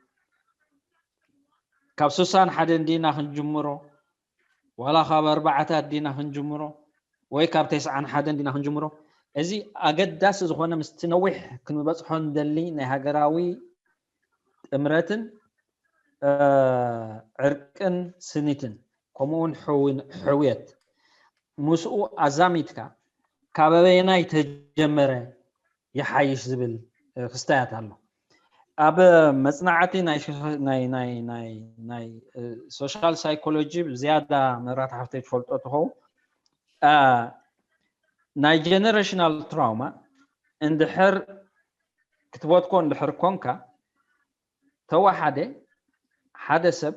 ካብ ስሳን ሓደን ዲና ክንጅምሮ፣ ዋላ ካብ ኣርባዓታት ዲና ክንጅምሮ፣ ወይ ካብ ተስዓን ሓደን ዲና ክንጅምሮ? እዚ ኣገዳሲ ዝኾነ፣ ምስቲ ነዊሕ ክንበጽሖ እንደሊ ናይ ሃገራዊ ጥምረትን፣ እ፣ ዕርቅን ስኒትን፣ ከምኡ እውን ሕዊ- ሕውየት፣ ምስኡ ኣዛሚድካ ካብ ኣበየናይ ተጀመረ ይሓይሽ ዝብል፣ እ፣ ክስታያት ኣሎ። ኣብ መጽናዕቲ ናይ ሶ- ናይ ናይ ናይ ናይ እ፣ ሶሻል ሳይኮሎጂ ዝያዳ መብራት ሓፍተይ ትፈልጦ ትኸውን፣ እ፣ ናይ ጀነሬሽናል ትራውማ እንድሕር ክትበትኮ እንድሕር ኮንካ፣ ተወሓደ ሓደ ሰብ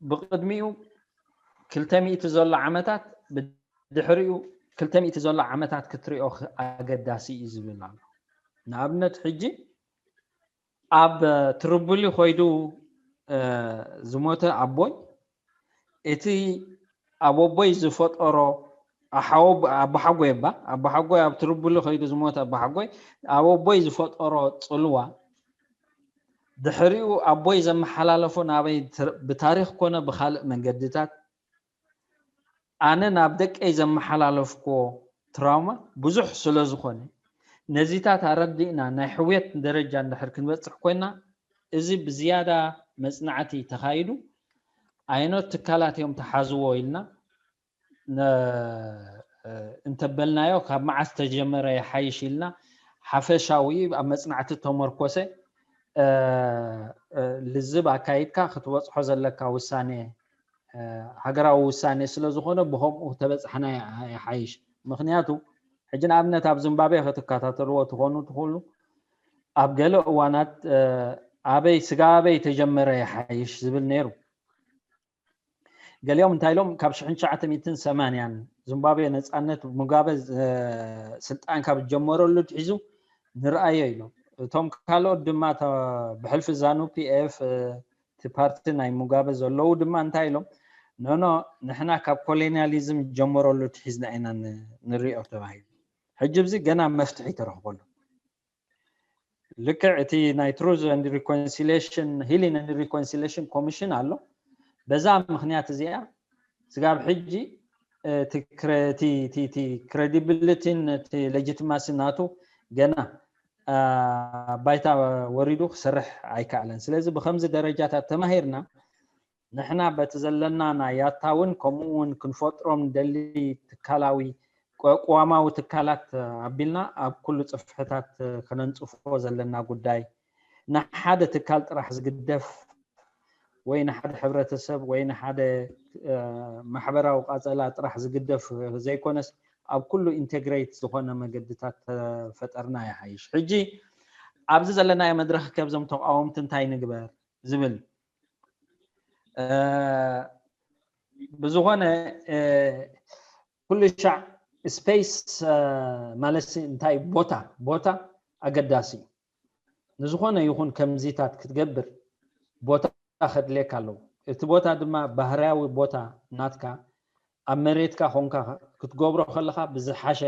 ብቕድሚኡ ክልተ ሚእቲ ዘሎ ዓመታት፣ ብድሕሪኡ ክልተ ሚእቲ ዘሎ ዓመታት ክትሪኦ ክ- ኣገዳሲ እዩ ዝብል ኣሎ። ንኣብነት ሕጂ ኣብ ትርቡሊ ኮይዱ፣ እ፣ ዝሞተ ኣቦይ፣ እቲ ኣብ ኣቦይ ዝፈጠሮ ኣሓወ ኣቦሓጎይ እባ ኣቦሓጎይ ኣብ ትርቡሊ ከይዱ ዝሞት ኣቦሓጎይ ኣብ ኣቦይ ዝፈጠሮ ፅልዋ ድሕሪኡ ኣቦይ ዘመሓላለፎ ናበይ ብታሪክ ኮነ ብካልእ መንገድታት ኣነ ናብ ደቀይ ዘመሓላለፍክዎ ትራውማ ብዙሕ ስለ ዝኾነ ነዚታት ኣረዲእና ናይ ሕውየት ደረጃ እንድሕር ክንበፅሕ ኮይና እዚ ብዝያዳ መፅናዕቲ ተኻይዱ ኣየኖት ትካላት እዮም ተሓዝዎ ኢልና እንተበልናዮ ካብ መዓስ ተጀመረ ይሓይሽ ኢልና ሓፈሻዊ ኣብ መፅናዕቲ ተመርኮሰ ልዝብ ኣካይድካ ክትበፅሖ ዘለካ ውሳኔ ሃገራዊ ውሳኔ ስለ ዝኾነ ብከምኡ ተበፃሕና ይሓይሽ። ምክንያቱ ሕጂ ንኣብነት ኣብ ዝምባቤ ክትከታተልዎ ትኾኑ ትኽእሉ ኣብ ገለ እዋናት ኣበይ ስጋበይ ተጀመረ ይሓይሽ ዝብል ነይሩ። ገሊኦም እንታይ ኢሎም ካብ ሽሕን ትሽዓተ ሚእትን ሰማንያን ዚምባብዌ ነፃነት ሙጋበ ስልጣን ካብ ዝጀመረሉ ትሒዙ ንርኣዮ ኢሎም። እቶም ካልኦት ድማ ብሕልፊ ዛኑ ፒኤፍ እቲ ፓርቲ ናይ ሙጋበ ዘለዉ ድማ እንታይ ኢሎም ኖኖ ንሕና ካብ ኮሎኒያሊዝም ጀመረሉ ትሒዝና ኢና ንሪኦ ተባሂሉ። ሕጂ ብዚ ገና መፍትሒ ተረኽበሉ። ልክዕ እቲ ናይ Truth and Reconciliation Healing and Reconciliation Commission ኣሎ። በዛ ምክንያት እዚኣ ስጋብ ሕጂ እቲ credibility ን እቲ legitimacy ናቱ ገና ባይታ ወሪዱ ክሰርሕ ኣይከኣለን። ስለዚ ብከምዚ ደረጃታት ተማሂርና ንሕና በቲ ዘለና ናይ ያታውን ከምኡ እውን ክንፈጥሮም ንደሊ ትካላዊ ቅዋማዊ ትካላት ኣቢልና ኣብ ኩሉ ፅፍሕታት ከነንፅፎ ዘለና ጉዳይ ንሓደ ትካል ጥራሕ ዝግደፍ ወይ ንሓደ ሕብረተሰብ ወይ ንሓደ ማሕበራዊ ቃፀላ ጥራሕ ዝግደፍ ዘይኮነስ ኣብ ኩሉ ኢንቴግሬት ዝኾነ መገድታት ተፈጠርና ይሓይሽ። ሕጂ ኣብዚ ዘለናዮ መድረክ ከብዞም ተቃወምቲ እንታይ ንግበር ዝብል ብዝኾነ ኩሉ ሻዕ ስፔስ ማለት እንታይ ቦታ ቦታ ኣገዳሲ እዩ። ንዝኾነ ይኹን ከምዚታት ክትገብር ቦታ ከድልየካ ኣለዎ። እቲ ቦታ ድማ ባህርያዊ ቦታ ናትካ ኣብ መሬትካ ኮንካ ክትገብሮ ከለካ ብዝሓሸ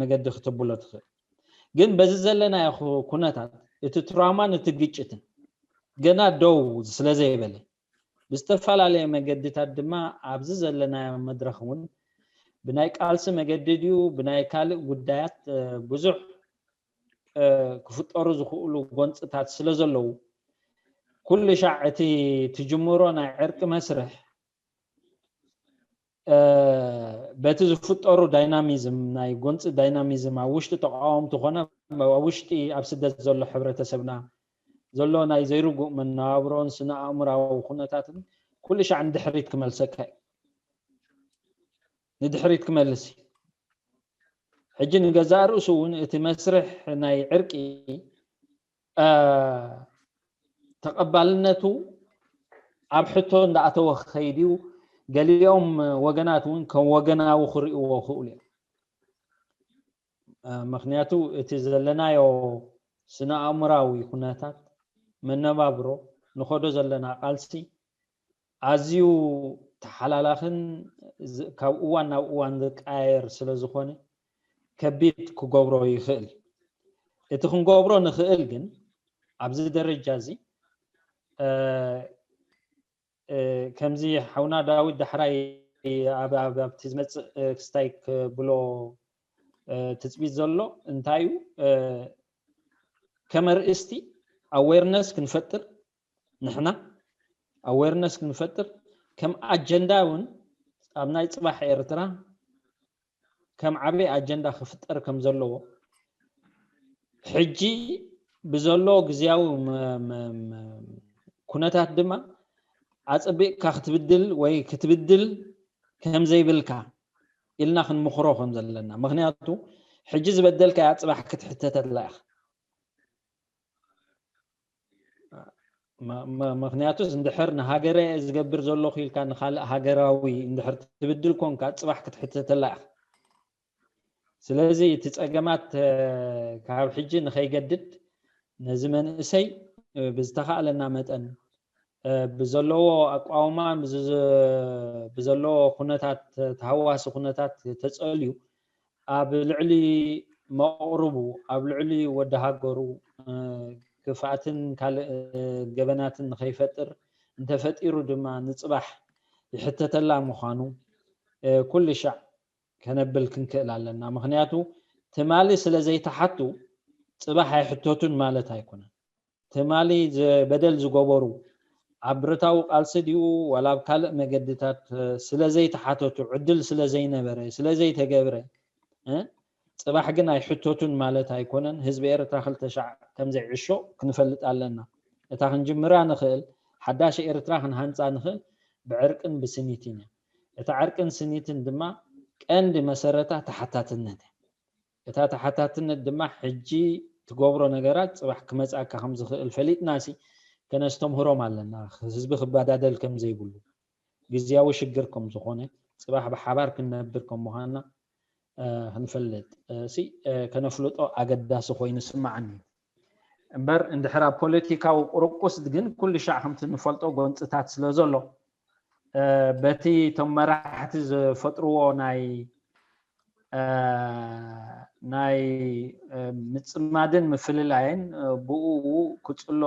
መገዲ ክትብሎ ትኽእል። ግን በዚ ዘለናዮ ኩነታት እቲ ትራውማን እቲ ግጭትን ገና ደው ስለ ዘይበለ ብዝተፈላለየ መገድታት ድማ ኣብዚ ዘለናዮ መድረክ እውን ብናይ ቃልሲ መገዲ ድዩ ብናይ ካልእ ጉዳያት ብዙሕ ክፍጠሩ ዝኽእሉ ጎንፅታት ስለ ዘለዉ ኩሉ ሻዕ እቲ ትጅምሮ ናይ ዕርቂ መስርሕ በቲ ዝፍጠሩ ዳይናሚዝም ናይ ጎንፂ ዳይናሚዝም ኣብ ውሽጢ ተቃወምቲ ኮነ ኣብ ውሽጢ ኣብ ስደት ዘሎ ሕብረተሰብና ዘሎ ናይ ዘይርጉእ መነባብሮን ስነ ኣእምራዊ ኩነታትን ኩሉ ሻዕ ንድሕሪት ክመልሰካ እዩ። ንድሕሪት ክመልስ እዩ። ሕጂ ንገዛእ ርእሱ እውን እቲ መስርሕ ናይ ዕርቂ ተቐባልነቱ ኣብ ሕቶ እንዳኣተወ ክኸይድ እዩ። ገሊኦም ወገናት እውን ከም ወገናዊ ክርእይዎ ክእሉ እዮም። ምክንያቱ እቲ ዘለናዮ ስነ ኣእምራዊ ኩነታት መነባብሮ ንኸዶ ዘለና ቃልሲ ኣዝዩ ተሓላላኽን ካብ እዋን ናብ እዋን ዝቀያየር ስለ ዝኾነ ከቢድ ክገብሮ ይኽእል። እቲ ክንገብሮ ንኽእል ግን ኣብዚ ደረጃ እዚ ከምዚ ሓውና ዳዊት ዳሕራይ ኣብቲ ዝመፅእ ክስታይ ክብሎ ትፅቢት ዘሎ እንታይ እዩ ከመርእስቲ ኣዌርነስ ክንፈጥር ንሕና ኣዌርነስ ክንፈጥር ከም ኣጀንዳ እውን ኣብ ናይ ፅባሕ ኤርትራ ከም ዓበይ ኣጀንዳ ክፍጠር ከም ዘለዎ ሕጂ ብዘሎ ግዜያዊ ኩነታት ድማ ኣፀቢቕካ ክትብድል ወይ ክትብድል ከም ዘይብልካ ኢልና ክንምኽሮ ከም ዘለና። ምክንያቱ ሕጂ ዝበደልካያ ፅባሕ ክትሕተተላ ኢኻ። ምክንያቱስ እንድሕር ንሃገረ ዝገብር ዘለኹ ኢልካ ንካልእ ሃገራዊ እንድሕር ትብድል ኮንካ ፅባሕ ክትሕተተላ ኢኻ። ስለዚ እቲ ፀገማት ካብ ሕጂ ንኸይገድድ ነዚ መንእሰይ ብዝተኻእለና መጠን ብዘለዎ ኣቋውማ ብዘ- ብዘለዎ ኩነታት ተሃዋሲ ኩነታት ተጸልዩ ኣብ ልዕሊ መቕርቡ ኣብ ልዕሊ ወዲ ሃገሩ ክፍኣትን ካልእ ገበናትን ንኸይፈጥር እንተፈጢሩ ድማ ንጽባሕ ይሕተተላ ምዃኑ ኩሉ ሻዕ ከነብል ክንክእል ኣለና። ምኽንያቱ ትማሊ ስለ ዘይተሓቱ ጽባሕ ኣይሕተቱን ማለት ኣይኮነን። ትማሊ በደል ዝገበሩ ኣብ ብረታዊ ቃልሲ ድዩ ዋላ ኣብ ካልእ መገድታት ስለ ዘይተሓተቱ ዕድል ስለ ዘይነበረ ስለ ዘይተገብረ ጽባሕ ግን ኣይሕተቱን ማለት ኣይኮነን። ህዝቢ ኤርትራ ክልተ ሻዕ ከም ዘይዕሾ ክንፈልጥ ኣለና። እታ ክንጅምራ ንኽእል ሓዳሽ ኤርትራ ክንሃንፃ ንኽእል ብዕርቅን ብስኒትን እያ። እታ ዕርቅን ስኒትን ድማ ቀንዲ መሰረታ ተሓታትነት እያ። እታ ተሓታትነት ድማ ሕጂ ትገብሮ ነገራት ጽባሕ ክመጻካ ከም ዝኽእል ፈሊጥና ሲ ከነስተምህሮም ኣለና። ህዝቢ ክበዳደል ከም ዘይብሉ ግዝያዊ ሽግር ከም ዝኾነ ጽባሕ ብሓባር ክንነብር ከም ምዃንና ክንፈልጥ ሲ ከነፍልጦ ኣገዳሲ ኮይኑ ስማዓኒ። እምበር እንድሕር ኣብ ፖለቲካዊ ቁርቁስ ግን ኩሉ ሻዕ ከምቲ ንፈልጦ ጎንፅታት ስለ ዘሎ በቲ እቶም መራሕቲ ዝፈጥርዎ ናይ ናይ ምፅማድን ምፍልላይን ብኡ ክፅሎ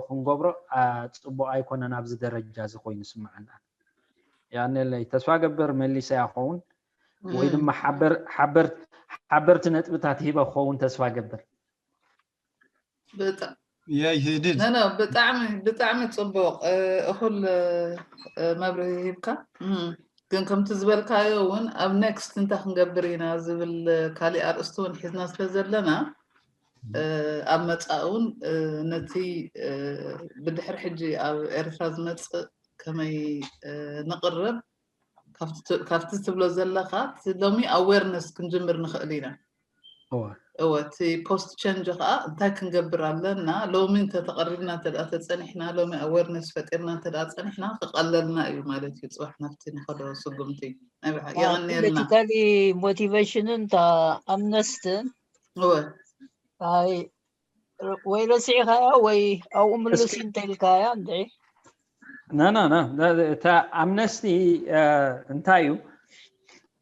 ክንገብሮ ፅቡቅ ኣይኮነን። ኣብዚ ደረጃ እዚ ኮይኑ ስምዓና ያኔለይ ተስፋ ገብር መሊሰ ያኸውን ወይ ድማ ሓበርቲ ነጥብታት ሂበ ክኸውን ተስፋ ገብር። ይህድድ ብጣዕሚ ብጣዕሚ ፅቡቅ እኹል መብርሂ ሂብካ። ግን ከምቲ ዝበልካዮ እውን ኣብ ኔክስት እንታይ ክንገብር ኢና ዝብል ካሊእ ኣርእስቲ እውን ሒዝና ስለ ዘለና ኣብ መፃእ እውን ነቲ ብድሕሪ ሕጂ ኣብ ኤርትራ ዝመፅእ ከመይ ንቕርብ ካብቲ ትብሎ ዘለካ ሎሚ ኣዌርነስ ክንጅምር ንኽእል ኢና። እወ እቲ ፖስት ቸንጅ ከዓ እንታይ ክንገብር ኣለና? ሎሚ እንተተቐሪብና እንተ ተፀኒሕና ሎሚ ኣዌርነስ ፈጢርና እንተ ፀኒሕና ክቐለልና እዩ ማለት እዩ። ፅባሕ ናብቲ ንኸዶ ስጉምቲ የቐንየልና። ፖለቲካሊ ሞቲቬሽንን እታ ኣምነስትን እወ ኣይ ወይ ረሲዕካያ ወይ ኣብኡ ምልስ እንተኢልካያ እንድዒ ናና ና እታ ኣምነስቲ እንታይ እዩ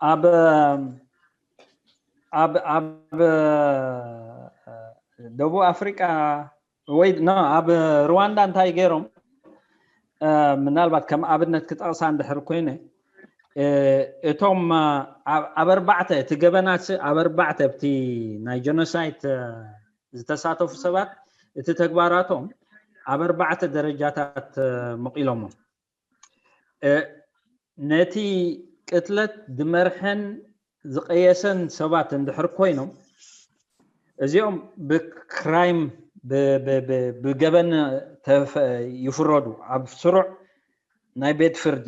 ኣብ ኣብ ኣብ ደቡብ ኣፍሪቃ ወይ ኣብ ሩዋንዳ እንታይ ገይሮም ምናልባት ከም ኣብነት ክጠቕሳ እንድሕር ኮይነ እቶም ኣብ ኣርባዕተ እቲ ገበናት ኣብ ኣርባዕተ ኣብቲ ናይ ጀኖሳይት ዝተሳተፉ ሰባት እቲ ተግባራቶም ኣብ ኣርባዕተ ደረጃታት መቒሎሞ ነቲ ቅትለት ዝመርሐን ዝቐየሰን ሰባት እንድሕር ኮይኖም እዚኦም ብክራይም ብገበን ይፍረዱ ኣብ ስሩዕ ናይ ቤት ፍርዲ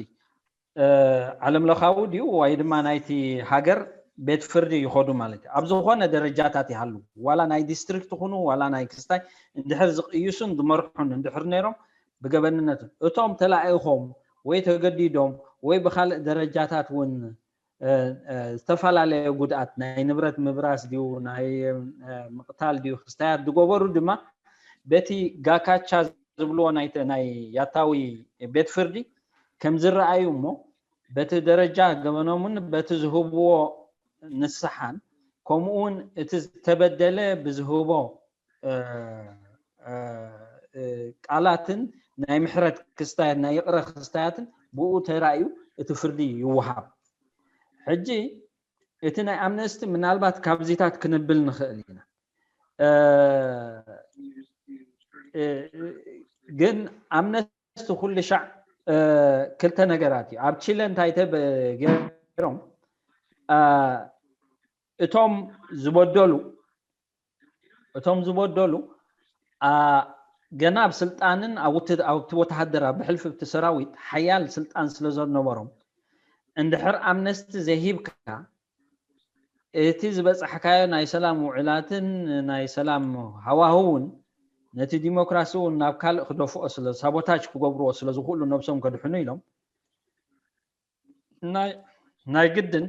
ዓለም ለኻዊ ድዩ ወይ ድማ ናይቲ ሃገር ቤት ፍርዲ ይኸዱ ማለት እዩ። ኣብ ዝኾነ ደረጃታት ይሃሉ ዋላ ናይ ዲስትሪክት ይኹኑ ዋላ ናይ ክስታይ እንድሕር ዝቕይሱን ዝመርሑን እንድሕር ነይሮም ብገበንነትን እቶም ተላኢኾም ወይ ተገዲዶም ወይ ብካልእ ደረጃታት እውን ዝተፈላለየ ጉድኣት ናይ ንብረት ምብራስ ድዩ ናይ ምቕታል ድዩ ክስታያት ዝገበሩ ድማ በቲ ጋካቻ ዝብልዎ ናይ ያታዊ ቤት ፍርዲ ከም ዝረኣዩ እሞ በቲ ደረጃ ገበኖምን በቲ ዝህብዎ ንስሓን ከምኡ እውን እቲ ዝተበደለ ብዝህቦ ቃላትን ናይ ምሕረት ክስታያት ናይ ይቕረ ክስታያትን ብኡ ተራእዩ እቲ ፍርዲ ይወሃብ። ሕጂ እቲ ናይ ኣምነስቲ ምናልባት ካብዚታት ክንብል ንኽእል ኢና። ግን ኣምነስቲ ኩሉ ሻዕ ክልተ ነገራት እዩ። ኣብ ቺለ እንታይ ገይሮም እቶም ዝበደሉ እቶም ዝበደሉ ገና ኣብ ስልጣንን ኣብቲ ወተሃደር ኣብ ብሕልፊ ኣብቲ ሰራዊት ሓያል ስልጣን ስለ ዘነበሮም እንድሕር ኣምነስቲ ዘይሂብካ እቲ ዝበፃሕካዮ ናይ ሰላም ውዕላትን ናይ ሰላም ሃዋህውን ነቲ ዲሞክራሲ እውን ናብ ካልእ ክደፍኦ ስለ ሳቦታጅ ክገብርዎ ስለ ዝኽእሉ ነብሶም ከድሕኑ ኢሎም ናይ ግድን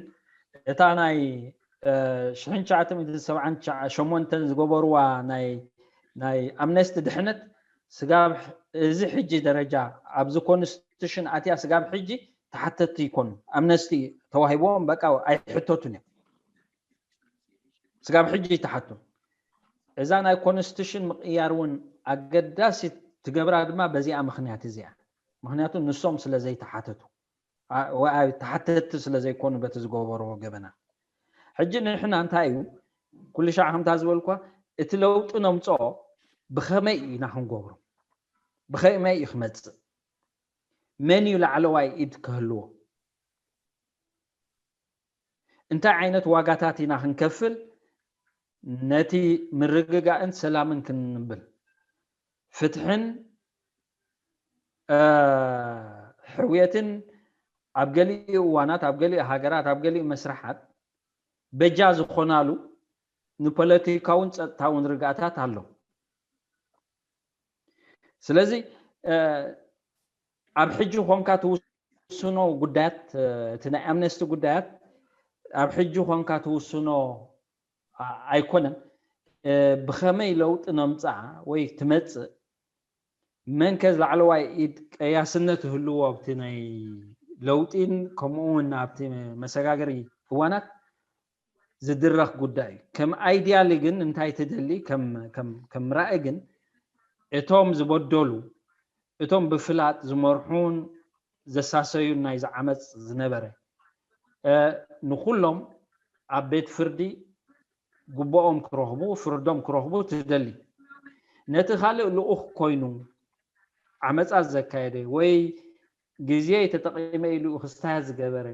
እታ ናይ ሽሕን ትሽዓተ ሚእትን ሰብዓን ሸሞንተን ዝገበርዋ ናይ ኣምነስቲ ድሕነት ስጋብ እዚ ሕጂ ደረጃ ኣብዚ ኮንስቲቱሽን ኣትያ ስጋብ ሕጂ ተሓተቲ ይኮኑ። ኣምነስቲ ተዋሂብዎም በቃ ኣይሕተቱን እዮም። ስጋብ ሕጂ ይተሓቱ። እዛ ናይ ኮንስቲቱሽን ምቕያር እውን ኣገዳሲ ትገብራ ድማ በዚኣ ምክንያት እዚኣ። ምክንያቱ ንሶም ስለ ዘይተሓተቱ ተሓተቲ ስለ ዘይኮኑ በቲ ዝገበርዎ ገበና። ሕጂ ንሕና እንታይ እዩ ኩሉ ሻዕ ከምታ ዝበልኳ እቲ ለውጢ ነምፅኦ ብኸመይ ኢና ክንገብሮ? ብኸመይ እዩ ክመፅእ? መን እዩ ላዕለዋይ ኢድ ክህልዎ? እንታይ ዓይነት ዋጋታት ኢና ክንከፍል ነቲ ምርግጋእን ሰላምን ክንብል? ፍትሕን ሕውየትን ኣብ ገሊኡ እዋናት ኣብ ገሊኡ ሃገራት ኣብ ገሊኡ መስርሓት በጃ ዝኾናሉ ንፖለቲካውን ፀጥታውን ርግኣታት ኣሎ። ስለዚ ኣብ ሕጂ ኮንካ ትውስኖ ጉዳያት እቲ ናይ ኣምነስቲ ጉዳያት ኣብ ሕጂ ኮንካ ትውስኖ ኣይኮነን። ብኸመይ ለውጢ ነምፅኣ ወይ ትመፅእ መንከ ላዕለዋይ ኢድ ቀያስነት ህልዎ ኣብቲ ናይ ለውጢን ከምኡ እውን ኣብቲ መሰጋገሪ እዋናት ዝድረኽ ጉዳይ እዩ። ከም ኣይዲያሊ ግን እንታይ ትደሊ ከም ራእይ ግን እቶም ዝበደሉ እቶም ብፍላጥ ዝመርሑን ዘሳሰዩን ናይ ዝዓመፅ ዝነበረ ንኩሎም ኣብ ቤት ፍርዲ ግቦኦም ክረኽቡ ፍርዶም ክረኽቡ ትደሊ። ነቲ ካልእ ልኡኽ ኮይኑ ዓመፃ ዘካየደ ወይ ግዜ ተጠቂመ ኢሉ ክስታያ ዝገበረ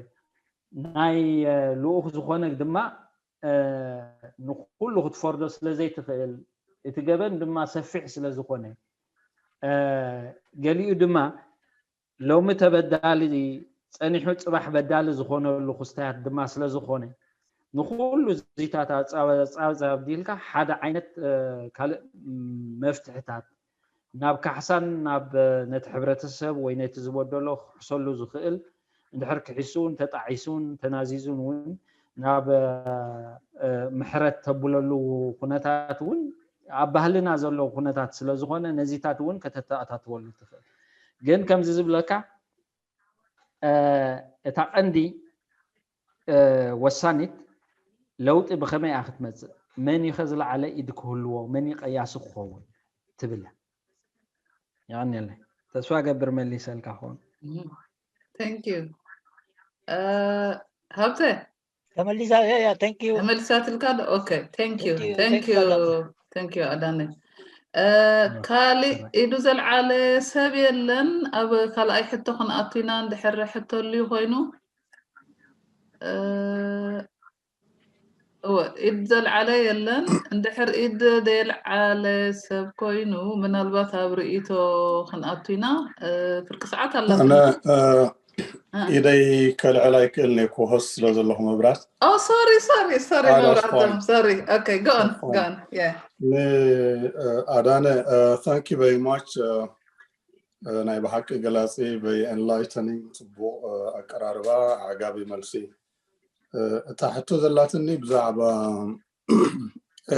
ናይ ልኡኽ ዝኾነ ድማ ንኩሉ ክትፈርዶ ስለ ዘይትኽእል እቲ ገበን ድማ ሰፊሕ ስለ ዝኾነ ገሊኡ ድማ ሎሚ ተበዳሊ ፀኒሑ ፅባሕ በዳሊ ዝኾነሉ ክስታያት ድማ ስለ ዝኾነ ንኩሉ ዚታት ኣፃብፃብ ዲልካ ሓደ ዓይነት ካልእ መፍትሕታት ናብ ካሕሳን ናብ ነቲ ሕብረተሰብ ወይ ነቲ ዝበደሎ ክሕሰሉ ዝኽእል እንድሕር ክሒሱን ተጣዒሱን ተናዚዙን እውን ናብ ምሕረት ተብለሉ ኩነታት እውን ኣብ ባህልና ዘለዉ ኩነታት ስለ ዝኾነ ነዚታት እውን ከተተኣታትወሉ ትኽእል። ግን ከምዚ ዝብለካ እታ ቀንዲ ወሳኒት ለውጢ ብኸመይ እያ ክትመፅእ፣ መን እዩ ከ ዝለዓለ ኢድ ክህልዎ፣ መን እዩ ቀያሲ ክኸውን ትብል እያ። የቐንየለይ። ተስፋ ገብር መሊሰልካ ክኸውን። Thank you። ሃብተ ተመሊሳ ያ thank you ተመሊሳትልካ ዶ? Okay thank you Thank you, thank thank you you a lot. Thank you ኣዳነ። ካሊእ ኢዱ ዘልዓለ ሰብ የለን። ኣብ ካልኣይ ሕቶ ክንኣቱ ኢና እንድሕር ሕቶ ልዩ ኮይኑ። እወ ኢድ ዘልዓለ የለን። እንድሕር ኢድ ዘየልዓለ ሰብ ኮይኑ ምናልባት ኣብ ርእይቶ ክንኣቱ ኢና። ፍርቂ ሰዓት ኣላ። ኣነ ኢደይ ከልዕል ኣይክእልን እየ ኮሆስ ስለ ዘለኹ መብራት። Oh sorry sorry sorry Ah, that's መብራት fine. ደም sorry okay go on That's fine. Go on yeah ንኣዳነ thank you very much። ናይ ብሓቂ ገላፂ very enlightening፣ ፅቡቕ ኣቀራርባ፣ ኣዕጋቢ መልሲ። እታ ሕቶ ዘላትኒ ብዛዕባ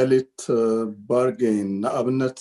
ኤሊት ባርጌን ንኣብነት